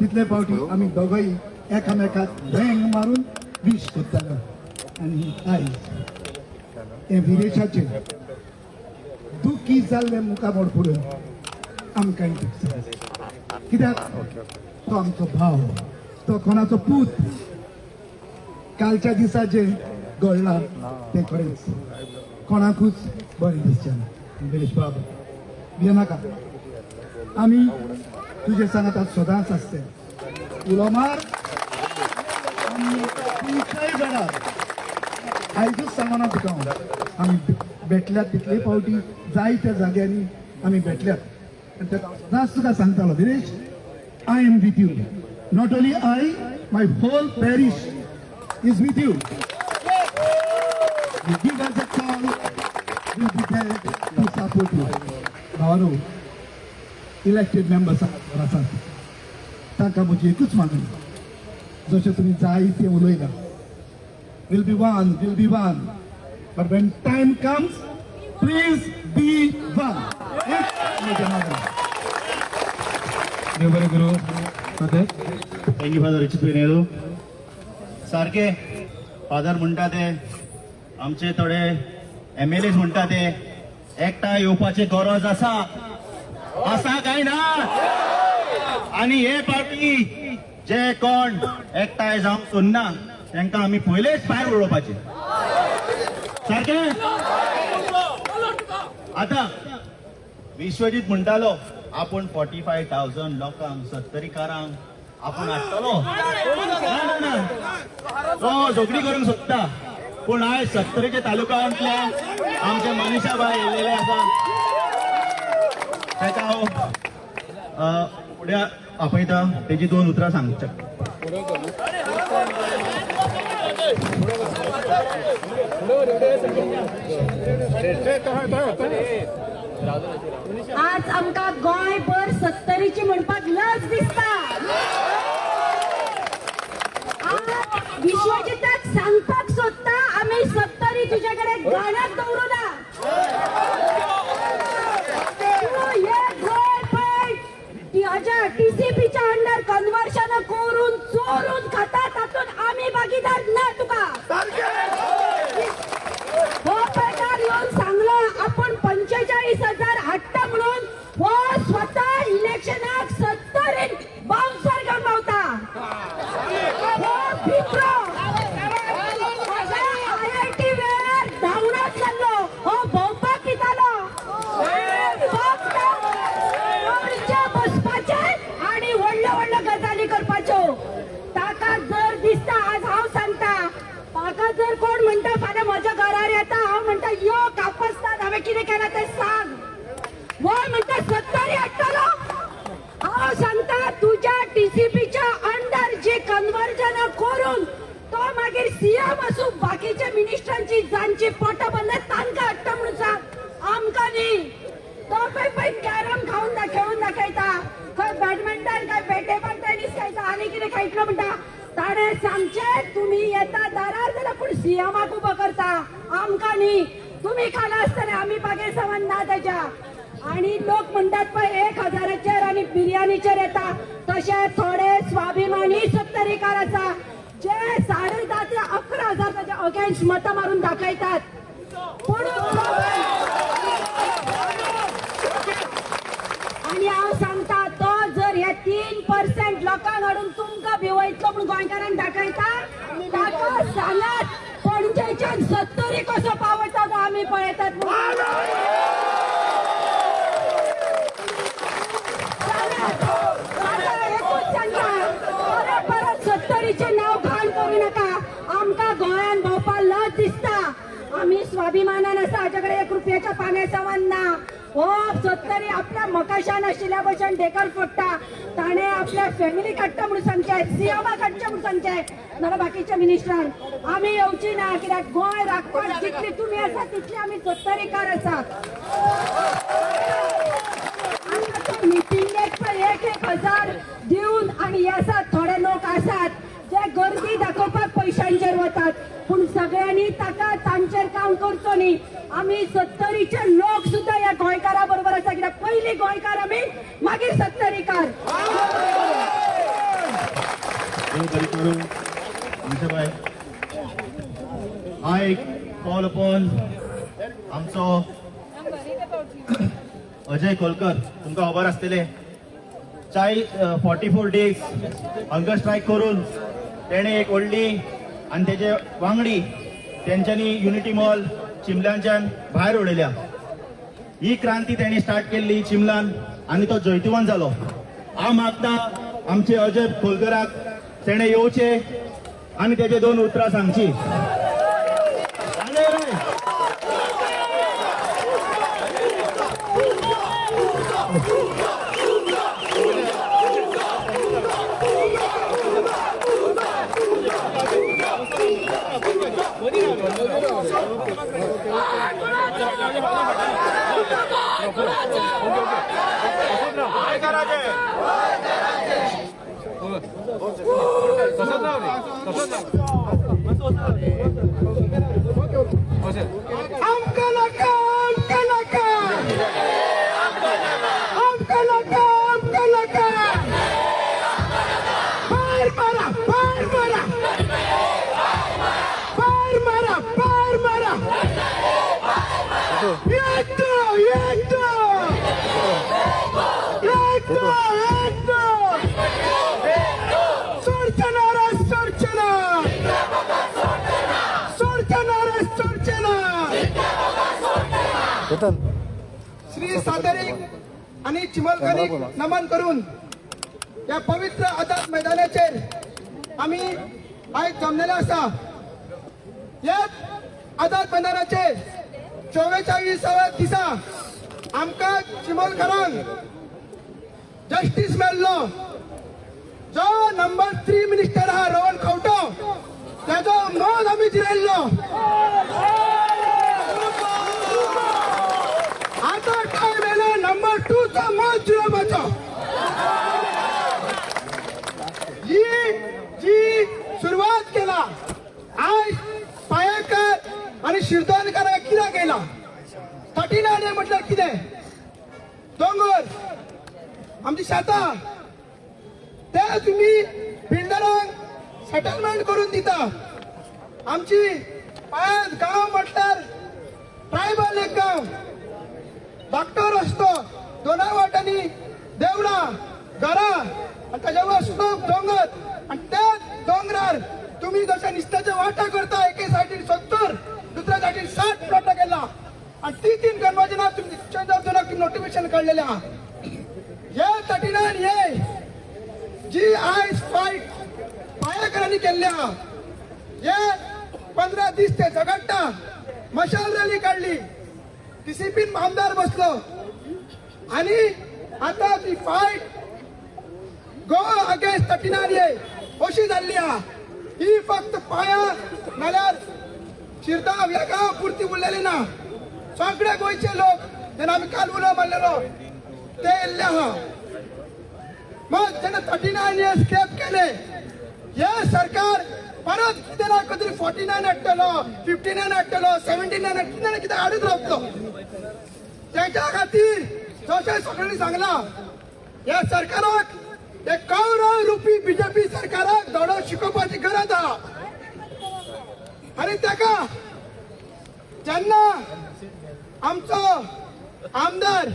तितले फावटी आमी दोगूय एकामेकाक वेंग मारून विश करतालो. आनी आयज हें विरेशाचें दुखी जाल्लें मुखामळ पळोवन आमकांय दूख जालें. कित्याक तो आमचो भाव, तो कोणाचो पूत. कालच्या दिसा जें घडलां तें खरेंच कोणाकूच बरें दिसचें ना. विरेश बाब भियेनाका, आमी तुजे सांगात सदांच आसते. उलो मार आमी खंयच्याय वेळार, आयजूच सांगना तुका हांव, आमी भेटल्यात तितले फावटी जायत्या जाग्यांनी आमी भेटल्यात आनी तेका हांव सदांच तुका सांगतालो, Viresh, I am with you. Not only I, my whole parish is with you. You give us a call, we'll be there to support you. भावानो, इलेक्टेड मेंबर्स आसात तांकां म्हजी एकूच मागणी, जशें तुमी जाय तें उलयलां, will be one, will be one, but when time comes please be one. एक म्हजें मागणें. देव बरें करूं father. Thank you father Richard Pinheiro. सारके फादर म्हणटा ते, आमचे थोडे एमएलएस म्हणटा ते एकठांय येवपाची गरज आसा, आसा काय ना? आनी हे पार्टी जे कोण एकठांय जावंक सोदना तांकां आमी पयलेच भायर उडोवपाचे. सारकें? आतां विश्वजीत म्हणटालो आपूण 45,000 लोकांक सत्तरीकारांक आपूण हाडटलो. ना ना, तो झगडी करूंक सोदता, पूण आयज सत्तरीच्या तालुक्यांतल्या आमच्या मनीषा बाय येयलेले आसा, ताका हांव फुडें आपयता, तेजी दोन उतरां सांगच्या. आज आमकां गोंयभर सत्तरीची म्हणपाक लज दिसता. आज विश्वजिताक सांगपाक सोदता आमी सत्तरी तुजे कडेन गाण्याक दवरूं ना. तूं हे गोंय पळय हाज्या टीसीपीच्या अंडर कन्वर्शन करून चोरून खाता, तातूंत आमी भागीदार ना तुका. हो प्रकार येवन सांगलो आपूण 45,000 हाडटा म्हणून, हो स्वता इलेक्शनाक 70 बाउन्सर घेवन पावता. हो भित्रो आयआयटी वेळार धांवणोच जाल्लो, हो भोंवपाक दितालो. फक्त बसपाचें आनी व्हडल्यो व्हडल्यो गजाली करपाच्यो. ताका जर दिसता, आज हांव सांगता, म्हाका जर कोण म्हणटा फाल्यां म्हज्या घरार येता, हांव म्हणटा यो कापसतात, हांवें कितें केलां तें सांग. वो म्हणटा 70 हाडटलो. हांव सांगता तुज्या टीसीपीच्या अंडर जी कन्वर्जन करून तो मागीर सीएम आसूं बाकीच्या मिनिस्टरांची जांची पोटां भरल्यात तांकां हाडटा म्हणून सांग, आमकां न्ही. तो पळय पळय कॅरम खावन खेळून दाखयता, खंय बॅडमिंटन काय बेटेपान टेनीस खेळटा आनी कितें खेळटलो म्हणटा. ताणें सांगचें तुमी येता दारार जाल्यार पूण सीएमाक उबो करता, आमकां न्ही. तुमी खाला आसतले, आमी बागेर सामान ना तेज्या. आनी लोक म्हणटात पळय 1,000चेर आनी बिर्याणीचेर येता, तशे थोडे स्वाभिमानी सत्तरीकार आसा जे 10,500 ते 11,000 ताच्या अगेन्स्ट मतां मारून दाखयतात. पूण आनी हांव सांगता तो जर हे 3% लोकांक हाडून तुमकां भिवयतलो म्हूण गोंयकारांक दाखयता, ताका सांगात पणजेच्यान 70 कसो पावयता तो आमी पळयतात. एकूच सांगता, परत परत 70चें नांव घाण करूं नाका. आमकां गोंयांत भोंवपाक लज दिसता. आमी स्वाभिमानान आसा, हाजे कडेन 1 रुपयाच्या पान्या सामान ना. हो 70 आपल्या मकाशान आशिल्ल्या भशेन ढेकर फोडटा. ताणें आपल्या फॅमिली काडटा म्हणून सांगचें, सीएमा काडचें म्हणून सांगचें, नाजाल्यार बाकीच्या मिनिस्टरांक. आमी येवची ना, कित्याक गोंय राखपाक जितली तुमी आसा तितली आमी 70कार आसात. मिटिंगेक पळय 1,000 दिवन आनी हे आसात थोडे लोक आसात जे गर्दी दाखोवपाक पयशांचेर वतात. पूण सगळ्यांनी ताका तांचेर काम करचो न्ही. आमी सत्तरीचे लोक सुद्दां ह्या गोंयकारा बरोबर आसा, कित्याक पयलीं गोंयकार आमी, मागीर सत्तरीकार. I call upon आमचो अजय कोलकर, तुमकां खबर आसतलें 44 डेज हंगर स्ट्रायक करून तेणें एक व्हडली आनी तेजे वांगडी तेंच्यांनी युनिटी मॉल चिमलांच्यान भायर उडयल्या. ही क्रांती तेणी स्टार्ट केल्ली चिमलान आनी तो जैतिवंत जालो. हांव मागता आमचे अजय खोलकराक तेणें येवचें आनी तेजे दोन उतरां सांगची. श्री सातारीक आणि चिमलकरीक नमन करून या पवित्र आझाद मैदानाचेर आमी आयज जमलेले आसा. ह्या आझाद मैदानाचेर 44व्या दिसा आमकां चिमलकरांक जस्टीस मेळ्ळो. जो नंबर 3 मिनिस्टर आहा रोहन खंवटो ताजो मत आमी जिरयल्लो. आतां टायम येयलो नंबर 2 चो मत जिरोवपाचो. ही जी सुरवात केला आयज पायेकर आनी शिरदोनकारांक कित्याक येयला 39 म्हटल्यार कितें? दोंगर, आमची शेतां ते तुमी बिल्डरांक सेटलमेंट करून दिता. आमची पांच गांव म्हटल्यार ट्रायबल एक गांव, धाकटो रस्तो, दोनाय वाटांनी देवळां, घरां आनी ताज्या वयर स्लोप दोंगर आनी त्या दोंगरार तुमी जशें नुस्त्याचे वांटा करता, एके सायडीन 70 दुसऱ्या सायडीन 60 प्लॉटां केला आनी ती 3 कन्वर्जनां तुमी चेंज ऑफ झोनाक नोटिफिकेशन काडलेलें आहा. हे 39 हे जी आयज फायट पायेकरांनी केल्ले आहा, हे 15 दीस ते झगडटा, मशाल रॅली काडली, डीसीपीन आमदार बसलो आनी आतां ती फायट गोवा अगेन्स्ट 39 हे अशी जाल्ली आहा. ही फक्त पाया नाल्यार शिरदांव ह्या गांव पुरती उरलेली ना. सगळे गोंयचे लोक जेन्ना आमी काल उलो मारलेलो ते येयल्ले आहा. मग जेन्ना 39 हे स्केप केले हे सरकार परत कितें ना खंय तरी 49 हाडटलो, 59 हाडटलो, 79 कितें ना कितें हाडूत रावतलो. तेच्या खातीर जशें सगळ्यांनी सांगलां ह्या सरकाराक, हे कौरव रुपी बीजेपी सरकाराक धडो शिकोवपाची गरज आहा. आनी ताका जेन्ना आमचो आमदार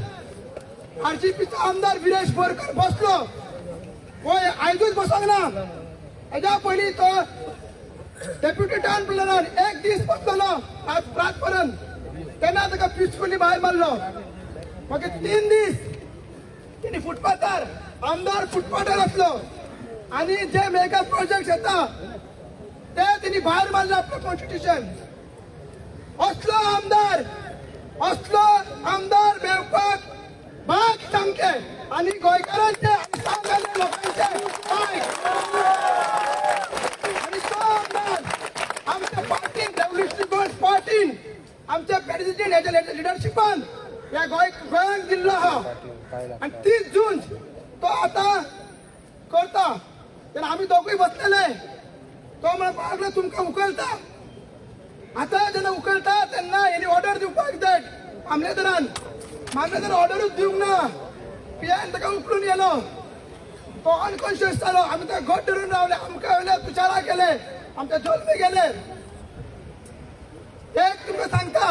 आरजीपीचो आमदार विरेश बोरकर बसलो, हो आयजूच बसोंक ना, हेज्या पयलीं तो डेप्युटी टावन प्लॅनर एक दीस बसलेलो आज रात पर्यंत, तेन्ना ताका पिसफुली भायर मारलो. मागीर 3 दीस तेणी फुटपाथार, आमदार फुटपाथार आसलो आनी जे मेगा प्रोजेक्ट येता ते तेणी भायर मारले आपलें कॉन्स्टिट्युशन. असलो आमदार, असलो आमदार मेळपाक भाग सामकें आनी गोंयकारांचे आनी सामान्य लोकांचे भाग. आनी तो आमदार आमच्या पार्टीन, रेव्होल्युशनरी गोंय पार्टीन, आमच्या प्रेसिडेंट हेच्या लिडरशिपान ह्या गोंयांक दिल्लो आहा आनी 30 जून तो आतां करता. तेन्ना आमी दोगूय बसलेले, तो म्हणपाक लागलो तुमकां उखलता. आतां जेन्ना उखलता तेन्ना हेणी ऑर्डर दिवपाक जाय मामलेदारान. मामलेदार ऑर्डरूच दिवंक ना. पियान ताका उखलून गेलो. तो अनकॉन्शियस जालो. आमी ताका घट धरून रावले. आमकां वयले तुशारा केले, आमच्या जल्मी गेले. एक तुमकां सांगता,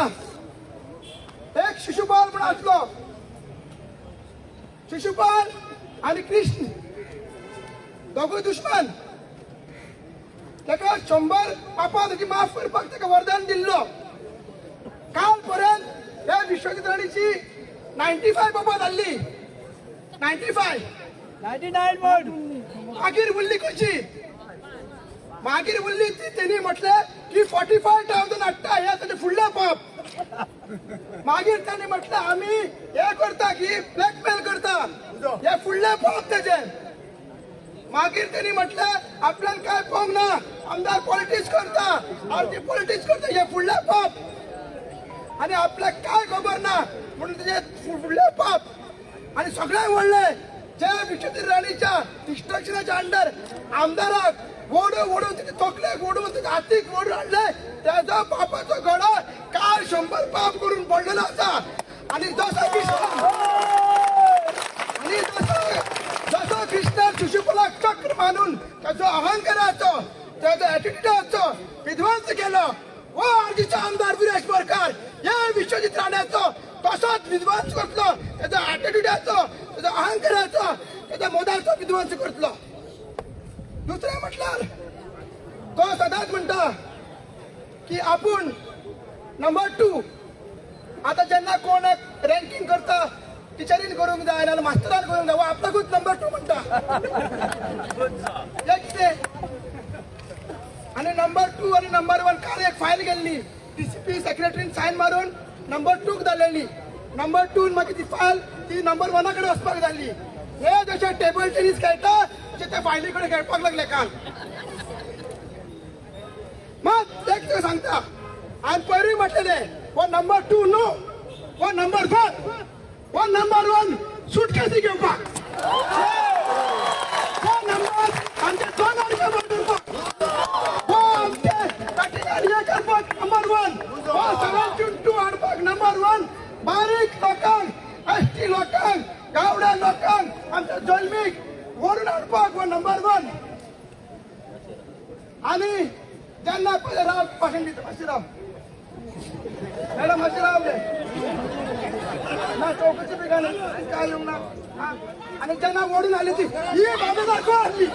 एक शिशुपाल म्हण आसलो. शिशुपाल आनी कृष्ण दोगूय दुश्मन. ताका 100 पापां ताची माफ करपाक ताका वरदान दिल्लो. काल पर्यंत ह्या विश्वजीत राणेची 95 पापां जाल्ली. 95 99 मागीर उरली खंयची? मागीर उरली ती तेणी म्हटलें की 45,000 हाडटा हे ताचे फुडलें पाप. मागीर तांणी म्हटलें आमी हे करता की ब्लॅकमेल करता, हे फुडलें पाप तेजें. मागीर तेणी म्हटलें आपल्यान काय पळोवंक ना, आमदार पॉलिटिक्स करता, आरती पॉलिटिक्स करता, हे फुडलें पाप. आनी आपल्याक काय खबर ना म्हणून तेजें फुडलें पाप. आनी सगळ्यांक व्हडलें जे विश्वजीत राणेच्या इन्स्ट्रक्शनाच्या अंडर आमदाराक ओडून ओडून तेजे तकलेक ओडून तेच्या हातीक ओडून हाडले, तेजो पापाचो घडो काल 100 पाप करून पडलेलो आसा. आनी जसो कृष्ण आनी जसो कृष्णान शिशुपालाक चक्र मानून ताचो अहंकाराचो ताचो एटिट्यूडाचो विध्वंस केलो, हो आरजीचो आमदार विरेश बोरकार ह्या विश्वजीत राण्याचो तसोच विध्वंस करतलो. ताचो एटिट्यूडाचो, ताचो अहंकाराचो, ताच्या मोदाचो विध्वंस करतलो. दुसरें म्हटल्यार तो सदांच म्हणटा की आपूण नंबर 2. आतां जेन्ना कोण रँकींग करता टिचरीन करूंक जाय नाजाल्यार मास्तरान करूंक जाय, आपल्याकूच नंबर 2 म्हणटा. हें कितें? आनी नंबर 2 आनी नंबर 1 काल एक फायल गेल्ली, DCP सेक्रेटरीन सायन मारून नंबर 2 धाडलेली. नंबर 2 मागीर ती फायल ती नंबर 1 कडेन वचपाक जाल्ली. हे जशें टेबल टेनीस खेळटा तशें त्या फायली कडेन खेळपाक लागले काल. मात एक तुका सांगता, हांवें पयरूय म्हटलेलें, हो नंबर 2 न्हू, हो नंबर 1, हो नंबर 1 सुटकेसी घेवपाक, हो नंबर आमच्या दोंगर करपाक, हो आमचे हे करपाक नंबर 1, हो 72 हाडपाक नंबर 1. बारीक लोकांक, एसटी लोकांक, गावड्या लोकांक, आमच्या जल्मीक वरून हाडपाक हो नंबर 1. आनी जेन्ना पळय राव भाशण दिता, मातशें राव मॅडम, मातशें राव ना, चौकशी बी काय काय येवंक ना. आनी जेन्ना ओडून हाडली ती ही मामलेदार कोण हाडली?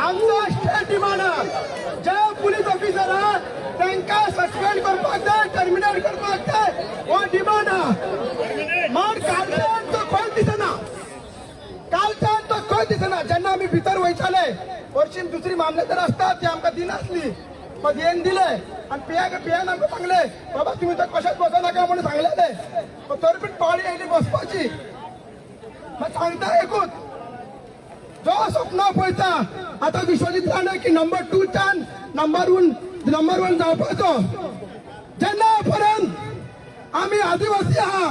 आमचो स्टेट डिमांड जे पुलीस ऑफिसर आहा तांकां सस्पेंड करपाक जाय, टर्मिनेट करपाक जाय, हो डिमांड आहा. मात कालच्यान तो खंय दिसना, कालच्यान तो खंय दिसना. जेन्ना आमी भितर वयताले हरशीं दुसरी मामलेदार आसता ती आमकां दिनासली, मागीर हेन दिले आनी पियान आमकां सांगलें बाबा तुमी तर कशेंच बसनाका म्हणून सांगलेलें, तरी पूण पाळी आयली बसपाची. मात सांगता एकूच, जो स्वप्न पळयता आतां विश्वजीत राणे की नंबर 2 च्यान नंबर 1 जावपाचो, जेन्ना पर्यंत आमी आदिवासी आहा,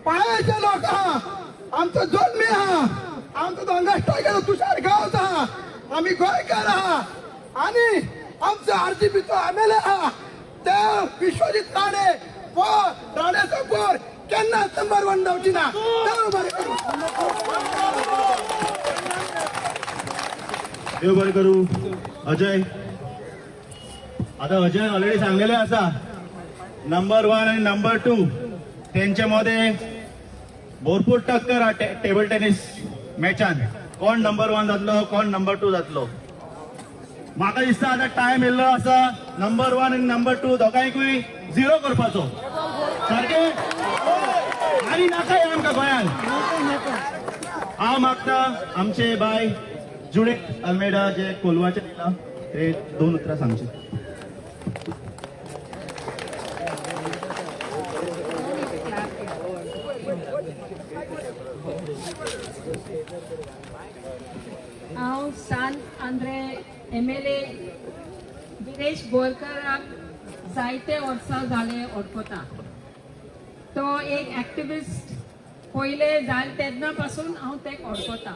पाळ्याचे लोक आहा, आमचो जल्मी आहा, आमचो दोंगर तुषार गांवस आहा, आमी गोंयकार आहा आनी आमचो RGPचो MLA आहा, ते विश्वजीत राणे हो राण्याचो पोर केन्नाच नंबर 1 जावची ना. देव बरें करूं. देव बरें करूं. अजय, आतां अजय ऑलरेडी सांगलेलें आसा, नंबर 1 आनी नंबर 2 तेंचे मदें भरपूर टक्कर आहा टेबल टेनीस मॅचान. कोण नंबर 1 जातलो, कोण नंबर 2 जातलो. म्हाका दिसता आतां टायम येयल्लो आसा नंबर 1 आनी नंबर 2 दोगांयकूय 0 करपाचो. सारकें? आनी नाका हें आमकां गोंयांत. हांव मागता आमचे बाय जुडे अल्मेडा जे कोलवाचे दिला ते 2 उतरां सांगचे. हांव सान आंद्रे MLA Viresh बोरकराक जायते वर्सां जाले वळखता. तो एक एक्टिविस्ट पयले जाल तेन्ना पासून हांव तेका वळखता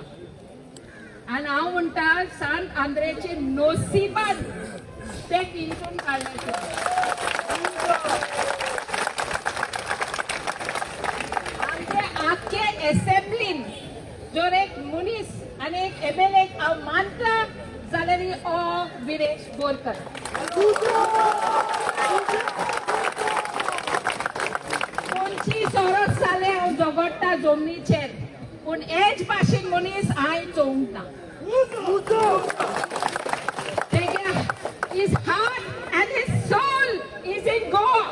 आनी हांव म्हणटा सांत आंद्रेचे नोसिबान ते विंचून काडले. आमचे आख्खे एसेंब्लीन जर एक मनीस आनी एक एमएलए हांव मानता जाल्यार ओ विरेश बोरकर. 25 वर्स जाले हांव झगडटा जमनीचेर, पूण हेच भाशेन मनीस हांवें चोवंक ना. His heart and his soul is in Goa.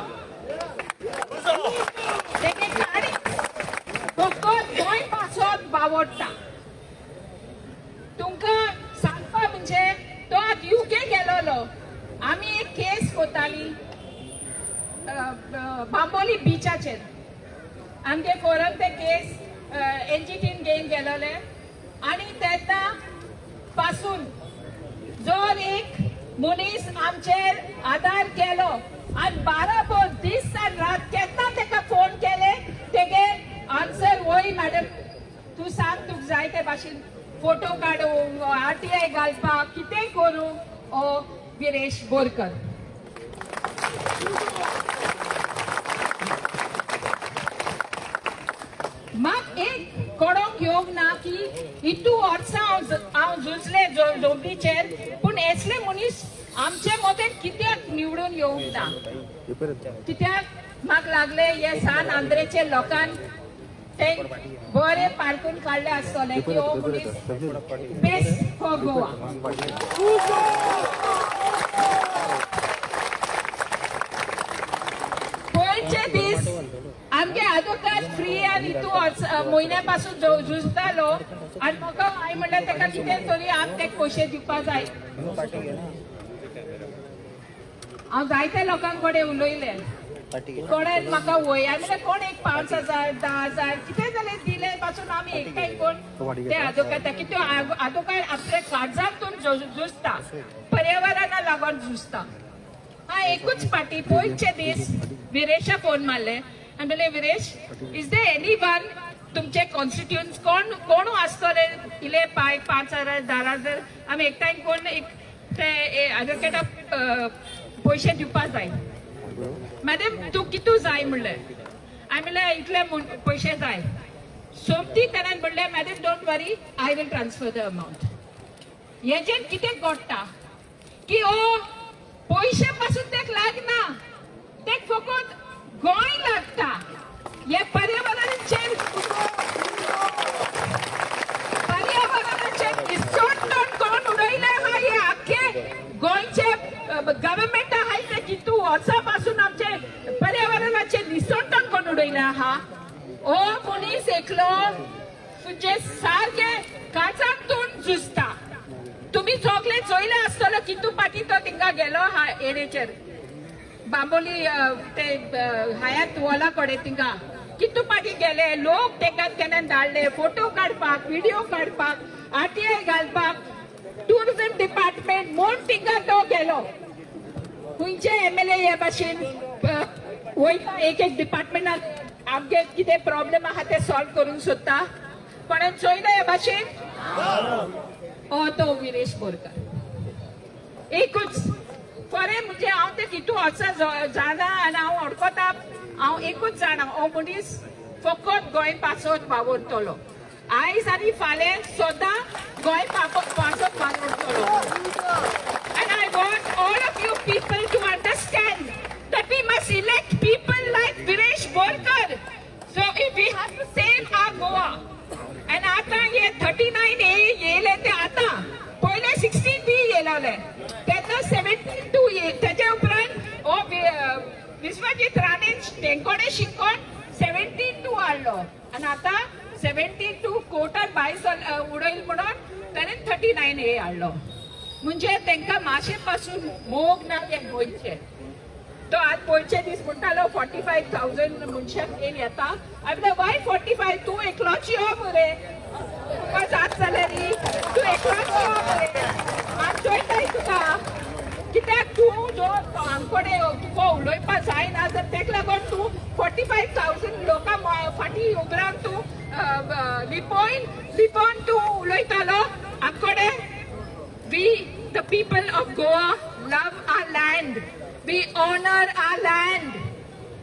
तेगे काळीज फकत गोंय पासत बावडटा. तुमकां सांगपा म्हणजे तो आतां युके गेलोलो. आमी एक केस कोताली बांबोली बिचाचेर. आमगे फोरम ते केस एनजीटीन घेवन गेलोले आनी तेन्ना पासून जर एक मनीस आमचेर आदार केलो आनी बाराबर दीस आनी रात केन्ना तेका फोन केले तेगे आन्सर वय मॅडम तूं सांग तुका जाय ते भाशेन फोटो काडूंक आरटीआय घालपाक कितेंय करूंक ओ विरेश बोरकर. म्हाका एक कळोंक येवंक ना की इतू वर्सां हांव झुजलें जमनीचेर, पूण एसले मनीस आमचे मदें कित्याक निवडून येवंक ना? कित्याक म्हाका लागलें हे सान आंद्रेचे लोकांक ते बरे पारकून काडले आसतले की हो मनीस बेस्ट फॉर गोवा. पयचे दीस आमगे आदोकार फ्री आनी तूं म्हयन्या पासून झुजतालो आनी म्हाका हांवें म्हणल्यार तेका कितें तरी आमी तेका पयशे दिवपा जाय. हांव जायत्या लोकां कडेन उलयलें, कोणें म्हाका वय आनी कोण एक 5,000 10,000 कितें जालें दिलें पासून आमी एकठांय कोण ते आदोकार कितें आदोकार आपल्या काळजांतून झुजता, पर्यावरणा लागून झुजता. हा एकूच पाटी पयचे दीस विरेशा फोन मारले आनी म्हणलें Viresh is they any one तुमचे कॉन्स्टिट्युएंट्स कोण कोण आसतले इले 5,000 10,000 आमी एकठांय कोण एक ते एडवोकेटाक पयशे दिवपा जाय. मॅडम तूं कितू जाय म्हणलें. हांवें म्हणलें इतले पयशे जाय. सोमती तेणें म्हणलें madam don't worry I will transfer the amount. हेजेर कितें घडटा की ओ पयशे पासून तेक लागना, तेक फकत गोंय लागता. हे पर्यावरणाचेर इसोण कोण उडयले आहा हे आख्खे गोंयचे गव्हर्मेंट आहाय ते कितू वर्सां पासून आमचे पर्यावरणाचेर निसणटण कोण उडयले आहा. ओ मनीस एकलो तुजे सारके काळजांतून झुजता. तुमी सगळे चोयले आसतलो कितू पाटी तो थिंगा गेलो हा एडेचेर बांबोली ते हयात वॉला कडेन थिंगा कितू पाटी गेले लोक तेका केन्ना धाडले फोटो काडपाक व्हिडिओ काडपाक आरटीआय घालपाक टुरिझम डिपार्टमेंट म्हूण थिंगा तो गेलो. खंयचे एमएलए हे भाशेन वयता एक एक डिपार्टमेंटान आमगे कितें प्रॉब्लेम आहा ते सॉल्व करूंक सोदता. कोणें चोयलें हे भाशेन? ओ तो विरेश बोरकर. एकूच खरें म्हणजे हांव तें कितू वर्सां जाणा आनी हांव वळखता. हांव एकूच जाणा हो मनीस फकत गोंय पासत वावुरतलो. आयज आनी फाल्यां सदां गोंय पासत वावुरतलो. And I want all of you people to understand that we must elect people like Viresh Borkar. So if we have to save our Goa. And आतां हे 39A येयले ते आतां पयले 16B येयलोले तेन्ना 17-2 तेच्या उपरांत हो विश्वजीत राणे तेंकोडे शिकोवन 17-2 हाडलो आनी आतां 17-2 कोर्टान भायर उडयल म्हणून ताणें 39A हाडलो. म्हणजे तांकां माशे पासून मोग ना हे गोंयचे. तो आज पयचे दीस म्हणटालो 45,000 मनशांक येवन येता. हांवें म्हणलें वाय 45 तूं एकलोच यो मरे, तुका जात जाल्यार न्ही तूं एकलोच यो मरे, हांव चोयताय तुका कित्याक तूं जो आमकडे तुका उलोवपा जायना तर तेका लागून तूं 45,000 लोकां फाटीं उबरावन तूं लिपोवन लिपोवन तूं उलयतालो आमकडे. We, the people of Goa, love our land. We honor our land.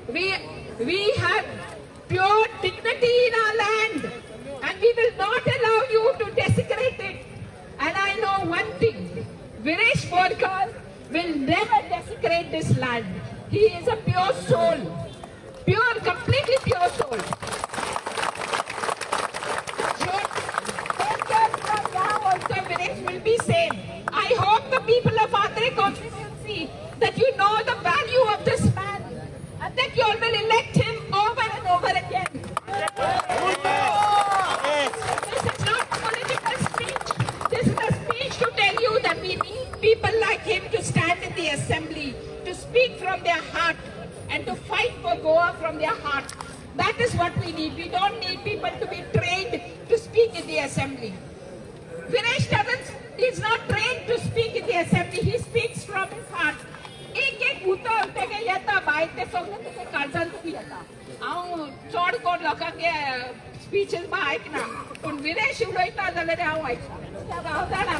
We have pure dignity in our land, and we will not allow you to desecrate it. And I know one thing, Viresh Borkar will never desecrate this land. He is a pure soul, pure, completely pure soul. So, from now also Viresh will be same. I hope the people of Andhra constituency that you know the value of this man and that you all will elect him over and over again. This is not a political speech. This is a speech to tell you that we need people like him to stand in the assembly, to speak from their heart and to fight for Goa from their heart. That is what we need. We don't need people to be trained to speak in the assembly. Viresh is not trained to speak in the assembly. He speaks from his heart. एक एक उतर तेगे येता भायर ते सगळे तेगे काळजान तुका येता. हांव चड कोण लोकांक स्पीचीस बा आयकना, पूण विरेश उलयता जाल्यार हांव आयकता. हांव जाणा.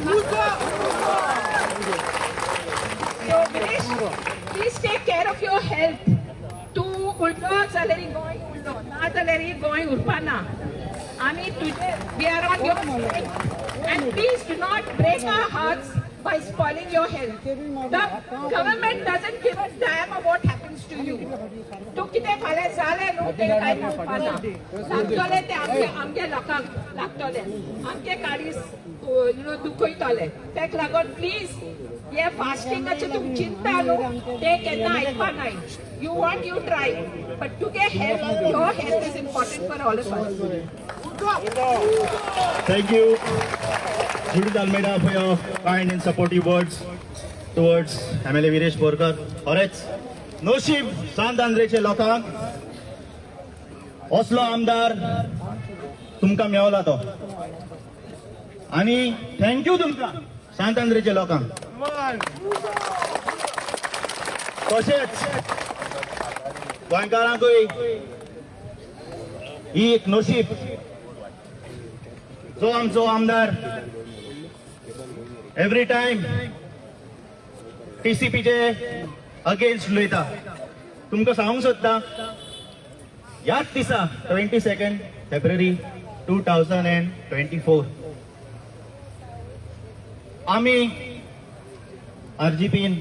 So Viresh, please take care of your health. तूं उरलो जाल्यार गोंय उरलो, ना जाल्यार गोंय उरपाना. आमी तुजे, we are on your side, and please do not break our hearts by spoiling your health. The government doesn't give a damn of what happens to you. तूं कितें फाल्यां जालें न्हू तें कांय कळपाना. लागतलें तें आमगे आमगे लोकांक लागतलें, आमगे काळीज you know दुखयतलें. तेका लागून प्लीज हे फास्टिंगाचें तुमी चिंता न्हू तें केन्ना आयकपा नाय. You want you try, but तुगे health, your health is important for all of us. Thank you, Judith Almeida, for your kind and supportive words towards MLA Viresh Borkar. खरेंच नशीब सांत आंद्रेचे लोकांक असलो आमदार तुमकां मेवला तो, आनी thank you तुमकां सांत आंद्रेचे लोकांक. तशेंच गोंयकारांकूय ही एक नशीब जो आमचो आमदार एवरी टायम टीसीपीचे अगेन्स्ट उलयता. तुमकां सांगूंक सोदता, ह्याच दिसा 22 February 2024 आमी आरजीपीन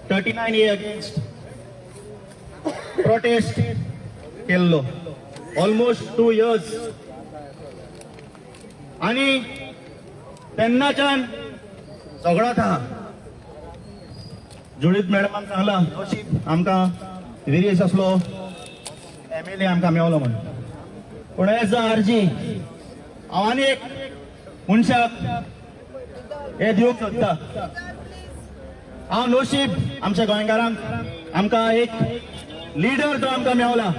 39A against protest केल्लो ऑलमोस्ट 2 years. आनी तेन्नाच्यान झगडत आहा. जुडीत मॅडमान सांगला नशीब आमकां विरेश असलो MLA आमकां मेवलो म्हण. पूण एज अ आरजी हांव आनी एक मनशाक हे दिवंक सोदता. हांव नशीब आमच्या गोंयकारांक आमकां एक लिडर जो आमकां मेवला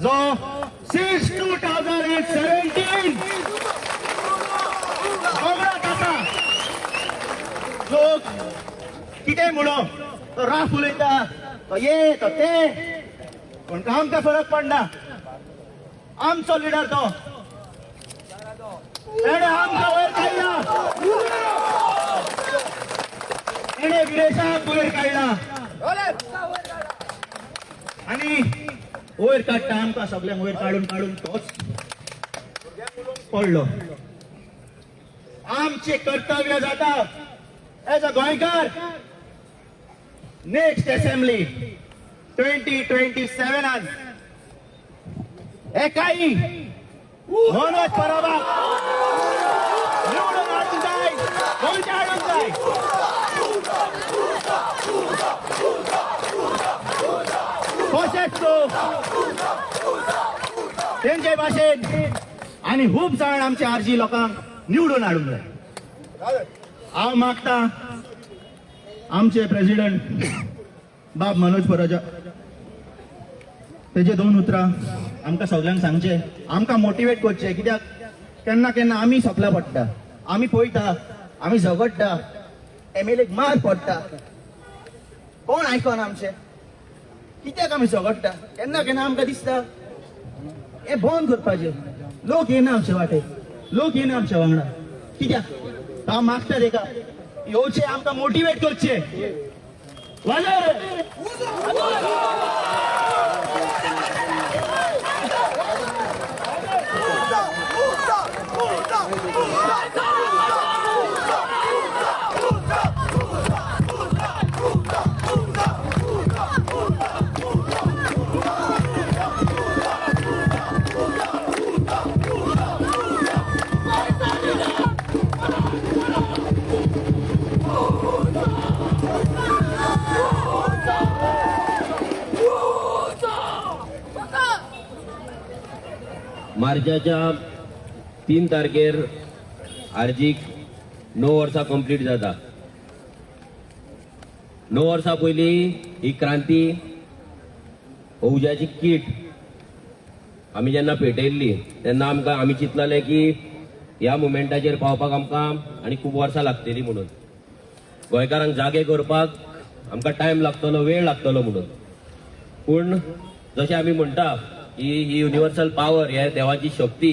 जो सिन्स 2017 झगडत आसा. लोक कितें म्हणो, तो राफ उलयता, तो ये तो ते, पूण आमकां फरक पडना. आमचो लिडर तो, तेणे आमकां वयर काडला, तेणे विरेशाक वयर काडला आनी वयर काडटा आमकां सगल्यांक वयर काडून काडून तोच पडलो. आमचें कर्तव्य जाता एज अ गोंयकार नेक्स्ट असेंब्ली 2027 एकाई मनोज परबाक निवडून हाडूंक जाय, गोंयचे हाडूंक जाय. तशेंच तो तेंचे भाशेन आनी खूब जाण आमचे आरजी लोकांक निवडून हाडूंक जाय. हांव मागता आमचे प्रेसिडेंट बाब मनोज परजा तेजे 2 उतरां आमकां सगल्यांक सांगचे, आमकां मोटिवेट करचे. कित्याक केन्ना केन्ना आमी सोंपल्या पडटा, आमी पळयता, आमी झगडटा, MLA मार पडटा, कोण आयकना आमचें? कित्याक आमी झगडटा? केन्ना केन्ना आमकां दिसता हें बंद करपाचें. लोक येना आमचे वाटेक, लोक येना आमच्या वांगडा. कित्याक? हांव मागता तेका येवचें, आमकां मोटिवेट करचें. वाजार मार्चाच्या 3 तारखेर आरजीक 9 वर्सां कंप्लीट जाता. 9 वर्सां पयलीं ही क्रांती उज्याची कीट आमी जेन्ना पेटयल्ली तेन्ना आमकां आमी चिंतलें की ह्या मुवमेंटाचेर पावपाक आमकां आनी खूब वर्सां लागतलीं म्हणून, गोंयकारांक जागे करपाक आमकां टायम लागतलो, वेळ लागतलो म्हणून. पूण जशें आमी म्हणटा की ही युनिवर्सल पावर, हे देवाची शक्ती,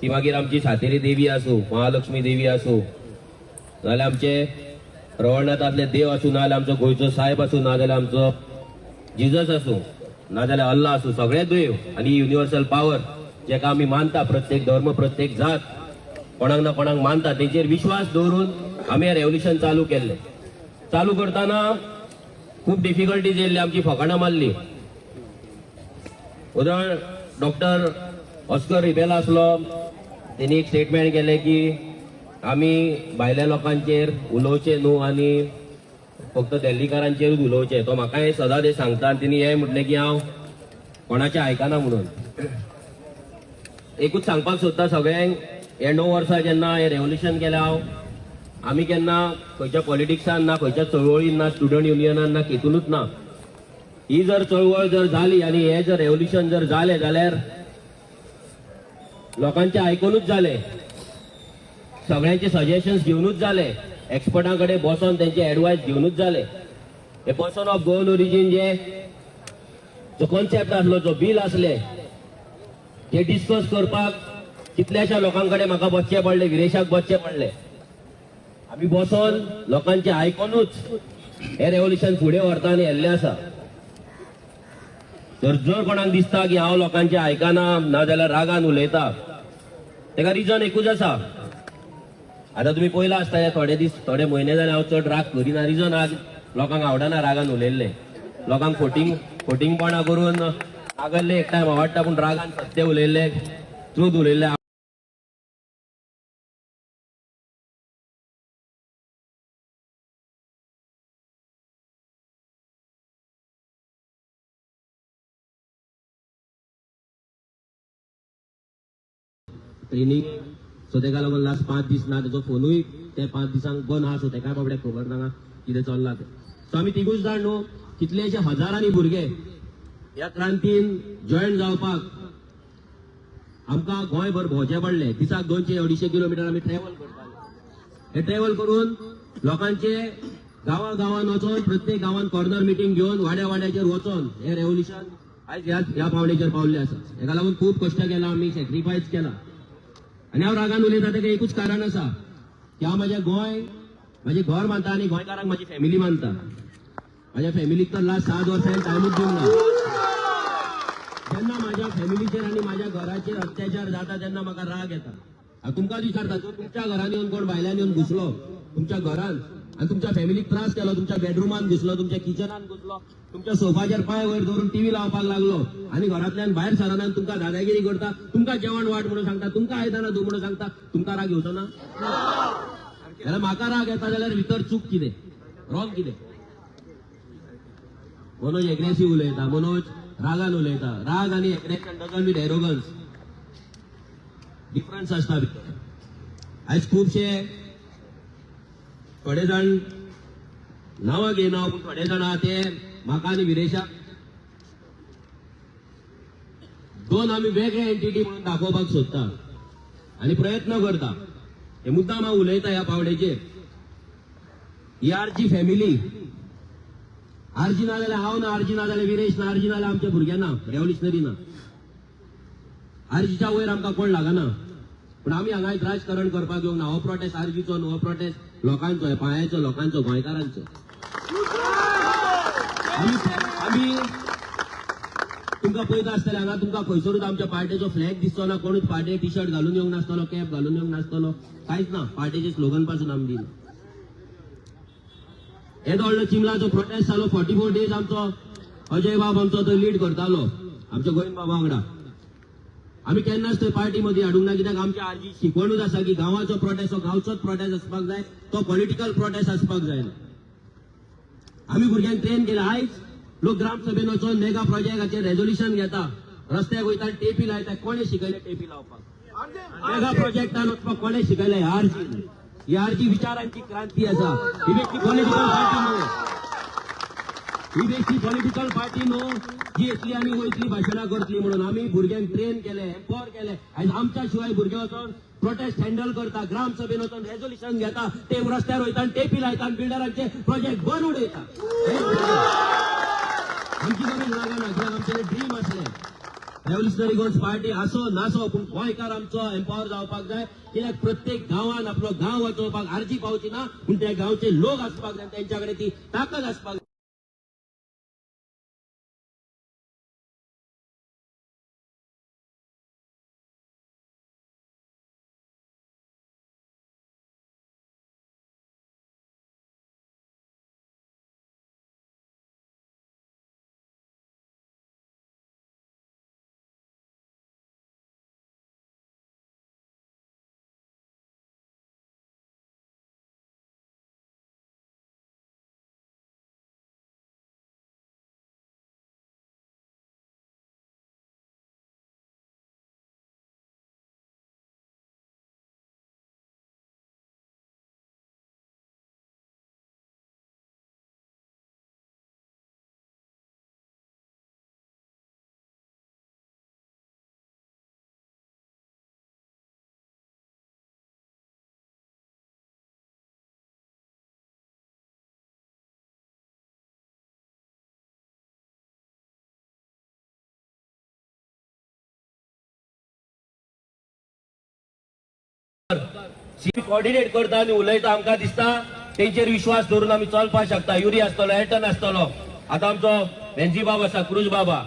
ती मागीर आमची सातेरी देवी आसूं, महालक्ष्मी देवी आसूं, नाजाल्यार आमचे रवळनाथांतले देव आसूं, नाजाल्यार आमचो गोंयचो सायब आसूं, नाजाल्यार आमचो जिजस आसूं, नाजाल्यार अल्ला आसूं, सगळे देव आनी युनिवर्सल पावर जेका आमी मानता, प्रत्येक धर्म प्रत्येक जात कोणाक ना कोणाक मानता, तेचेर विश्वास दवरून आमी हें रेवल्युशन चालू केल्लें. चालू करतना खूब डिफिकल्टीज येयल्ली, आमची फकाणां मारली. उदाहरण डॉक्टर ऑस्कर रिबेल आसलो, तेणी एक स्टेटमेंट केलें की आमी भायल्या लोकांचेर उलोवचें न्हू आनी फक्त दिल्लीकारांचेरूच उलोवचें. तो म्हाका हें सदां तें सांगता आनी तेणी हें म्हटलें की हांव कोणाचें आयकना म्हणून. एकूच सांगपाक सोदता सगळ्यांक, हे 9 वर्सां जेन्ना हें रेवल्युशन केलें हांव, आमी केन्ना खंयच्या पॉलिटिक्सान ना, खंयच्या चळवळीन ना, स्टुडंट युनियनान ना, केतूनच ना. ही जर चळवळ जर जाली आनी हें जर रेवल्युशन जर जालें जाल्यार लोकांचें आयकुनूच जालें, सगळ्यांचे सजेशन्स घेवनूच जालें, एक्सपर्टां कडेन बसोन तेंचे एडवायस घेवनूच जालें. हे पर्सन ऑफ गोवन ओरिजीन जे जो कॉन्सेप्ट आसलो, जो बील आसलें, ते डिस्कस करपाक कितल्याश्या लोकां कडेन म्हाका बसचें पडलें, विरेशाक बसचें पडलें. आमी बसोन लोकांचें आयकुनूच हें रेवल्युशन फुडें व्हरता आनी येल्लें आसा. तर जर कोणाक दिसता की हांव लोकांचें आयकना नाजाल्यार रागान उलयता, तेका रिजन एकूच आसा. आतां तुमी पळयलां आसतलें, थोडे दीस थोडे म्हयने जाले हांव चड राग करिना. रिजन आहा, लोकांक आवडना रागान उलयल्लें, लोकांक फोटिंगपणां करून रागल्लें एक टायम आवडटा, पूण रागान सत्य उलयल्लें, ट्रूथ उलयल्लें. ट्रेनींग सो तेका लागून लास्ट 5 दीस ना, तेजो फोनूय ते 5 दिसांक बंद आहा, सो तेकाय बाबड्याक खबर ना कितें चल्लां तें. सो आमी तिगूच जाण न्हू, कितलेशे हजारांनी भुरगे ह्या क्रांतीन जॉयन जावपाक आमकां गोंयभर भोंवचें पडलें. दिसाक 200-250 किलोमिटर आमी ट्रॅव्हल करताले. हे ट्रॅव्हल करून लोकांचे गांवां गांवान वचोन, प्रत्येक गांवान कॉर्नर मिटींग घेवन वाड्या वाड्याचेर वचोन हे रेवल्युशन आयज ह्या पावणेचेर पावल्लें आसा. हेका लागून खूब कश्ट केला आमी, सॅक्रिफायस केला. आनी हांव रागान उलयता तेका एकूच कारण आसा की हांव म्हाजें गोंय, म्हाजें घर मानता आनी गोंयकारांक म्हाजी फॅमिली मानता. म्हाज्या फॅमिलीक तर लास्ट 7 वर्सां टायमूच दिवंक ना. जेन्ना म्हाज्या फॅमिलीचेर आनी म्हाज्या घराचेर अत्याचार जाता तेन्ना म्हाका राग येता. हांव तुमकां विचारता, जर तुमच्या घरान येवन कोण भायल्यान येवन घुसलो तुमच्या घरान आनी तुमच्या फॅमिलीक त्रास केलो, तुमच्या बेडरुमान घुसलो, तुमच्या किचनान घुसलो, तुमच्या सोफाचेर पांय वयर दवरून टीव्ही लावपाक लागलो आनी घरांतल्यान भायर सरना, तुमकां दादागिरी करता, तुमकां जेवण वाट म्हणून सांगता, तुमकां आयदनां धू म्हणून सांगता, तुमकां राग येवचो ना? जाल्यार म्हाका राग येता जाल्यार भितर चूक कितें, रॉंग कितें? मनोज एग्रेसीव उलयता, मनोज रागान उलयता. राग आनी aggression doesn't mean arrogance, difference आसता भितर. आयज खुबशे थोडे जाण नांवां घेयना, पूण थोडे जाण आहा ते म्हाका आनी विरेशाक दोन आमी वेगळे एंटिटी म्हणून दाखोवपाक सोदता आनी प्रयत्न करता. हे मुद्दाम हांव उलयता ह्या पावड्याचेर. ही आरजी फॅमिली आरजी ना जाल्यार हांव ना, आरजी ना जाल्यार विरेश ना, आरजी ना जाल्यार आमच्या भुरग्यां ना, रेव्होल्युशनरी ना. आरजीच्या वयर आमकां कोण लागना. पूण आमी हांगा एक राजकारण करपाक येवंक ना. हो प्रोटेस्ट आरजीचो न्हू, हो प्रोटेस्ट लोकांचो, ह्या पांयाचो, लोकांचो, गोंयकारांचो. आमी तुमकां पळयता आसतले हांगा, तुमकां खंयसरूच आमच्या पार्टेचो फ्लॅग दिसचो ना. कोणूच पार्टे टी शर्ट घालून येवंक नासतलो, कॅप घालून येवंक नासतलो, कांयच ना. पार्टेचे स्लोगन पासून आमी दिना. येदो व्हडलो चिमलाचो प्रोटेस्ट जालो, 44 डेज आमचो अजय बाब आमचो तो लीड करतालो आमच्या गोविंद बाबा वांगडा. आमी केन्नाच थंय पार्टी मदीं हाडूंक ना, कित्याक आमच्या आरजी शिकवणूच आसा की गांवाचो प्रोटेस्ट हो गांवचोच प्रोटेस्ट आसपाक जाय, तो पॉलिटिकल प्रोटेस्ट आसपाक जायना. आमी भुरग्यांक ट्रेन केला. आयज लोक ग्रामसभेन वचोन मेगा प्रोजेक्टाचेर रेजोल्युशन घेता, रस्त्याक वयता टेपी लायता. कोणें शिकयलें टेपी लावपाक? मेगा प्रोजेक्टान वचपाक कोणें शिकयलें? आरजी. ही आरजी विचारांची क्रांती आसा. ही बेश्टी पॉलिटिकल पार्टी न्हू, ही बेश्टी पॉलिटिकल पार्टी न्हू जी येतली आनी वयतली भाशणां करतली म्हणून. आमी भुरग्यांक ट्रेन केले, एम्पावर केले. आयज आमच्या शिवाय भुरगे वचोन प्रोटेस्ट हँडल करता, ग्रामसभेन वचोन रेजोल्युशन घेता, ते रस्त्यार वयता टेपी लायता, बिल्डरांचे प्रोजेक्ट बंद उडयता. आमची गरज लागना, कित्याक आमचें ड्रीम आसलें रेव्होल्युशनरी गोवन्स पार्टी आसो नासो, पूण गोंयकार आमचो एम्पावर जावपाक जाय. कित्याक प्रत्येक गांवान आपलो गांव वाचोवपाक आरजी पावची ना, पूण त्या गांवचे लोक आसपाक जाय, तेंच्या कडेन ती ताकद आसपाक जाय. कोऑर्डिनेट करता आनी उलयता. आमकां दिसता तेंचेर विश्वास दवरून आमी चलपाक शकता. युरी आसतलो, एल्टन आसतलो, आतां आमचो वेन्जी बाब आसा, क्रूज बाबा,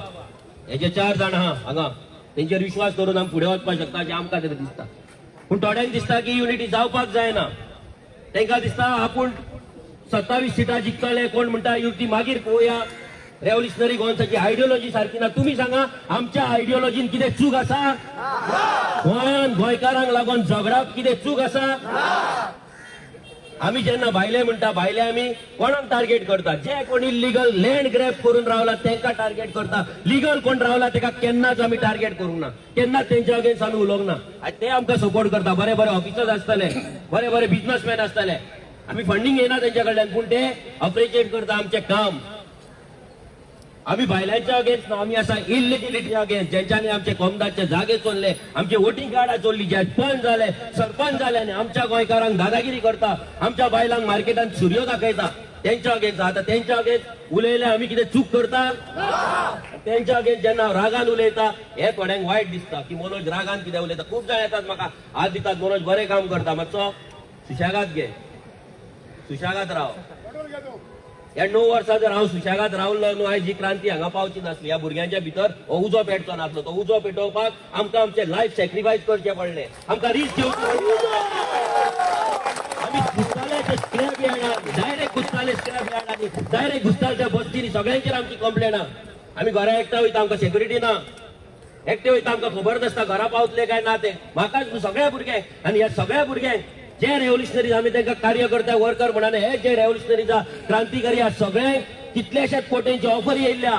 हेजे 4 जाण आहा हांगा, तेंचेर विश्वास दवरून आमी फुडें वचपाक शकता अशें आमकां तरी दिसता. पूण थोड्यांक दिसता की युनिटी जावपाक जायना. तांकां दिसता आपूण 27 सिटां जिखतले. कोण म्हणटा युनिटी मागीर पळोवया. रेव्होल्युशनरी गोवन्साची आयडियोलॉजी सारकी ना. तुमी सांगा आमच्या आयडियोलॉजीन कितें चूक आसा? गोंयान गोंयकारांक लागून झगडप कितें चूक आसा? आमी जेन्ना भायले म्हणटा, भायले आमी कोणाक टार्गेट करता? जे कोण इल्लिगल लँड ग्रॅब करून रावला तांकां टार्गेट करता. लिगल कोण रावला ताका केन्नाच आमी टार्गेट करूंक ना, केन्नाच तेंच्या अगेन्स्ट आमी उलोवंक ना. आनी ते आमकां सपोर्ट करता. बरे बरे ऑफिसर्स आसतले, बरे बरे बिजनसमॅन आसतले, आमी फंडींग घेयना तेंच्या कडल्यान, पूण ते अप्रिशिएट करता आमचें काम. आमी भायल्यांच्या अगेन्स्ट ना, आमी आसा इल्लिगलिटी अगेन्स्ट. जेंच्यांनी आमचे कोमदाचे जागे चोरले, आमचे वोटींग कार्डां चोरली, जे पंच जाले, सरपंच जाले आनी आमच्या गोंयकारांक दादागिरी करता, आमच्या बायलांक मार्केटान सुरयो दाखयता, तेंच्या अगेन्स्ट. आतां तेंच्या अगेन्स्ट उलयले आमी कितें चूक करता? तेंच्या अगेन्स्ट जेन्ना रागान उलयता हे थोड्यांक वायट दिसता की मनोज रागान कितें उलयता. खूब जाण येतात म्हाका हात दितात, मनोज बरें काम करता, मातसो सुशेगाद घे, सुशेगाद राव. ह्या 9 वर्सां जर हांव सुशेगाद रावलो न्हू, आयज ही क्रांती हांगा पावची नासली. ह्या भुरग्यांच्या भितर हो उजो पेटचो नासलो. तो उजो पेटोवपाक आमकां आमचें लायफ सॅक्रिफायस करचें पडलें, आमकां रिस्क घेवची पडली. आमी घुसताले ते स्क्रॅप यार्डान, डायरेक्ट घुसताले स्क्रॅप यार्डांनी, डायरेक्ट घुसताले त्या बस्तींनी. सगळ्यांचेर आमची कंप्लेन. आमी घरा एकटा वयता, आमकां सेक्युरिटी ना, एकटे वयता, आमकां खबर नासता घरा पावतले काय ना ते. म्हाकाच सगळ्या भुरग्यांक आनी ह्या सगळ्या भुरग्यांक जे रेव्होल्युशनरीज आमी तांकां कार्य करता वर्कर म्हणून, हे जे रेव्होल्युशनरीज क्रांतिकारी ह्या सगळ्यांक कितल्याशाच कोट्यांची ऑफर येयल्या.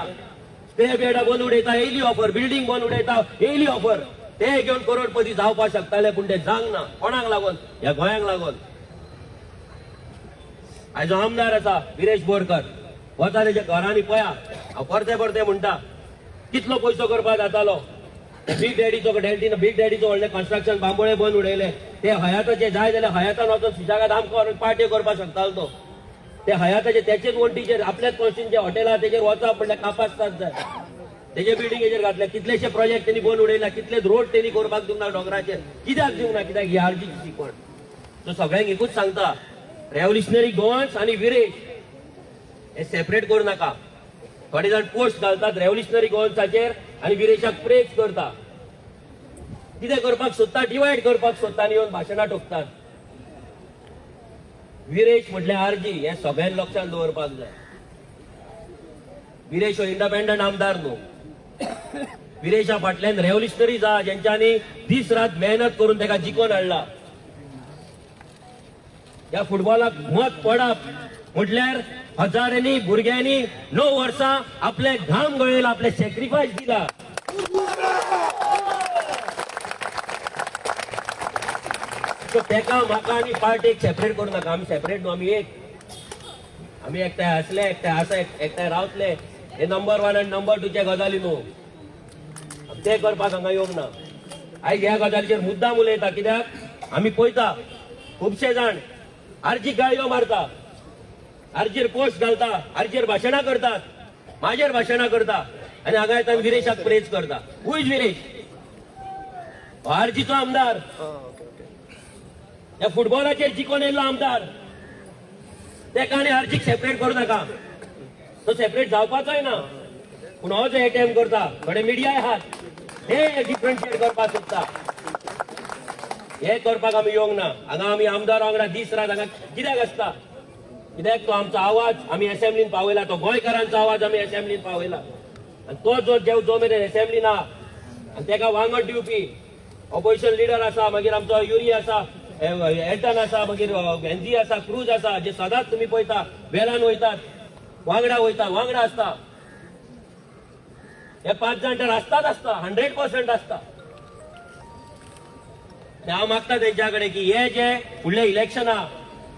स्क्रॅप यार्डां बंद उडयता येयली ऑफर, बिल्डींग बंद उडयता येयली ऑफर. ते घेवन करोडपती जावपाक शकताले, पूण ते जावंक ना. कोणाक लागून? ह्या गोंयांक लागून. आयज आमदार आसा विरेश बोरकर, वता तेच्या घरांनी पळया, हांव परते परते म्हणटा कितलो पयसो करपाक जातालो. बीग डॅडीचो डॅल्टीन, बीग डॅडीचो व्हडलें कन्स्ट्रक्शन बांबोळे बंद उडयलें. ते हयाताचे जाय जाल्यार हयातान वचून सुशेगाद आमकां व्हरून पार्ट्यो करपाक शकतालो तो. ते हयाताचे त्याचेच वण्टीचेर आपल्याच कॉन्स्टिट्युएन्सीचें हॉटेल आहा तेजेर वचप म्हणल्यार कापास्ताद जाय. तेजे बिल्डिंगेचेर घातले कितलेशे प्रोजेक्ट त्यांनी बंद उडयला, कितले रोड त्यांनी करपाक दिवंक ना डोंगराचेर. कित्याक दिवंक ना? कित्याक ही आरजीची शिकवण. सो सगळ्यांक एकूच सांगता, रेव्होल्युशनरी गोवन्स आनी विरेश हे सेपरेट करूं नाका. थोडे जाण पोस्ट घालतात रेव्होल्युशनरी गोवन्साचेर आनी विरेशाक प्रेज करता. कितें करपाक सोदता? डिवायड करपाक सोदता आनी येवन भाशणां ठोकतात. विरेश म्हटल्यार आरजी हे सगळ्यांक लक्षांत दवरपाक जाय. विरेश हो इंडिपेंडंट आमदार न्हू. विरेशा फाटल्यान रेव्होल्युशनरीज आहा जेंच्यांनी दीस रात मेहनत करून ताका जिखोवन हाडला. ह्या फुटबॉलाक मत पडप म्हटल्यार हजारांनी भुरग्यांनी 9 वर्सां आपले घाम गळयला, आपले सॅक्रिफायस दिला. सो तेका म्हाका आनी पार्टीक सेपरेट करूं नाका. आमी सेपरेट न्हू, आमी एक. आमी एकठांय आसले, एकठांय आसा, एकठांय रावतले. हे नंबर 1 आनी नंबर 2चे गजाली न्हू. ते करपाक हांगा येवंक ना. आयज ह्या गजालीचेर मुद्दाम उलयता कित्याक आमी पळयता खुबशे जाण आरजी गाळयो मारता, आरजीर पोस्ट घालता, आरजीर भाशणां करतात, म्हाजेर भाशणां करता आनी हांगा येता विरेशाक प्रेज करता. Who is Viresh? आरजीचो आमदार, ह्या फुटबॉलाचेर जिखोन येयल्लो आमदार. तेका आनी आरजीक सेपरेट करूं नाका. तो सेपरेट जावपाचोय ना. पूण हो जो एटेम्प करता थोडे मिडिया आहात ते डिफरन्शिएट करपाक सोदता. हे करपाक आमी येवंक ना. हांगा आमी आमदार वांगडा दीस रात हांगा कित्याक आसता? कित्याक तो आमचो आवाज आमी एसेंब्लीन पावयला, तो गोंयकारांचो आवाज आमी एसेंब्लीन पावयला. आनी तो जो जो मेरेन एसेंब्लीन आहा आनी तेका वांगड दिवपी ऑपोजिशन लिडर आसा, मागीर आमचो युरी आसा, एल्टन आसा, मागीर एनजी आसा, क्रूज आसा, जे सदांच तुमी पळयता वेलान वयतात, वांगडा वयता, वांगडा आसता. हे 5 जाण तर आसताच आसता, 100% आसता. आनी हांव मागता तेंच्या कडेन की हे जे फुडले इलेक्शन आहा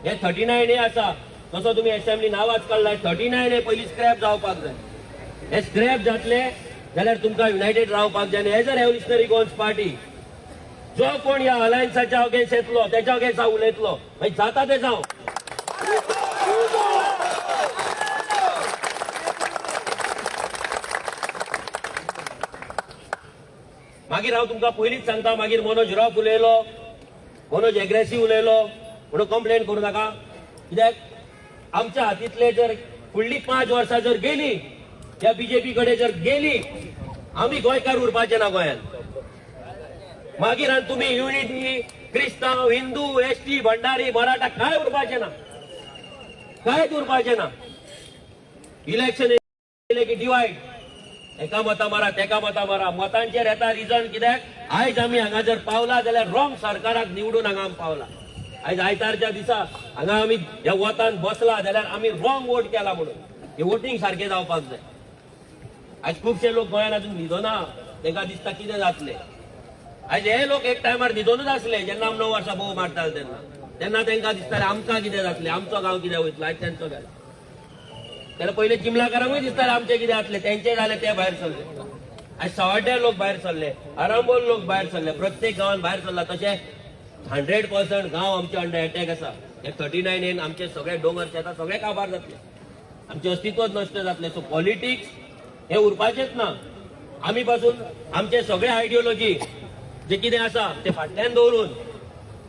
हे 39A आसा, तसो तुमी एसेंब्लीन आवाज काडला, 39A पयलीं स्क्रॅप जावपाक जाय. हे स्क्रॅप जातले जाल्यार तुमकां युनायटेड रावपाक जाय. आनी as a revolutionary Goans party जो कोण ह्या अलायन्साच्या अगेन्स्ट येतलो तेच्या अगेन्स्ट हांव उलयतलो, मागीर जाता तें जावं. मागीर हांव तुमकां पयलींच सांगता, मागीर मनोज रफ उलयलो, मनोज एग्रेसीव उलयलो म्हणून कंप्लेन करूं नाका. कित्याक आमच्या हातींतले जर फुडली 5 वर्सां जर गेली ह्या बीजेपी कडेन जर गेली, आमी गोंयकार उरपाचे ना गोंयांत. मागीर आनी तुमी युनिटी, क्रिस्तांव, हिंदू, एसटी, भंडारी, मराठा काय उरपाचे ना, कांयच उरपाचे ना. इलेक्शन येयलें की डिवायड, एका मतां मारा तेका मतां मारा, मतांचेर येता रिजन. कित्याक आयज आमी हांगा जर पावला जाल्यार रॉंग सरकाराक निवडून हांगा आमी पावला. आयज आयतारच्या दिसा हांगा आमी ह्या वतान बसला जाल्यार आमी रॉंग वोट केला म्हणून हे वोटींग सारकें जावपाक जाय. आयज खुबशे लोक गोंयांत अजून न्हिदना, तांकां दिसता कितें जातलें. आयज हे लोक एक टायमार न्हिदोनूच आसले जेन्ना आमी 9 वर्सां बोव मारताले तेन्ना, तेन्ना तांकां दिसतालें आमकां कितें जातलें, आमचो गांव कितें वयतलो. आयज तेंचो गेला. तेन्ना पयलीं चिमलाकारांकूय दिसतालें आमचें कितें जातलें, तेंचें जालें ते भायर सरले. आयज सवाड्या लोक भायर सरले, आरांबोल लोक भायर सरले, प्रत्येक गांवांत भायर सरला. तशें 100% गांव आमचे अंडर एटॅक आसा. हे 39N आमचे सगळे दोंगर शेतां सगळे काबार जातले, आमचें अस्तित्वच नश्ट जातलें. सो पॉलिटिक्स हे उरपाचेच ना. आमी पासून आमचे सगळे आयडियोलॉजी जे कितें आसा ते फाटल्यान दवरून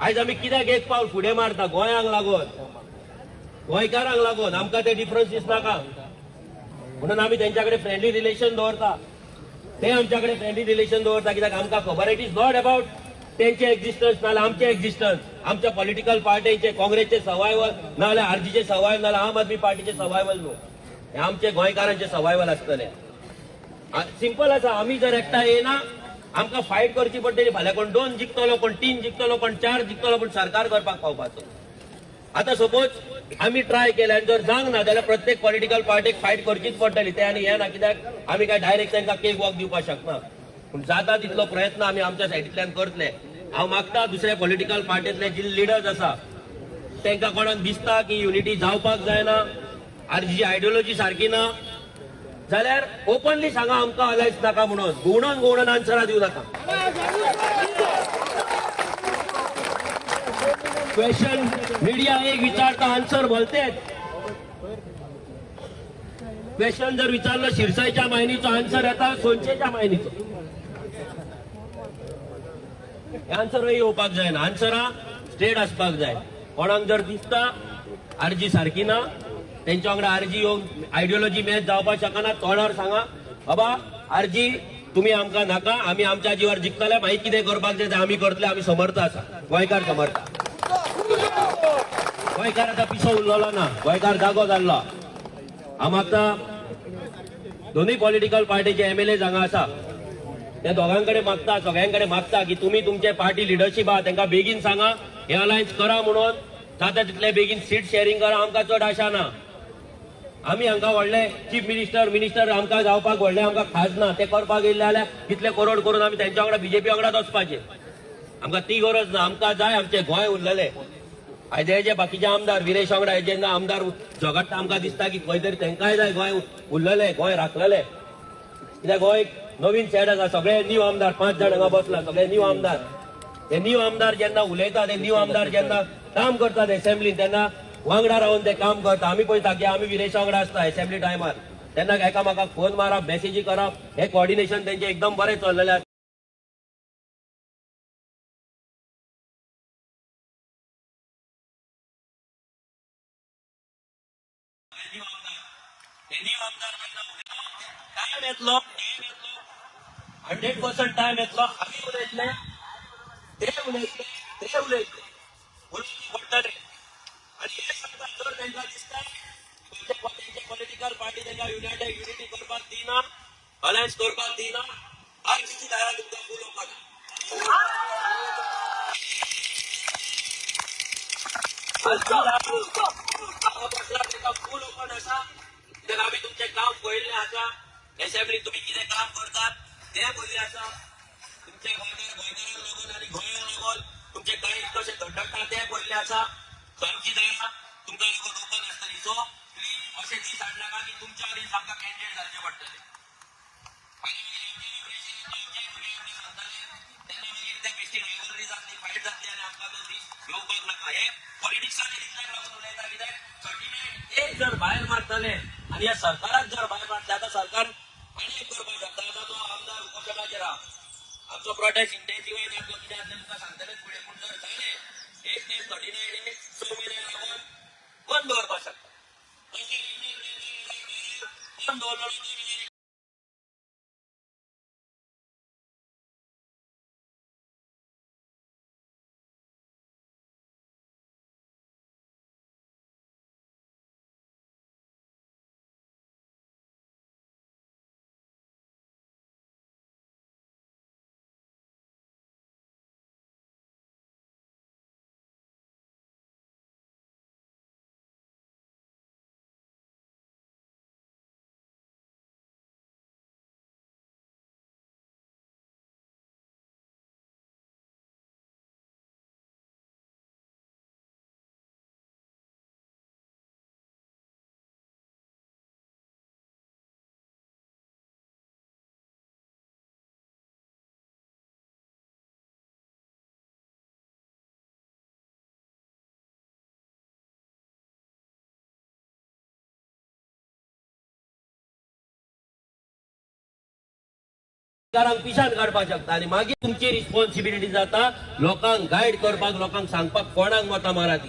आयज आमी कित्याक एक पावल फुडें मारता? गोंयांक लागून, गोंयकारांक लागून. आमकां ते डिफरन्सीस नाका म्हणून आमी तेंच्या कडेन फ्रेंडली रिलेशन दवरता, ते आमच्या कडेन फ्रेंडली रिलेशन दवरता. कित्याक आमकां खबर it is not about तेंचे एक्झिस्टन्स नाजाल्यार आमचे एक्झिस्टन्स, आमच्या पॉलिटिकल पार्टीचे काँग्रेसचे सर्वायवल नाजाल्यार आरजीचे सर्वायवल नाजाल्यार आम आदमी पार्टीचे सर्वायवल न्हू, हे आमचे गोंयकारांचे सर्वायवल आसतले. सिंपल आसा. आमी जर एकठांय येना आमकां फायट करची पडटली. फाल्यां कोण 2 जिखतलो, कोण 3 जिखतलो, कोण 4 जिखतलो, पूण सरकार करपाक पावपाचो. आतां सपोज आमी ट्राय केले आनी जर जावंक ना जाल्यार प्रत्येक पॉलिटिकल पार्टीक फायट करचीच पडटली. ते आनी हे ना कित्याक आमी काय डायरेक्ट तांकां केक वॉक दिवपाक शकना, पूण जाता तितलो प्रयत्न आमी आमच्या सायडींतल्यान करतले. हांव मागता दुसऱ्या पॉलिटिकल पार्टींतले जे लिडर्स आसा तांकां कोणाक दिसता की युनिटी जावपाक जायना, आरजीची आयडियोलॉजी सारकी ना जाल्यार ओपनली सांगा आमकां अलायन्स नाका म्हणून. घुंवडोन घुंवडोन आन्सरां दिवं नाका. क्वेश्चन मिडिया एक विचारता, आन्सर बोलतेच. क्वेश्चन जर विचारलं शिरसाईच्या मायनीचो, आन्सर येता सोनचेच्या मायनीचो. हे आन्सर येवपाक जायना. आन्सरां स्ट्रेट आसपाक जाय. कोणाक जर दिसता आरजी सारकी ना, तेंच्या वांगडा आरजी येवन आयडियोलॉजी मॅच जावपाक शकना, तोंडार सांगा बाबा आरजी तुमी आमकां नाका, आमी आमच्या जिवार जिखतले, मागीर कितें करपाक जाय तें आमी करतले, आमी समर्थ आसा. गोंयकार समर्थ. गोंयकार आतां पिसो उरलेलो ना, गोंयकार जागो जाल्लो. हांव मागता दोनूय पॉलिटिकल पार्टीचे एमएलए हांगा आसा, त्या दोगां कडेन मागता, सगळ्यां कडेन मागता की तुमी तुमचे पार्टी लिडरशीप आहा तांकां बेगीन सांगा हे अलायन्स करा म्हणून, जाता तितले बेगीन सीट शेअरिंग करा. आमकां चड आशा ना. आमी हांकां व्हडले चीफ मिनिस्टर मिनिस्टर आमकां जावपाक व्हडले आमकां खाज ना. ते करपाक येयले जाल्यार कितले करोड करून आमी तेंच्या वांगडा बीजेपी वांगडाच वचपाचे. आमकां ती गरज ना. आमकां जाय आमचें गोंय उरलेलें. आयज हे जे बाकीचे आमदार विरेश वांगडा हे जेन्ना आमदार झगडटा, आमकां दिसता की खंय तरी तेंकांय जाय गोंय उरलेलें, गोंय राखलेलें. कित्याक गोंय नवीन सेट आसा, सगळे न्यू आमदार 5 जाण हांगा बसला, सगळे न्यू आमदार. ते न्यू आमदार जेन्ना उलयता, ते न्यू आमदार जेन्ना काम करतात एसेंब्लीन, तेन्ना वांगडा रावन ते काम करता. आमी पळयता की आमी विरेशा वांगडा आसता एसेंब्ली टायमार, तेन्ना एकामेकाक फोन मारप, मॅसेजी करप, हे कॉर्डिनेशन तेंचें एकदम बरें चल्लेलें आसा. टायम येतलो, 100% टायम येतलो. आमी उलयतले, ते उलयतले, ते उलयतले, उलोवचें पडटलें. आनी हें सांगता, जर तांकां दिसता तेंचे पॉलिटिकल पार्टी तांकां युनिटी करपाक दिना, अलायन्स करपाक दिना, आरजीची दारां तुमकां फूल ओपन. तांकां फूल ओपन आसा. कित्याक आमी तुमचें काम पळयल्लें आसा. एसेंब्लीन तुमी कितें काम करतात तें पयलीं आसा. तुमचे गोंयकार गोंयकारांक लागून आनी गोंयांक लागून तुमचे कांय कशें धडधडटा तें पळयल्लें आसा. सो आमची दारां तुमकां लागून ओपन आसतली. सो प्लीज अशें दीस हाडनाका की तुमच्या दीस आमकां कॅन्डिडेट जावचें पडटलें. आनी मागीर आमचेरूय प्रेशर येतलो, आमचेय भुरगे आमकां सांगतले, तेन्ना मागीर ते बेश्टी रायवलरी जातली, फायट जातली आनी आमकां तो दीस येवपाक नाका. हे पॉलिटिक्साचेर इतल्याक लागून उलयता, कित्याक 39 एक जर भायर मारतले आनी ह्या सरकाराक जर भायर मारतले, आतां सरकार आनी एक करपाक शकता. आतां तो आमदार उपोशणाचेर आहा, आमचो प्रोटेस्ट इंटेन्सिफाय जातलो, कितें जातलें तुमकां सांगतलेच फुडें. पूण जर जालें एक दीस 39 6 म्हयने लागून बंद दवरपाक शकता. बंद दवरलो पिशान काडपाक शकता. आनी मागीर तुमची रिस्पॉन्सिबिलिटी जाता लोकांक गायड करपाक, लोकांक सांगपाक कोणाक मतां मारा ती.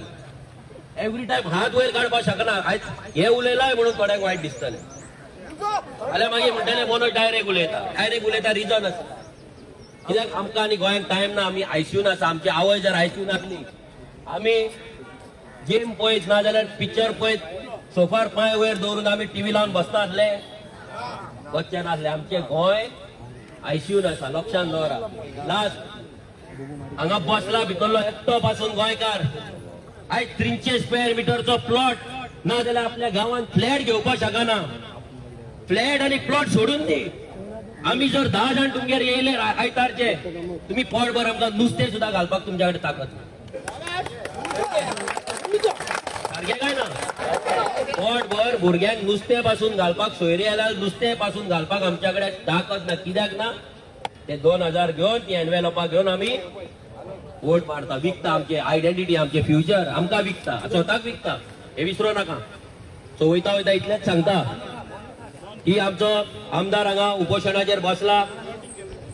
एवरी टायम हात वयर काडपाक शकना. आयज हे उलयलाय म्हणून थोड्यांक वायट दिसतलें, जाल्यार मागीर म्हणटले मनोज डायरेक्ट उलयता. डायरेक्ट उलयता रिजन आसा, कित्याक आमकां आनी गोंयांक टायम ना. आमी आयसीयून आसा, आमची आवय जर आयसीयून आसली, आमी गेम पळयत ना जाल्यार पिक्चर पळयत सोफार पांय वयर दवरून आमी टिव्ही लावन बसता आसले, बसचे नासले. आमचें गोंय आयसीयून आसा, लक्षांत दवरा. लास्ट हांगा बसला भितरलो एकटो पासून गोंयकार आयज 300 स्क्वेअर मिटरचो प्लॉट ना जाल्यार आपल्या गांवांत फ्लॅट घेवपाक शकना. फ्लॅट आनी प्लॉट सोडून दी. आमी जर 10 जाण तुमगेर येयले आयतारचे, तुमी पोटभर आमकां नुस्तें सुद्दां घालपाक तुमच्या कडेन ताकद ना. सारकें काय ना? पोटभर भुरग्यांक नुस्तें पासून घालपाक, सोयरे आल्यार नुस्तें पासून घालपाक आमच्या कडेन ताकद ना. कित्याक ना? ते 2000 घेवन ती एनवेलोपां घेवन आमी वोट मारता, विकता आमचे आयडेंटिटी, आमचे फ्युचर आमकां विकता, स्वताक विकता. हे विसरो नाका. सो वयता वयता इतलेंच सांगता, की आमचो आमदार हांगा उपोशणाचेर बसला.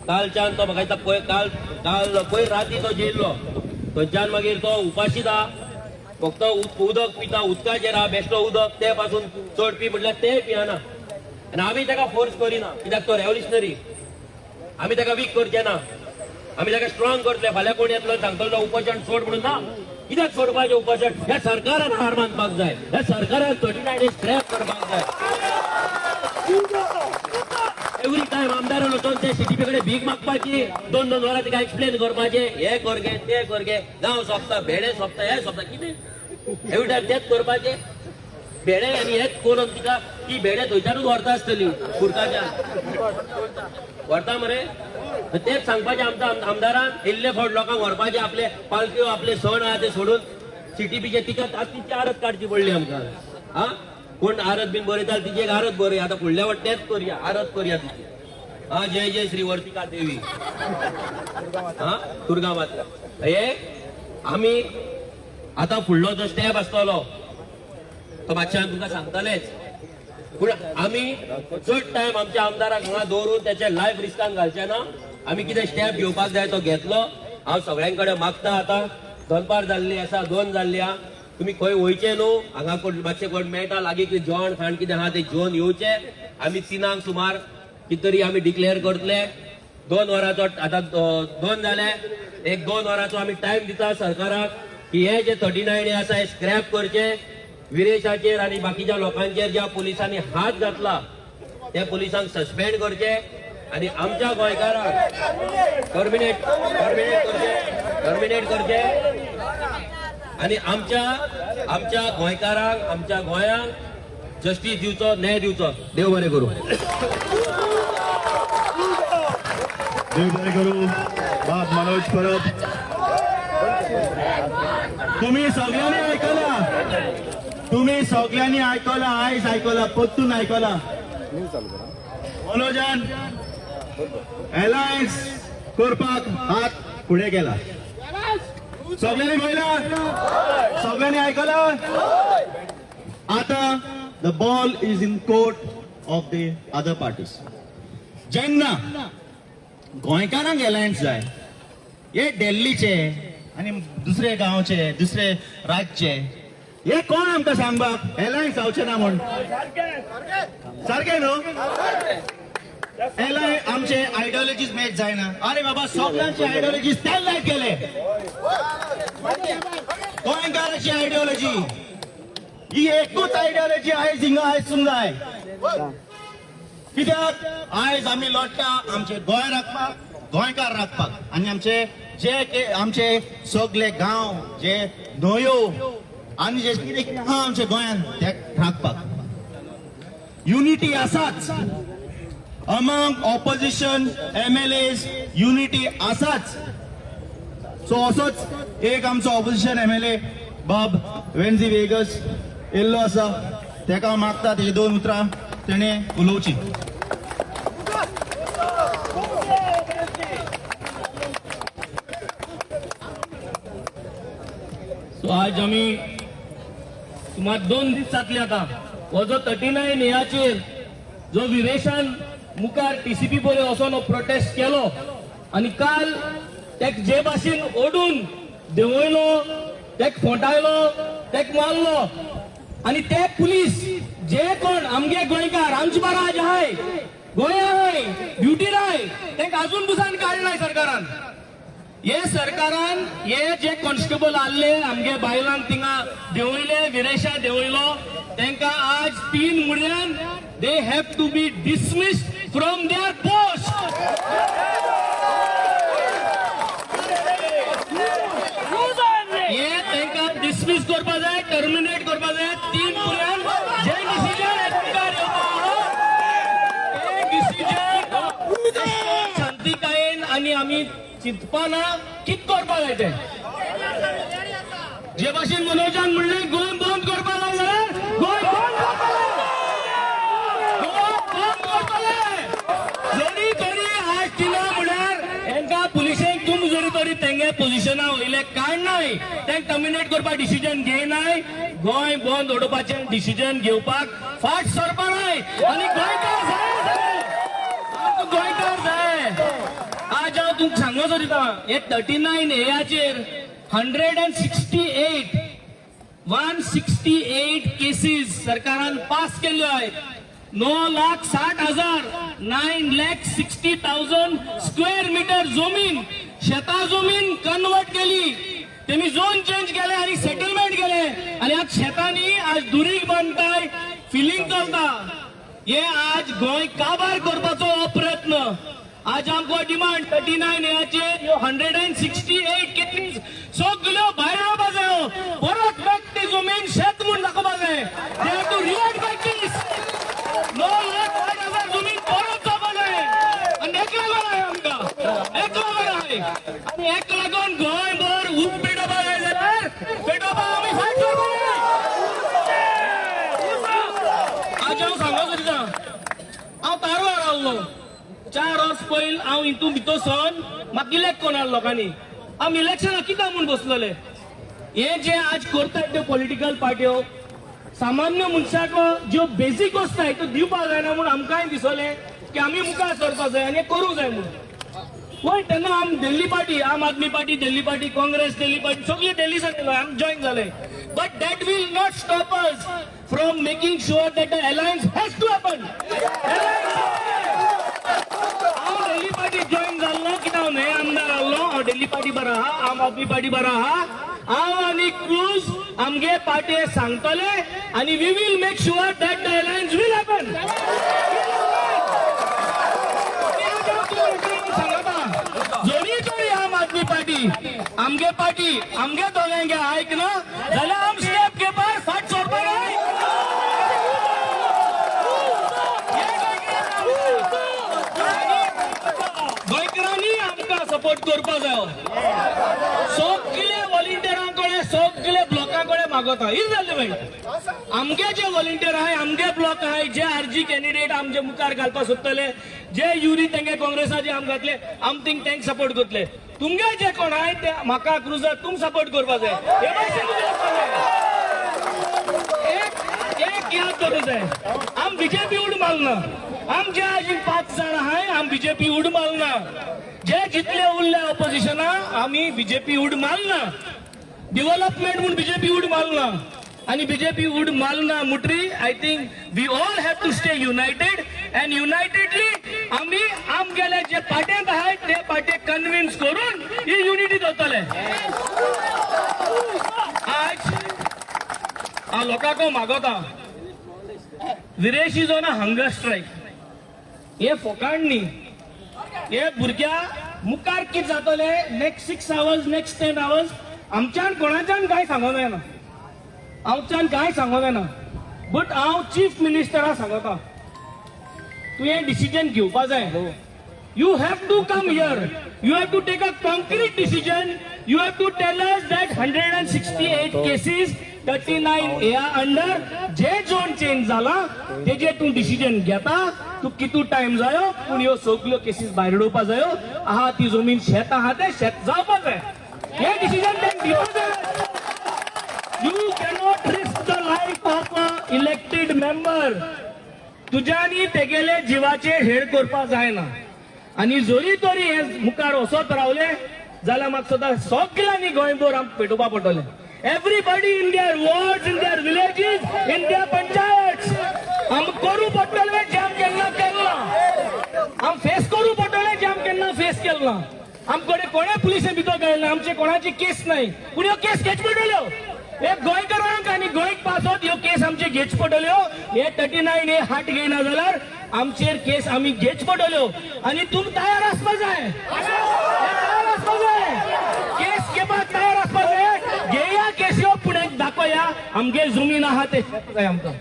कालच्यान तो म्हाका दिसता पयर काल काल पयर राती तो जेयल्लो, थंयच्यान मागीर तो उपाशीत आहा, फक्त उदक पिता, उदकाचेर आहा, बेश्टो उदक ते पासून चड पी म्हटल्यार तेय पियना. आनी आमी ताका फोर्स करिना कित्याक तो रेवल्युशनरी, आमी ताका वीक करचे ना, आमी ताका स्ट्रॉंग करतले. फाल्यां कोण येतलो सांगतलो उपोशण सोड म्हणून ना, कित्याक सोडपाचें उपोशण? ह्या सरकारान हार मानपाक जाय, ह्या सरकारान 39 डेज स्क्रॅप करपाक जाय. एवरी टायम आमदारान वचोन ते सीटीपी कडेन भीक मागपाची, 2-2 वरां तिका एक्सप्लेन करपाचें, हें कर गे तें कर गे, गांव सोंपता, भेणे सोंपता, हें सोंपता, कितें एवरी टायम तेंच करपाचें. भेणे आनी हेंच करून तिका ती भेणे थंयच्यानूच व्हरता आसतली, कुर्ताच्यान व्हरता मरे. तेच सांगपाचें आमच्या आमदारान, इल्ले फावट लोकांक व्हरपाचें, आपले पालख्यो आपले सण आहा ते सोडून सीटीपीचे तिका तिची आरत काडची पडली आमकां. हा कोण आरत बीन बरयता तिची एक आरत बरय, आतां फुडल्या वाट तेच करया, आरत करया तिची. हा जय जय श्री वर्तिका देवी, हा दुर्गा माता. हे आमी आतां फुडलो जो स्टेप आसतलो तो मातशें आमी तुमकां सांगतलेच, पूण आमी चड टायम आमच्या आमदाराक हांगा दवरून त्याचे लायफ रिस्कान घालचे ना. आमी कितें स्टेप घेवपाक जाय तो घेतलो. हांव सगळ्यां कडेन मागता, आतां दनपार जाल्ली आसा, 2 जाल्ली आहा, तुमी खंय वयचे न्हू, हांगा कोण मातशें कोण मेळटा लागीं कितें जेवण खाण कितें आहा तें जेवन येवचें. आमी 3 सुमार कितें तरी आमी डिक्लेअर करतले. 2 वरांचो आतां 2 जाले, एक 2 वरांचो आमी टायम दिता सरकाराक की हे जे 39 आसा हे स्क्रॅप करचे. विरेशाचेर आनी बाकीच्या लोकांचेर ज्या पुलिसांनी हात घातला त्या पुलिसांक सस्पेंड करचे आनी आमच्या गोंयकारांक टर्मिनेट करचे, टर्मिनेट करचे आनी आमच्या आमच्या गोंयकारांक, आमच्या गोंयांक जस्टीस दिवचो, न्याय दिवचो. देव बरें करूं. देव बरें करूं. बाब मनोज परब, तुम्ही सगळ्यांनी आयकला, तुम्ही सगळ्यांनी आयकला, आयज आयकला, परतून आयकला. मनोजान अलायन्स करपाक हात फुडें केला. सगळ्यांनी पळयला, सगळ्यांनी आयकला. आतां the ball is in court of the other parties. जेन्ना गोंयकारांक अलायन्स जाय, हे दिल्लीचे आनी दुसरे गांवचे, दुसरे राज्यचे, हे कोण आमकां सांगपाक अलायन्स जावचें ना म्हूण? सारकें न्हू? एलाय आमचे आयडियोलॉजीज मॅच जायना. अरे बाबा, सगळ्यांचे आयडियोलॉजीज ते लायक केले. गोंयकाराची आयडियोलॉजी ही एकूच आयडियोलॉजी आयज हिंगा आयज जाय. कित्याक आयज आमी लढटा आमचे गोंय राखपाक, गोंयकार राखपाक, आनी आमचे जे आमचे सगळे गांव, जे न्हंयो आनी जे कितें कितें आहा आमच्या गोंयांत ते राखपाक. युनिटी आसाच among opposition MLAs, unity आसाच. सो असोच एक आमचो ऑपोजिशन MLA बाब वेन्झी वेगस येल्लो आसा, तेका हांव मागता तेजी 2 उतरां तेणें उलोवची. सो आज आमी सुमार 2 दीस जातले आतां हो जो 39 हेचेर जो विरेशान मुखार टीसीपी पळय वचोन हो प्रोटेस्ट केलो आनी काल तेक जे भाशेन ओडून देंवयलो, तेक फोंटायलो, तेक मारलो आनी ते पुलीस जे कोण आमगे गोंयकार आमचे बारा आज आहाय, गोंया आहाय, ड्युटीर आहाय, तेंका अजून बुसान काडलाय सरकारान. हे सरकारान हे जे कॉन्स्टेबल आहले आमगे बायलांक थिंगा देंवयले, विरेशा देंवयलो, तेंका आज 3 म्हयन्यान they have to be dismissed from their post. हे तेंका डिसमीस करपा जाय, टर्मिनेट करपा जाय. 3 म्हयन्यान जे डिसिजन मुखार येवपा आहा ते डिसिजन शांतिकायेन आनी आमी चिंतपाना कित करपा जाय तें. जे भाशेन मनोजान म्हणलें गोंय बंद करपा जाय जाल्यार गोंय बंद करपा जाय, गोंय बंद करतले. जरी तरी आज तिना म्हळ्यार हेंकां पुलिशेक तुम जरी तरी तेंगे पोजिशना वयले काडनाय, तेंक टर्मिनेट करपाक डिसिजन घेयनाय, गोंय बंद उडोवपाचें डिसिजन घेवपाक फाट सरपा नाय आनी गोंयकार तुमकां सांगो सोदिता, हे 39 एयाचेर 168, 168 केसीस सरकारान पास केल्ल्यो आहेत. 9,60,000, 9,60,000 square meter जमीन, शेता जमीन कन्वर्ट केली. तेमी झोन चेंज केले आणि सेटलमेंट केले आणि आज शेतांनी आज दुरीग बांधताय, फिलिंग चलता. हे आज गोंय काबार करपाचो हो प्रयत्न. आज आमकां डिमांड, 39 एयाचेर 168 केसीस सगल्यो भायर येवपा जायो. परत बॅक ती जमीन शेत म्हूण दाखोवपा जाय. They have to revert back this. 9,60,000 जमीन परत जावपा जाय. आनी हेक लागून आहाय आमकां, हेक लागून आहाय आनी हेक लागून गोंयभर ऊब पेटोवपा जाय जाल्यार पेटोवपा आमी फायट करपा जाय. आज हांव सांगो सोदिता, हांव तारवार आहलो 4 वर्स पयल. हांव हितून भितर सरून म्हाका इलेक्ट कोण लोकांनी. आमी इलेक्शनाक कित्याक म्हूण बसलेले? हे जे आज करतात त्यो पॉलिटिकल पार्ट्यो, सामान्य मनशाक ज्यो बेजीक वस्तू आहाय त्यो दिवपाक जायना म्हूण आमकांय दिसलें की आमी मुखार सरपाक जाय आनी हें करूंक जाय म्हूण. वय, तेन्ना आम दिल्ली पार्टी, आम आदमी पार्टी दिल्ली पार्टी, काँग्रेस दिल्ली पार्टी, सगळे दिल्ली सावन आम जॉईन जाले. But that will not stop us from making sure that the alliance has to happen. हांव दिल्ली पार्टी जॉईन जाल्लो कित्याक हांव न्हय आमदार आहलो. हांव दिल्ली पार्टी बरो आहा, आम आदमी पार्टी बरो आहा. हांव आनी क्रूज आमगे पार्टी सांगतले आनी we will make sure that the alliance will happen. Johnny तरी आम आदमी पार्टी, आमगे पार्टी, आमगे दोगांगे आयक ना जाल्यार आम स्टेप घेवपाक फाट सोडपाक जाय. गोंयकारांनी आमकां सपोर्ट करपा जायो. सगळे व्हॉलिंटियरां कडेन, सगळे ब्लॉका कडेन मागता ही जालें मागीर. आमगे जे व्हॉलिंटियर आहाय, आमगे ब्लॉक आहाय, जे आरजी कॅन्डिडेट आमचे मुखार घालपाक सोदतले, जे युरी तेंगे काँग्रेसाचे आम घातले, आम थिंग तेंक सपोर्ट करतले. तुमगे जे कोण आहाय ते म्हाका क्रुजर तुम सपोर्ट करपा जाय. हे भाशेन उलोवपाक जाय. एक एक याद करूं जाय, आम बीजेपी उड मारना. आमचे अजून पांच जाण आहाय, आम बीजेपी उड मारना. जे जितले उरले ऑपोजिशना, आमी बीजेपी उड मारना. डेव्हलपमेंट म्हूण बीजेपी उड मारना आणि बीजेपी उड मारना मुटरी I think we all have to stay united and unitedly आमी आमगेले जे पार्ट्यांत आहाय ते पार्टे कन्विन्स करून ही युनिटी दवरतले. आज हांव लोकांक मागोता, Viresh is on a hunger strike. हे फोकाण न्ही. हे भुरग्या मुखार कितें जातले next 6 hours, next 10 hours, आमच्यान कोणाच्यान कांय सांगो जायना. आमच्यान कांय सांगो जायना. बट हांव चीफ मिनिस्टरा सांगता, तुवें डिसिजन घेवपा जाय. You have to come here, you have to take a concrete decision. You have to tell us that 168 cases, 39 A under J zone change जाला तेजे तूं डिसिजन घेता. तूं कितू टायम जायो, पूण ह्यो सगल्यो केसीस भायर उडोवपा जायो. आहा ती जमीन शेत आहा, ते शेत जावपा जाय. हे डिसिजन तें दिवपा जाय. You cannot risk the life of a elected member. तुज्यानी तेगेले जिवाचे हेळ करपा जायना. आनी जरी तरी हे मुखार वचत रावले जाल्यार म्हाका सदां सगल्यांनी गोंयभर आमकां पेटोवपा पडटलें. Everybody in their ward, in their villages, in their panchayat आम करूं पडटलें जे आम केन्ना केल्ला. आम फेस करूं पडटलें जे आम केन्ना फेस केल्ला. आमकडे कोणे पुलिसे भितर गेले, आमचे कोणाची केस नाही, पूण ह्यो केस घेच पडटल्यो. हे गोंयकारांक आनी गोंयक पासत ह्यो केस आमचे घेच पडटल्यो. हे 39 ए हाट घेयना जाल्यार आमचेर केस आमी घेच पडटल्यो आनी तुम तयार आसपा जाय. हे तयार आसपा जाय, केस घेवपाक तयार आसपा जाय. घेया केसयो, पूण एक दाखोया आमगे जमीन आहा ते शेत जाय आमकां.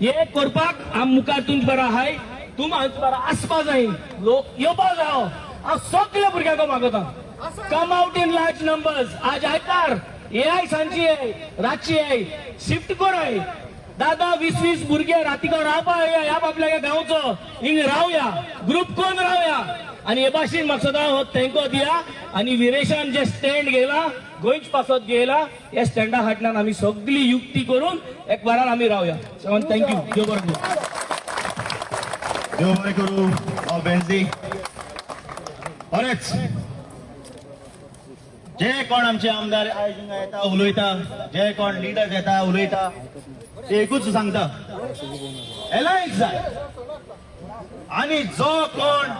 हे करपाक आम मुखार तुमचे बरो आहाय. तुम आमचे बरो आसपा जाय, लोक येवपा जायो. हांव सगल्या भुरग्यांक मागता, come out in large numbers. आज आयतार ये, सांजची आहे, रातची आहे, शिफ्ट कराय. दादा वीस वीस भुरगे रातीको रावपा येया. ह्या आपल्या गांवचो हिंग रावया, ग्रुप कोण रावया आनी हे भाशेन म्हाका सदां हो तेंको दिया. आनी विरेशान जे स्टँड घेयला, गोंयच पासत घेयला, ह्या स्टँडा फाटल्यान आमी सगळी युक्ती करून एक बारार आमी रावया. Thank you, देव बरें करूं. देव बरें करूं. हांव बेन्जी. बरेंच. जे कोण आमचे आमदार आयज हिंगा येता उलयता, जे कोण लिडर्स येता उलयता, ते एकूच सांगता एलायन्स जाय. आनी जो कोण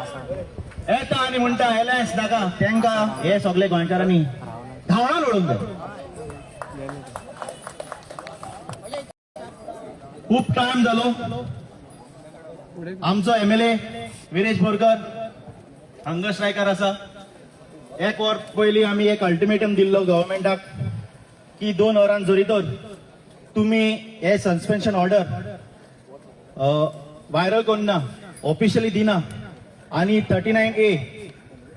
येता आनी म्हणटा एलायन्स नाका तांकां हे सगळे गोंयकारांनी धांवडावन उडोवंक जाय. खूब टायम जालो आमचो MLA Viresh Borkar hunger striker आसा. एक वर पयलीं आमी एक अल्टिमेटम दिल्लो गव्हर्मेंटाक की 2 वरां जरी तर तुमी हे सस्पेन्शन ऑर्डर व्हायरल करना, ऑफिशियली दिना आनी 39A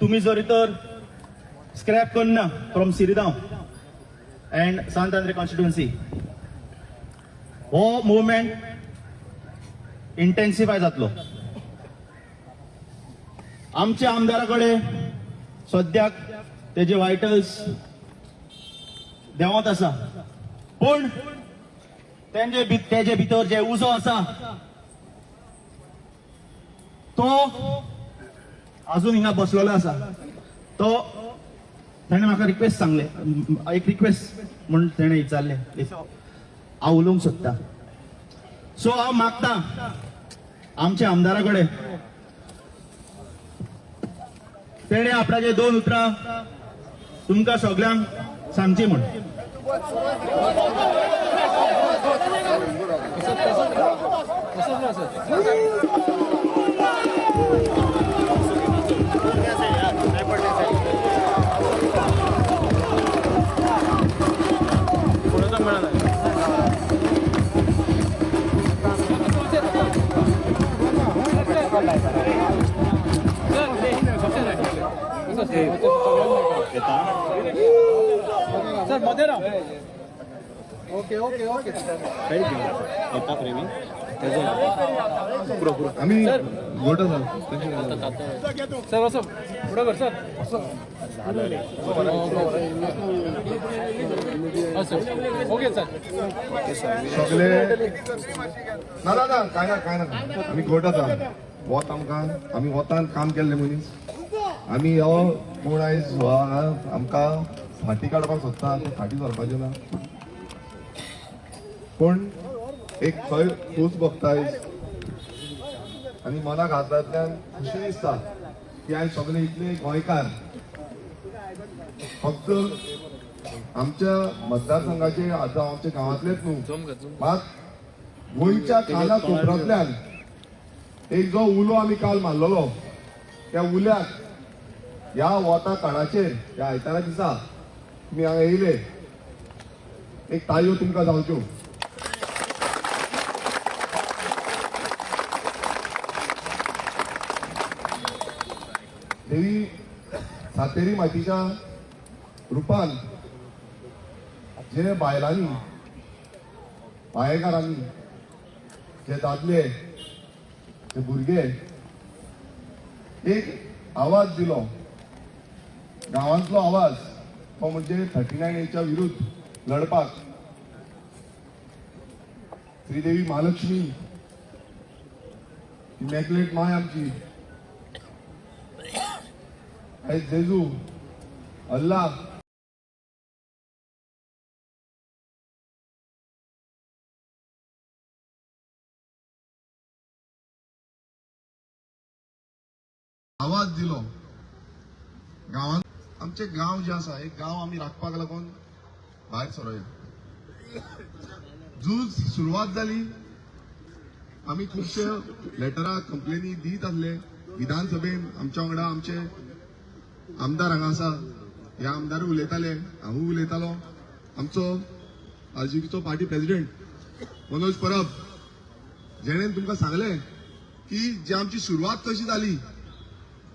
तुमी जरी तर स्क्रॅप करना from Siridao and Sant Andre constituency, हो मुवमेंट इंटेन्सिफाय जातलो. आमच्या आमदारा कडेन सद्याक तेजे वायटल्स देंवत आसा, पूण तेजे भितर जे उजो आसा तो अजून हिंगा बसलेलो आसा. तो ताणें म्हाका रिक्वेस्ट सांगले, एक रिक्वेस्ट म्हूण तेणें विचारलें, हांव उलोवंक सोदता. सो हांव मागता आमच्या आमदारा कडेन तेणें आपणाचे 2 उतरां तुमकां सगल्यांक सांगची म्हूण. Sir Madeira okay okay okay आमी गोट आसा. सर असो फुडें कर सर. Okay sir. सगळे ना ना ना काय ना काय ना आमी गोट आसा. वत आमकां आमी वतान काम केल्ले मनीस. आमी हो कोण आयज आमकां फाटी काडपाक सोदता ते फाटी सरपाचें ना, पूण एक खंय खोस भोगता आयज आनी मनाक हातांतल्यान खुशी दिसता की आयज सगळे इतले गोंयकार फक्त आमच्या मतदारसंघाचे आतां आमच्या गांवांतलेच न्हू, मात गोंयच्या काना कोपऱ्यांतल्यान एक जो उलो आमी काल मारलेलो त्या उल्याक ह्या वता काळाचेर ह्या आयतारा दिसा तुमी हांगा येयले, एक ताळयो तुमकां जावच्यो. देवी सातेरी मातीच्या रुपान जे बायलांनी, बायेकारांनी, जे दादले, जे भुरगे एक आवाज दिलो, गांवांतलो आवाज, तो म्हणजे 39Aच्या विरुद्ध लढपाक श्रीदेवी महालक्ष्मी इमॅक्युलेट my आमची, आयज जेजू, अल्लाह, आवाज दिलो. गांवांत आमचे गांव जे आसा, एक गांव आमी राखपाक लागून भायर सरोया. झूज सुरवात जाली, आमी खुबशे लेटरां कंप्लेनी दीत आसले विधानसभेन. आमच्या वांगडा आमचे आमदार हांगा आसा, हे आमदारूय उलयताले, हांवूय उलयतालो. आमचो आरजीपीचो पार्टी प्रेसिडेंट मनोज परब, जेणें तुमकां सांगलें की जी आमची सुरवात कशी जाली,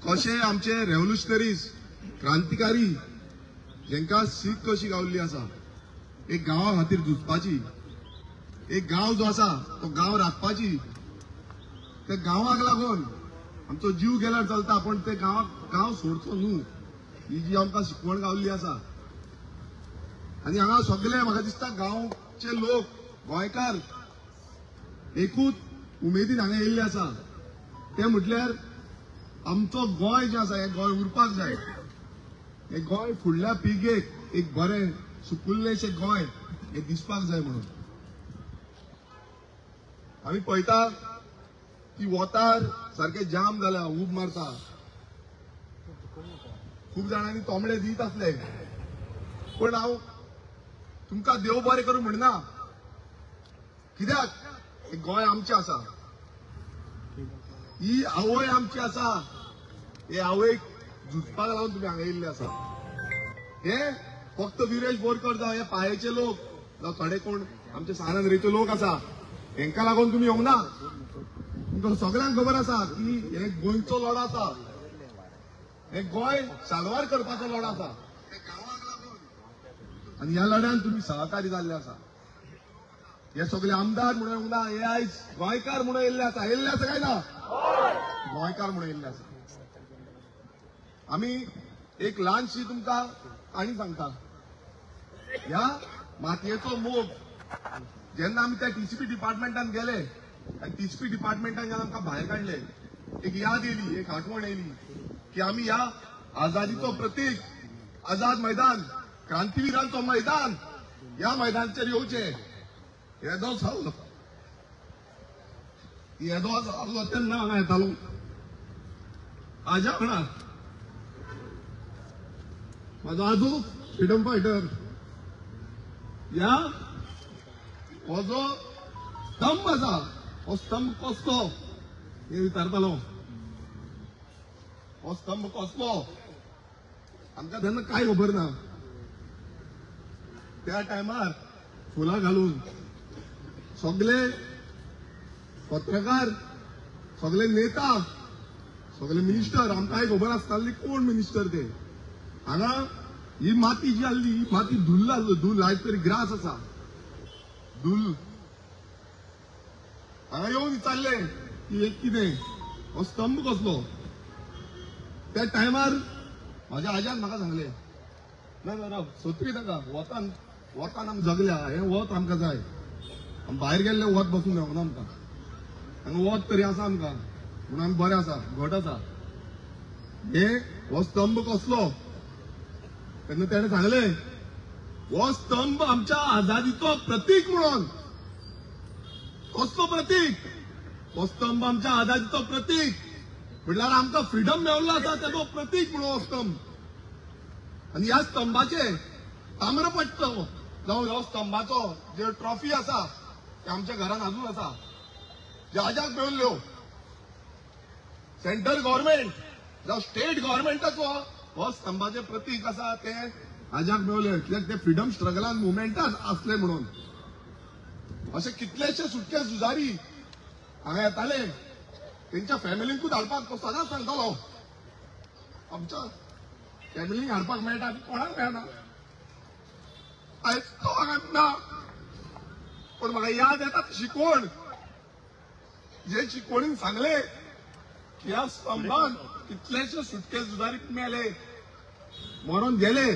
कशे आमचे रेव्होल्युशनरीज, क्रांतिकारी जेंका सीख कशी गावल्ली आसा एक गांवा खातीर झुजपाची, एक गांव जो आसा तो गांव राखपाची, त्या गांवाक लागून आमचो जीव गेल्यार चलता पण ते गांवाक गांव सोडचो न्हू, ही जी आमकां शिकवण गावल्ली आसा. आनी हांगा सगळे म्हाका दिसता गांवचे लोक, गोंयकार एकूच उमेदीन हांगा येयल्ले आसा, ते म्हटल्यार आमचो गोंय जें आसा हें गोंय उरपाक जाय. हें गोंय फुडल्या पिळगेक एक बरें सुपुल्लेशें गोंय हें दिसपाक जाय म्हणून. आमी पळयता की वोतार सारकें जाम जाल्या, ऊब मारता, खूब जाणांनी तोमडे दीत आसले, पूण हांव तुमकां देव बरें करूं म्हणना, कित्याक हें गोंय आमचें आसा, ही आवय आमची आसा, हे आवयक झुजपाक लागून तुमी हांगा येयल्ले आसा. हे फक्त विरेश बोरकर जावं हे पायेचे लोक जावं थोडे कोण आमचे सानंद्रेचे लोक आसा, हेंकां लागून तुमी येवंक ना. तुमकां सगळ्यांक खबर आसा की हे गोंयचो लढो आसा, हे गोंय साल्वार करपाचो लढो आसा आनी ह्या लढ्यान तुमी सहकारी जाल्ले आसा. हे सगळे आमदार म्हणून येवंक ना, हे आयज गोंयकार म्हणून येयल्ले आसा. येयल्ले आसा काय ना? गोंयकार म्हणून येयल्ले आसा. आमी एक ल्हानशी तुमकां काणी सांगता. ह्या मातयेचो मोग जेन्ना आमी त्या टीसीपी डिपार्टमेंटान गेले आनी टीसीपी डिपार्टमेंटान जेन्ना आमकां भायर काडले, एक याद येयली, एक आठवण येयली की आमी ह्या आझादीचो प्रतीक आझाद मैदान, क्रांतीवीरांचो मैदान, ह्या मैदानाचेर येवचें. येदो जाल्लो, येदो जाल्लो तेन्ना हांगा येतालो आजा म्हणा, म्हाजो आजो फ्रिडम फायटर. ह्या हो जो स्तंभ आसा हो स्तंभ कसलो हे विचारतालो, हो स्तंभ कसलो आमकां तेन्ना कांय खबर ना. त्या टायमार फुलां घालून सगळे पत्रकार, सगळे नेता, सगळे मिनिस्टर, आमकांय खबर आसताली कोण मिनिस्टर ते. हांगा ही माती जी आसली ही माती धुल्ल आसलो, धुल्ल आयज तरी ग्रास आसा, धुल्ल. हांगा येवन विचारलें की एक कितें हो स्तंभ कसलो. त्या टायमार म्हाज्या आज्यान म्हाका सांगलें, ना ना राव सोत्री नाका, वतान वतान आमी जगल्या, हें वत आमकां जाय, आमी भायर गेल्लें वत बसून मेळना आमकां, हांगा वत तरी आसा आमकां म्हणून आमी बरें आसा, घट आसा. हे हो स्तंभ कसलो तेन्ना तेणें सांगलें, हो स्तंभ आमच्या आझादीचो प्रतीक म्हणून. कसलो प्रतीक? हो स्तंभ आमच्या आझादीचो प्रतीक म्हणल्यार आमकां फ्रिडम मेळ्ळो आसा तेजो प्रतीक म्हणून हो स्तंभ. आनी ह्या स्तंभाचे ताम्रपट्ट जावं ह्या स्तंभाचो जे ट्रॉफी आसा ते आमच्या घरान अजून आसा, जे आजाक मेळ्ळ्यो. सेंट्रल गव्हर्मेंट जावं स्टेट गव्हर्मेंटाचो हो स्तंभाचे प्रतीक आसा ते आजाक मेळ्ळे, कित्याक ते फ्रिडम स्ट्रगलान मुवमेंटाच आसले म्हणून. अशे कितलेशे सुटके झुजारी हांगा येताले, तेंच्या फॅमिलींकूच हाडपाक तो सदांच सांगतालो, आमच्या फॅमिलीक हाडपाक मेळटा कोणाक मेळना. आयज तो हांगा ना, पूण म्हाका याद येता शिकवण, जे शिकवणीन सांगले की ह्या स्तंभान कितलेशे सुटके झुजारी मेले, मरून गेले,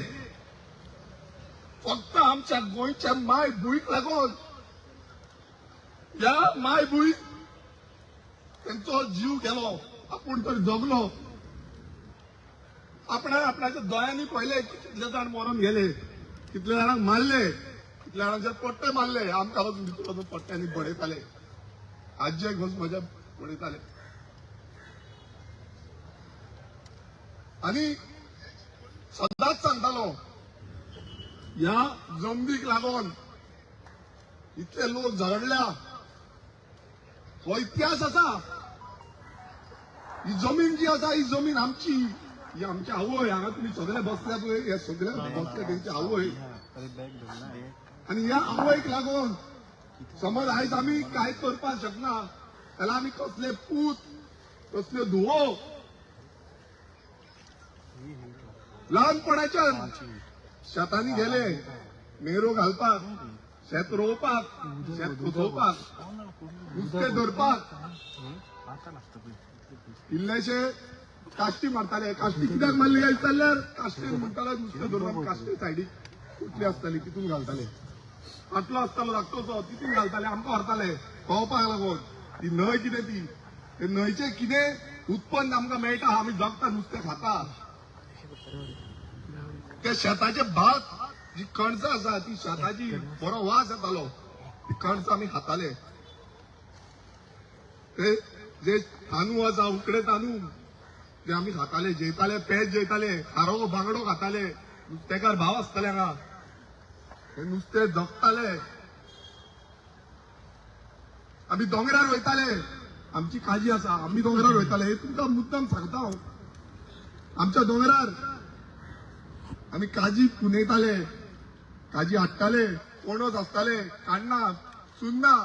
फक्त आमच्या गोंयच्या माय भूंयक लागून. ह्या माय भूंयक तेंचो जीव गेलो, आपूण तर जगलो. आपणा आपणाच्या दोळ्यांनी पळयले की कितले जाण मरून गेले, कितले जाणांक मारले, कितल्या जाणांचे पट्टे मारले, आमकां वचून भितर वचून पट्ट्यांनी बडयताले, आजयेक वचून म्हज्या बडयताले. आनी सदांच सांगतालो, ह्या जमनीक लागून इतले लोक झगडल्या, हो इतिहास आसा. ही जमीन जी आसा ही जमीन आमची, ही आमची आवय. हांगा तुमी सगळे बसल्या पळय, हे सगळे बसले तेंची आवय. आनी ह्या आवयक लागून समज आयज आमी कांय करपाक शकना जाल्यार आमी कसले पूत, कसल्यो धुवो ल्हानपणाच्यान शेतांनी गेले मेरो घालपाक, शेत रोवपाक, शेत कुसोवपाक, नुस्तें धरपाक, इल्लेशे काश्टी मारताले. काश्टी कित्याक मारली काय विचारल्यार काश्टी म्हणटाले नुस्तें धरपाक, काश्टी सायडीक कुटली आसताली तितून घालताले, आटलो आसतालो धाकटोसो तितून घालताले, आमकां व्हरताले पळोवपाक लागून. ती न्हंय कितें, ती ते न्हंयचें कितें उत्पन्न आमकां मेळटा, आमी जगता, नुस्तें खाता. त्या शेताचे भात जी कणसां आसा ती शेताची बरो वास येतालो, ती कणसां आमी खाताले. ते जे तांदूळ आसा उकडे तांदूळ ते आमी खाताले, जेयताले, पेज जेयताले, खारो बांगडो खाताले. नुस्तेकार भाव आसताले हांगा, ते नुस्तें जगताले. आमी दोंगरार वयताले, आमची काजी आसा, आमी दोंगरार वयताले. हे तुमकां मुद्दम सांगता हांव. आमच्या दोंगरार आमी काजी पुनयताले, काजी हाडटाले, पणस आसताले, काण्णां, चुन्नां,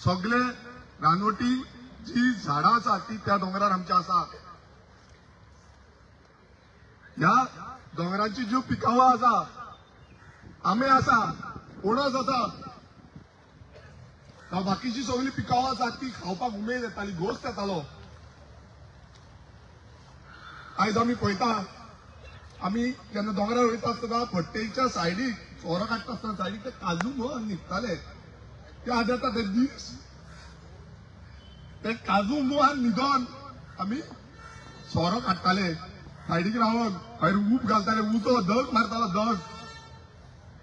सगळे रानवटी जी झाडां आसा ती त्या दोंगरार आमच्या आसा. ह्या दोंगरांची ज्यो पिकावळ आसा, आंबे आसा, पणस आसा, बाकीची सगळी पिकावळ आसा ती खावपाक उमेद येताली, घोस्त येतालो. आयज आमी पळयता, आमी जेन्ना दोंगरार वयता आसतना भट्टेच्या सायडीक सोरो काडटा आसतना सायडीक ते काजू मोहन न्हिदताले. ते आज येता ते दीस, ते काजू मोहन न्हिदोन आमी सोरो काडटाले, सायडीक रावन मागीर ऊब घालताले, उजो दग मारतालो, दग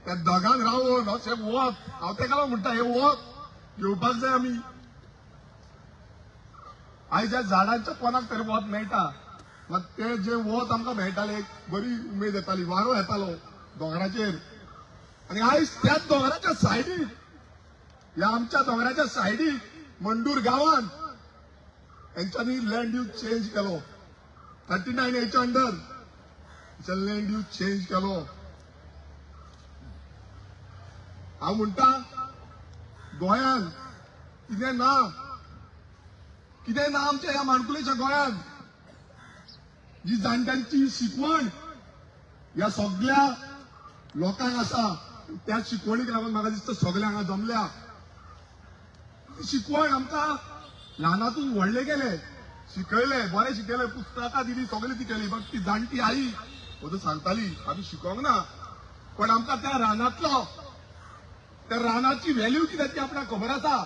त्या दगान रावन अशें वत. हांव तेका लागून म्हणटा हें वत घेवपाक जाय आमी. आयज ह्या झाडांच्या पोनाक तरी वत मेळटा, मात ते जे वत आमकां मेळटाले एक बरी उमेद येताली, वारो येतालो दोंगराचेर. आनी आयज त्याच दोंगराच्या सायडीक, ह्या आमच्या दोंगराच्या सायडीक मंडूर गांवान हेंच्यांनी लँड यूज चेंज केलो. 39 एच्या अंडर लँड यूज चेंज केलो. हांव म्हणटा गोंयान कितें ना, कितें ना आमच्या ह्या माणकुलेच्या गोंयान. जी जाणट्यांची शिकवण ह्या सगळ्या लोकांक आसा, त्या शिकवणीक लागून म्हाका दिसता सगळे हांगा जमल्या. ती शिकवण आमकां ल्हानातून व्हडले केले, शिकयले, बरें शिकयले, पुस्तकां दिली, सगळी ती केली. बट ती जाणटी आई वचून सांगताली आमी शिकोंक ना, पण आमकां त्या रानांतलो, त्या रानाची व्हॅल्यू कितें ती आपणाक खबर आसा,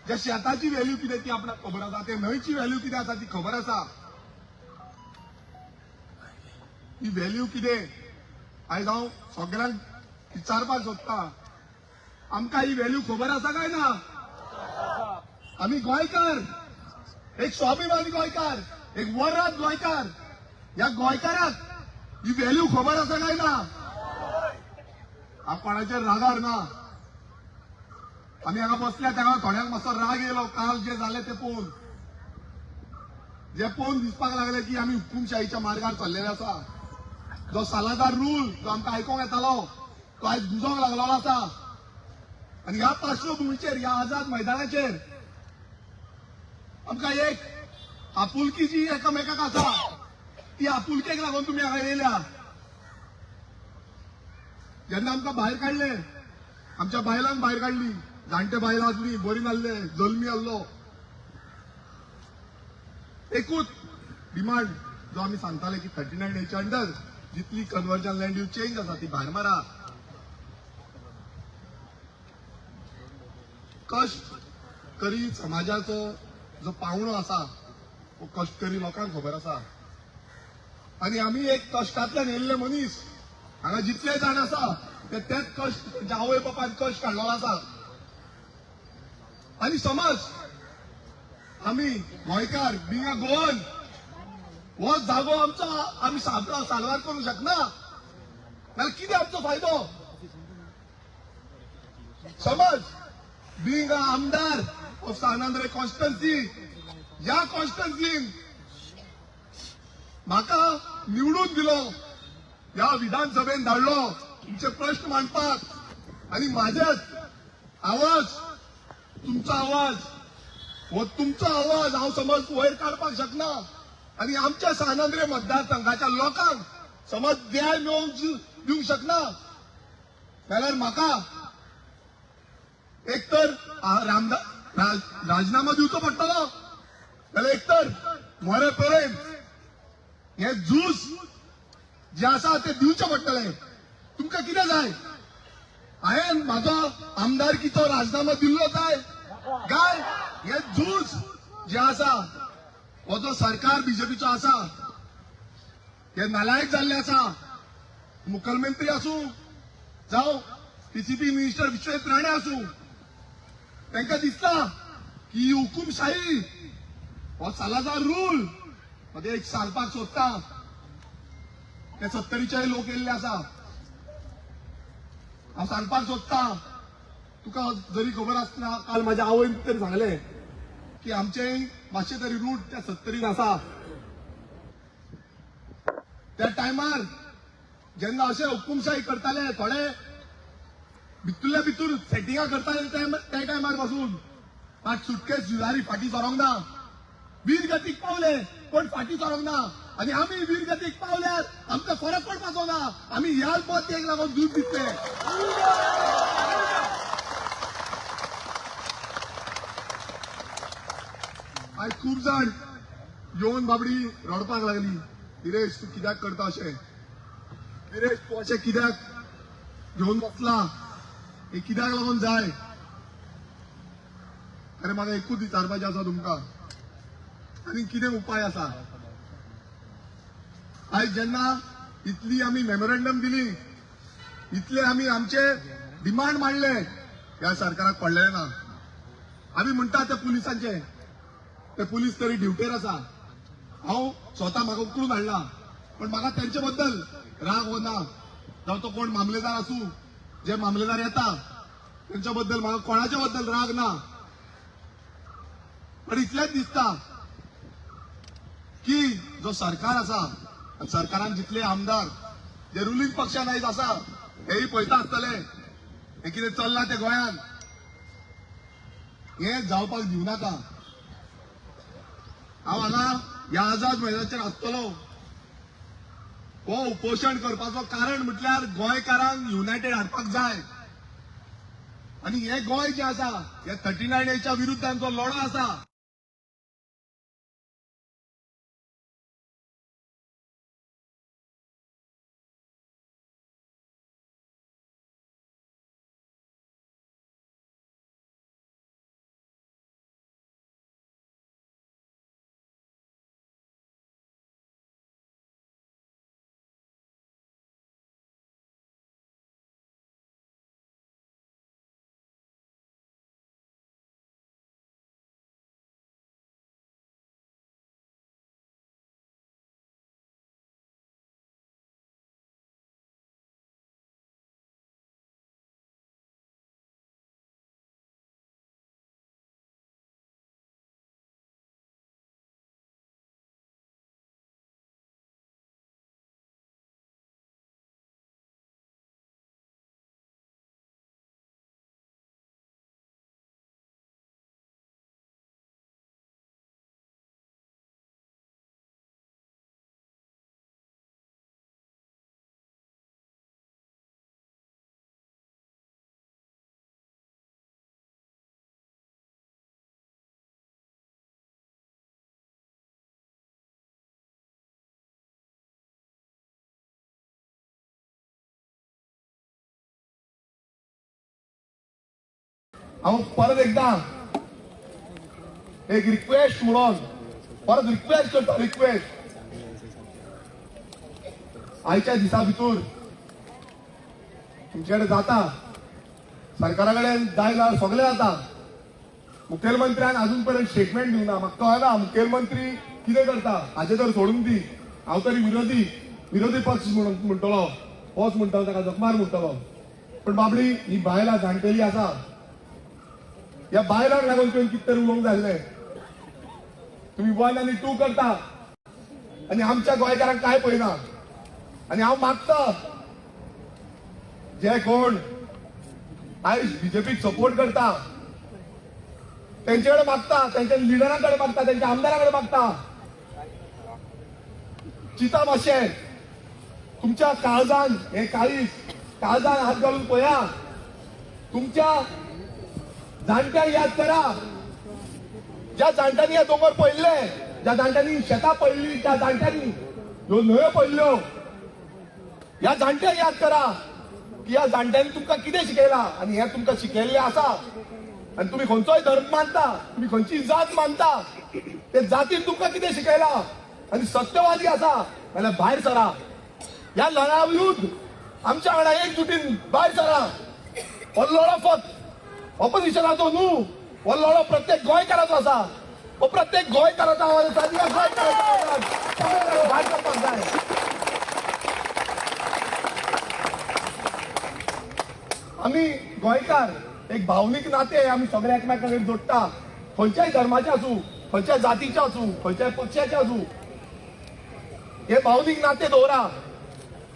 ज्या शेताची व्हॅल्यू कितें ती आपणाक खबर आसा, ते न्हंयची व्हॅल्यू कितें आसा ती खबर आसा. ही व्हॅल्यू कितें आयज हांव सगळ्यांक विचारपाक सोदता, आमकां ही व्हॅल्यू खबर आसा काय ना? आमी गोंयकार, एक स्वाभिमानी गोंयकार, एक वरात गोंयकार, ह्या गोंयकाराक ही व्हॅल्यू खबर आसा काय ना? हांव कोणाचेर रागार ना. आमी हांगा बसल्या तेन्ना थोड्यांक मातसो राग येयलो काल जे जालें तें पळोवन, जे पळोवन दिसपाक लागले की आमी हुकुमशाहीच्या मार्गार चल्लेले आसा. जो सालादार रूल जो आमकां आयकोंक येतालो तो आयज गुजोंक लागलेलो आसा. आनी ह्या पार्श्वभुमीचेर, ह्या आझाद मैदानाचेर आमकां एक आपुलकी जी एकामेकाक आसा ती आपुलकेक लागून तुमी हांगा येयल्या. जेन्ना आमकां भायर काडले, आमच्या बायलांक भायर काडली, जाणटे बायलां आसली, बरी नासले, जल्मी आहलो. एकूच डिमांड जो आमी सांगताले की 39 एच्या अंडर जितली कन्वर्जन लँड यूज चेंज आसा ती भायर मारा. कश्ट करी समाजाचो जो पावणो आसा तो कश्टकरी लोकांक खबर आसा. आनी आमी एक कश्टांतल्यान येयल्ले मनीस, हांगा जितले जाण आसा ते तेच कश्ट, तेंच्या आवय बापायन कश्ट काडलेलो आसा. आनी समज आमी गोंयकार, बींग अ गोवन, हो जागो आमचो आमी साल्वार करूंक शकना जाल्यार कितें आमचो फायदो? समज बींग अ आमदार ऑफ सान आंद्रे कॉन्स्टिट्युएन्सी, ह्या कॉन्स्टिट्युएन्सीन म्हाका निवडून दिलो, ह्या विधानसभेन धाडलो तुमचे प्रश्न मांडपाक, आनी म्हाजेच आवाज, तुमचो आवाज, हो तुमचो आवाज हांव समज वयर काडपाक शकना. आनी आमच्या सान आंद्रे मतदारसंघाच्या लोकांक समज न्याय मेळोवंक दिवंक शकना जाल्यार म्हाका एक तर राजीनामो दिवचो पडटलो, जाल्यार एक तर मरे पर्यंत हे झूज जे आसा ते दिवचें पडटलें. तुमकां कितें जाय? हांवें म्हाजो आमदारकीचो राजीनामो दिल्लो जाय काय हे झूज जे आसा, हो जो सरकार बीजेपीचो आसा हे नालायक जाल्ले आसा. मुखेलमंत्री आसूं जावं टीसीपी मिनिस्टर विश्वजीत राणे आसूं, तांकां दिसता की ही हुकुमशाही, हो सालाजार रूल. म्हाका एक सांगपाक सोदता, ते सत्तरीचे लोक येयल्ले आसा. हांव सांगपाक सोदता, तुका जरी खबर आसना, काल म्हाज्या आवयन तरी सांगलें की आमचे मातशे तरी रूट त्या सत्तरीन आसा. त्या टायमार जेन्ना अशे हुकुमशाही करताले, थोडे भितूरल्या भितूर सेटिंगां करताले त्या टायमार पासून मात सुटकेस झुजारी फाटीं सरोंक ना. वीरगतीक पावले पण फाटीं सरोंक ना. आनी आमी वीरगतीक पावल्यार आमकां फरक पडपाचो ना. आमी ह्याच पद्दतीक लागून झूज दितले. आयज खूब जाण येवन बाबडी रडपाक लागली, विरेश तूं कित्याक करता अशें, विरेश तूं अशें कित्याक घेवन बसला, हें कित्याक लागून जाय. अरे म्हाका एकूच विचारपाचें आसा तुमकां, आनी कितें उपाय आसा? आयज जेन्ना इतली आमी मेमोरेंडम दिली, इतले आमी आमचे डिमांड मांडले, ह्या सरकाराक पडलें ना. आमी म्हणटा ते पुलिसांचे, ते पुलीस तरी ड्युटेर आसा. हांव स्वता म्हाका उखलून हाडला, पण म्हाका तेंचे बद्दल राग हो ना. जावं तो कोण मामलेदार आसूं, जे मामलेदार येता तेंच्या बद्दल म्हाका कोणाच्या बद्दल राग ना. पण इतलेंच दिसता की जो सरकार आसा, सरकारान जितले आमदार जे रुलींग पक्षान आयज आसा, हेय पळयता आसतले हें कितें चल्लां तें गोंयांत, हें जावपाक दिवं नाका. हांव हांगा ह्या आझाद मैदानाचेर आसतलो. हो उपोशण करपाचो कारण म्हटल्यार गोंयकारांक युनायटेड हाडपाक जाय. आनी हें गोंय जें आसा, हे 39 एच्या विरुद्ध आमचो लढो आसा. हांव परत एकदां एक रिक्वेस्ट म्हणून परत रिक्वेस्ट करता, रिक्वेस्ट आयच्या दिसा भितर तुमचे कडेन जाता, सरकारा कडेन जाय जाल्यार सगळें जाता. मुखेलमंत्र्यान अजून पर्यंत स्टेटमेंट दिवना. म्हाका कळना मुखेलमंत्री कितें करता हाचें तर सोडून दी. हांव तरी विरोधी पक्ष म्हणटलो, होच म्हणटलो, ताका जखमार म्हणटलो. पण बाबडी ही बायलां जाणटेली आसा, ह्या बायलांक लागून तुवें कितें तरी उलोवंक जाल्लें. तुमी 1 आनी 2 करता आनी आमच्या गोंयकारांक कांय पळयना. आनी हांव मागता जे कोण आयज बीजेपीक सपोर्ट करता तेंचे कडेन मागता, तेंच्या लिडरां कडेन मागता, तेंच्या आमदारां कडेन मागता, चिंता मातशें तुमच्या काळजान, हे काळीज काळजान हात घालून पळया, तुमच्या जाणट्यांक याद करा. ज्या जाणट्यांनी हे दोंगर पळयल्ले, ज्या जाणट्यांनी शेतां पळयल्ली, त्या जाणट्यांनी ह्यो न्हंयो पळयल्ल्यो, ह्या जाणट्यांक याद करा की ह्या जाणट्यांनी तुमकां कितें शिकयलां आनी हें तुमकां शिकयल्लें आसा. आनी तुमी खंयचोय धर्म मानता, तुमी खंयची जात मानता, ते जातीन तुमकां कितें शिकयलां आनी सत्यवादी आसा जाल्यार भायर सरा. ह्या लढ्या विरुद्ध आमच्या वांगडा एकजुटीन भायर सरा. हो लढो फक्त ऑपोजिशनाचो न्हू, हो लढो प्रत्येक गोंयकाराचो आसा. हो प्रत्येक गोंयकाराचो आवाज आसा. ह्या गोंयकाराचो आवाज भायर सरपाक जाय. आमी गोंयकार एक भावनीक नाते आमी सगळे एकमेकां कडेन जोडटा. खंयच्याय धर्माचे आसूं, खंयच्याय जातीचे आसूं, खंयच्याय पक्षाचे आसूं, हे भावनीक नाते दवरा.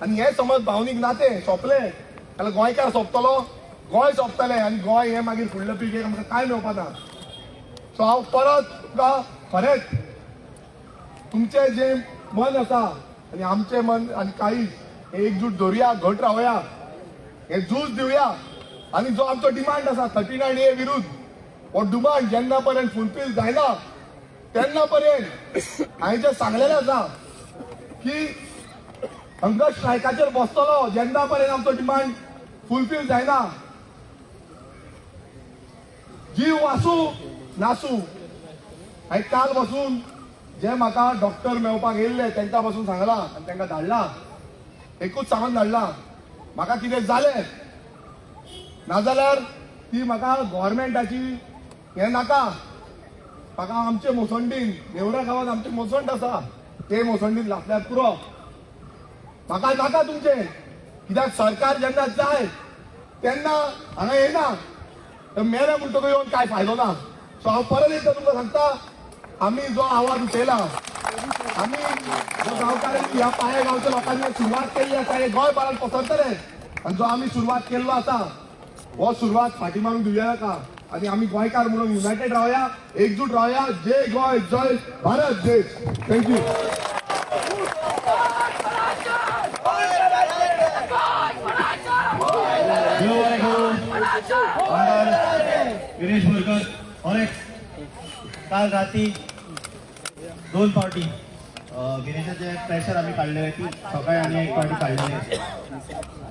आनी हे समज भावनीक नाते सोंपले जाल्यार गोंयकार सोंपतलो, गोंय सोंपतलें आनी गोंय हें मागीर फुडले पिळगेक आमकां कांय मेळपा ना. सो हांव परत तुका खरेंच तुमचें जें मन आसा आनी आमचें मन आनी काळीज हें एकजूट दवरुया, घट रावया, हें झूज दिवया. आनी जो आमचो डिमांड आसा 39A विरुद्ध, हो डिमांड जेन्ना पर्यंत फुलफील जायना तेन्ना पर्यंत हांवें जें सांगलेलें आसा की हंगर स्ट्रायकाचेर बसतलो जेन्ना पर्यंत आमचो डिमांड फुलफील जायना. जीव आसूं नासूं, हांवें काल बसून जे म्हाका डॉक्टर मेळपाक येयल्ले तांकां बसून सांगलां आनी तांकां धाडलां, एकूच सांगून धाडलां, म्हाका कितें जालें नाजाल्यार ती म्हाका गव्हर्मेंटाची हें नाका. म्हाका आमचे मोसंडीन, नेवरा गांवांत आमचे मोसंड आसा, ते मोसंडीन लासल्यार पुरो, म्हाका नाका तुमचें. कित्याक सरकार जेन्ना जाय तेन्ना हांगा येना, तर मेले म्हणटकच येवन कांय फायदो ना. सो हांव परत एकदां तुमकां सांगता, आमी जो आवाज उठयला, आमी जो गांवकारांनी ह्या पाया गांवच्या लोकांनी सुरवात केल्ली आसा, हे गोंयभरान पसरतले. आनी जो आमी सुरवात केल्लो आसा हो सुरवात फाटी मारून दिवया नाका. आनी आमी गोंयकार म्हणून युनायटेड रावया, एकजूट रावया. जय गोंय, जय भारत देश. Thank you. Viresh Borkar और एक काल राती 2 फावटी विरेशाचे प्रेशर आमी काडलेले, ती सकाळी आनी एक फावटी काडलेले,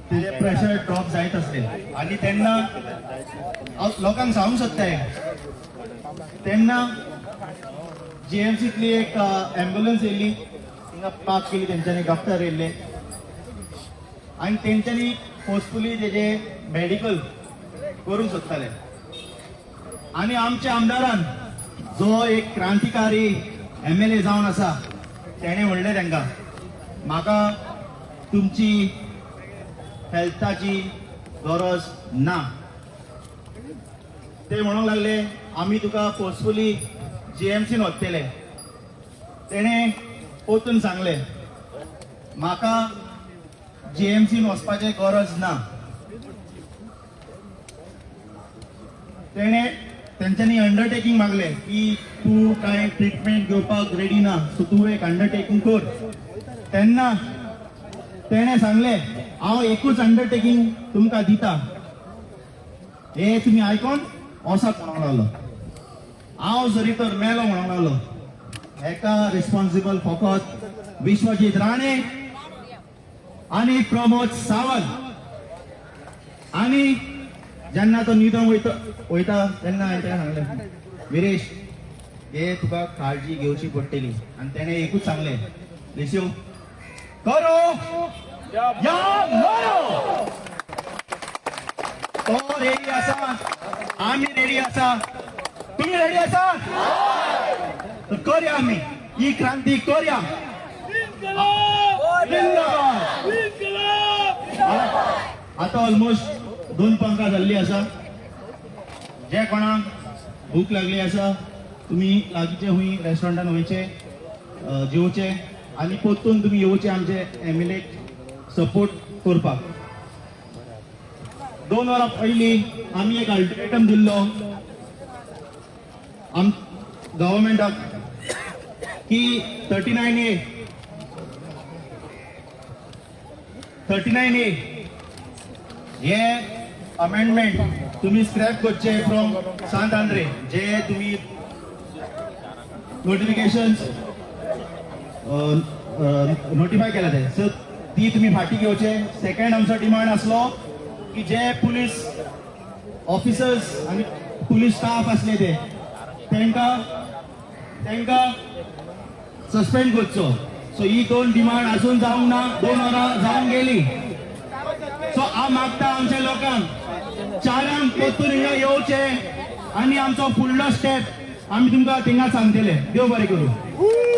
तेजे प्रेशर ड्रॉप जायत आसले. आनी तेन्ना हांव लोकांक सांगूंक सोदताय, तेन्ना जीएमसींतली एक एम्बुलन्स येयल्ली, थिंगा पार्क केली तेंच्यांनी, डॉक्टर येयल्ले आनी तेंच्यांनी फोर्सफुली तेजे मेडिकल करूंक सोदताले. आनी आमच्या आमदारान जो एक क्रांतिकारी MLA जावन आसा तेणें म्हणलें तांकां, म्हाका तुमची हेल्थाची गरज ना. ते म्हणूंक लागले आमी तुका फोर्सफुली जीएमसीन व्हरतले. तेणें परतून सांगलें म्हाका जीएमसीन वचपाचें गरज ना. तेणें तेंच्यांनी अंडरटेकींग मागलें की तूं कांय ट्रिटमेंट घेवपाक रेडी ना, सो तूं एक अंडरटेकींग कर. तेन्ना तेणें सांगलें हांव एकूच अंडरटेकींग तुमकां दिता, हे तुमी आयकोन वसात म्हणूंक लागलो. हांव जरी तर मेलो म्हणूंक लागलो, हेका रिस्पॉन्सिबल फकत विश्वजीत राणे आनी प्रमोद सावंत. आनी जेन्ना तो न्हिदोंक वयता तेन्ना हांवें ताका सांगलें, विरेश हे तुका काळजी घेवची पडटली. आनी तेणें एकूच सांगलें, रेशियो करो या मरो. तो रेडी आसा, आमी रेडी आसा, तुमी रेडी आसा तर करया आमी ही क्रांती करया. आतां ऑलमोस्ट 2 पंखा जाल्ली आसा. जे कोणाक भूक लागली आसा तुमी लागींचे हुंय रेस्टॉरंटान वयचे, जेवचे आनी परतून तुमी येवचे आमचे MLA support करपाक. 2 वरां पयलीं आमी एक अल्टिमेटम दिल्लो आम गव्हर्मेंटाक की 39A हे अमेंडमेंट तुम्ही स्क्रॅप करचे फ्रॉम सांत आंद्रे, जे तुम्ही नोटिफिकेशन नोटिफाय केला ते, सो ती तुम्ही फाटी घेवचे. सेकंड आमचो डिमांड आसलो की जे पुलीस ऑफिसर्स आनी पुलीस स्टाफ आसले ते तेंकां तेंकां सस्पेंड करचो. सो ही दोन डिमांड अजून जावंक ना, 2 वरां जावन गेली. सो हांव मागता आमच्या लोकांक, 4 क परतून हिंगा येवचे आनी आमचो फुडलो स्टेप आमी तुमकां थिंगा सांगतले. देव बरें करूं.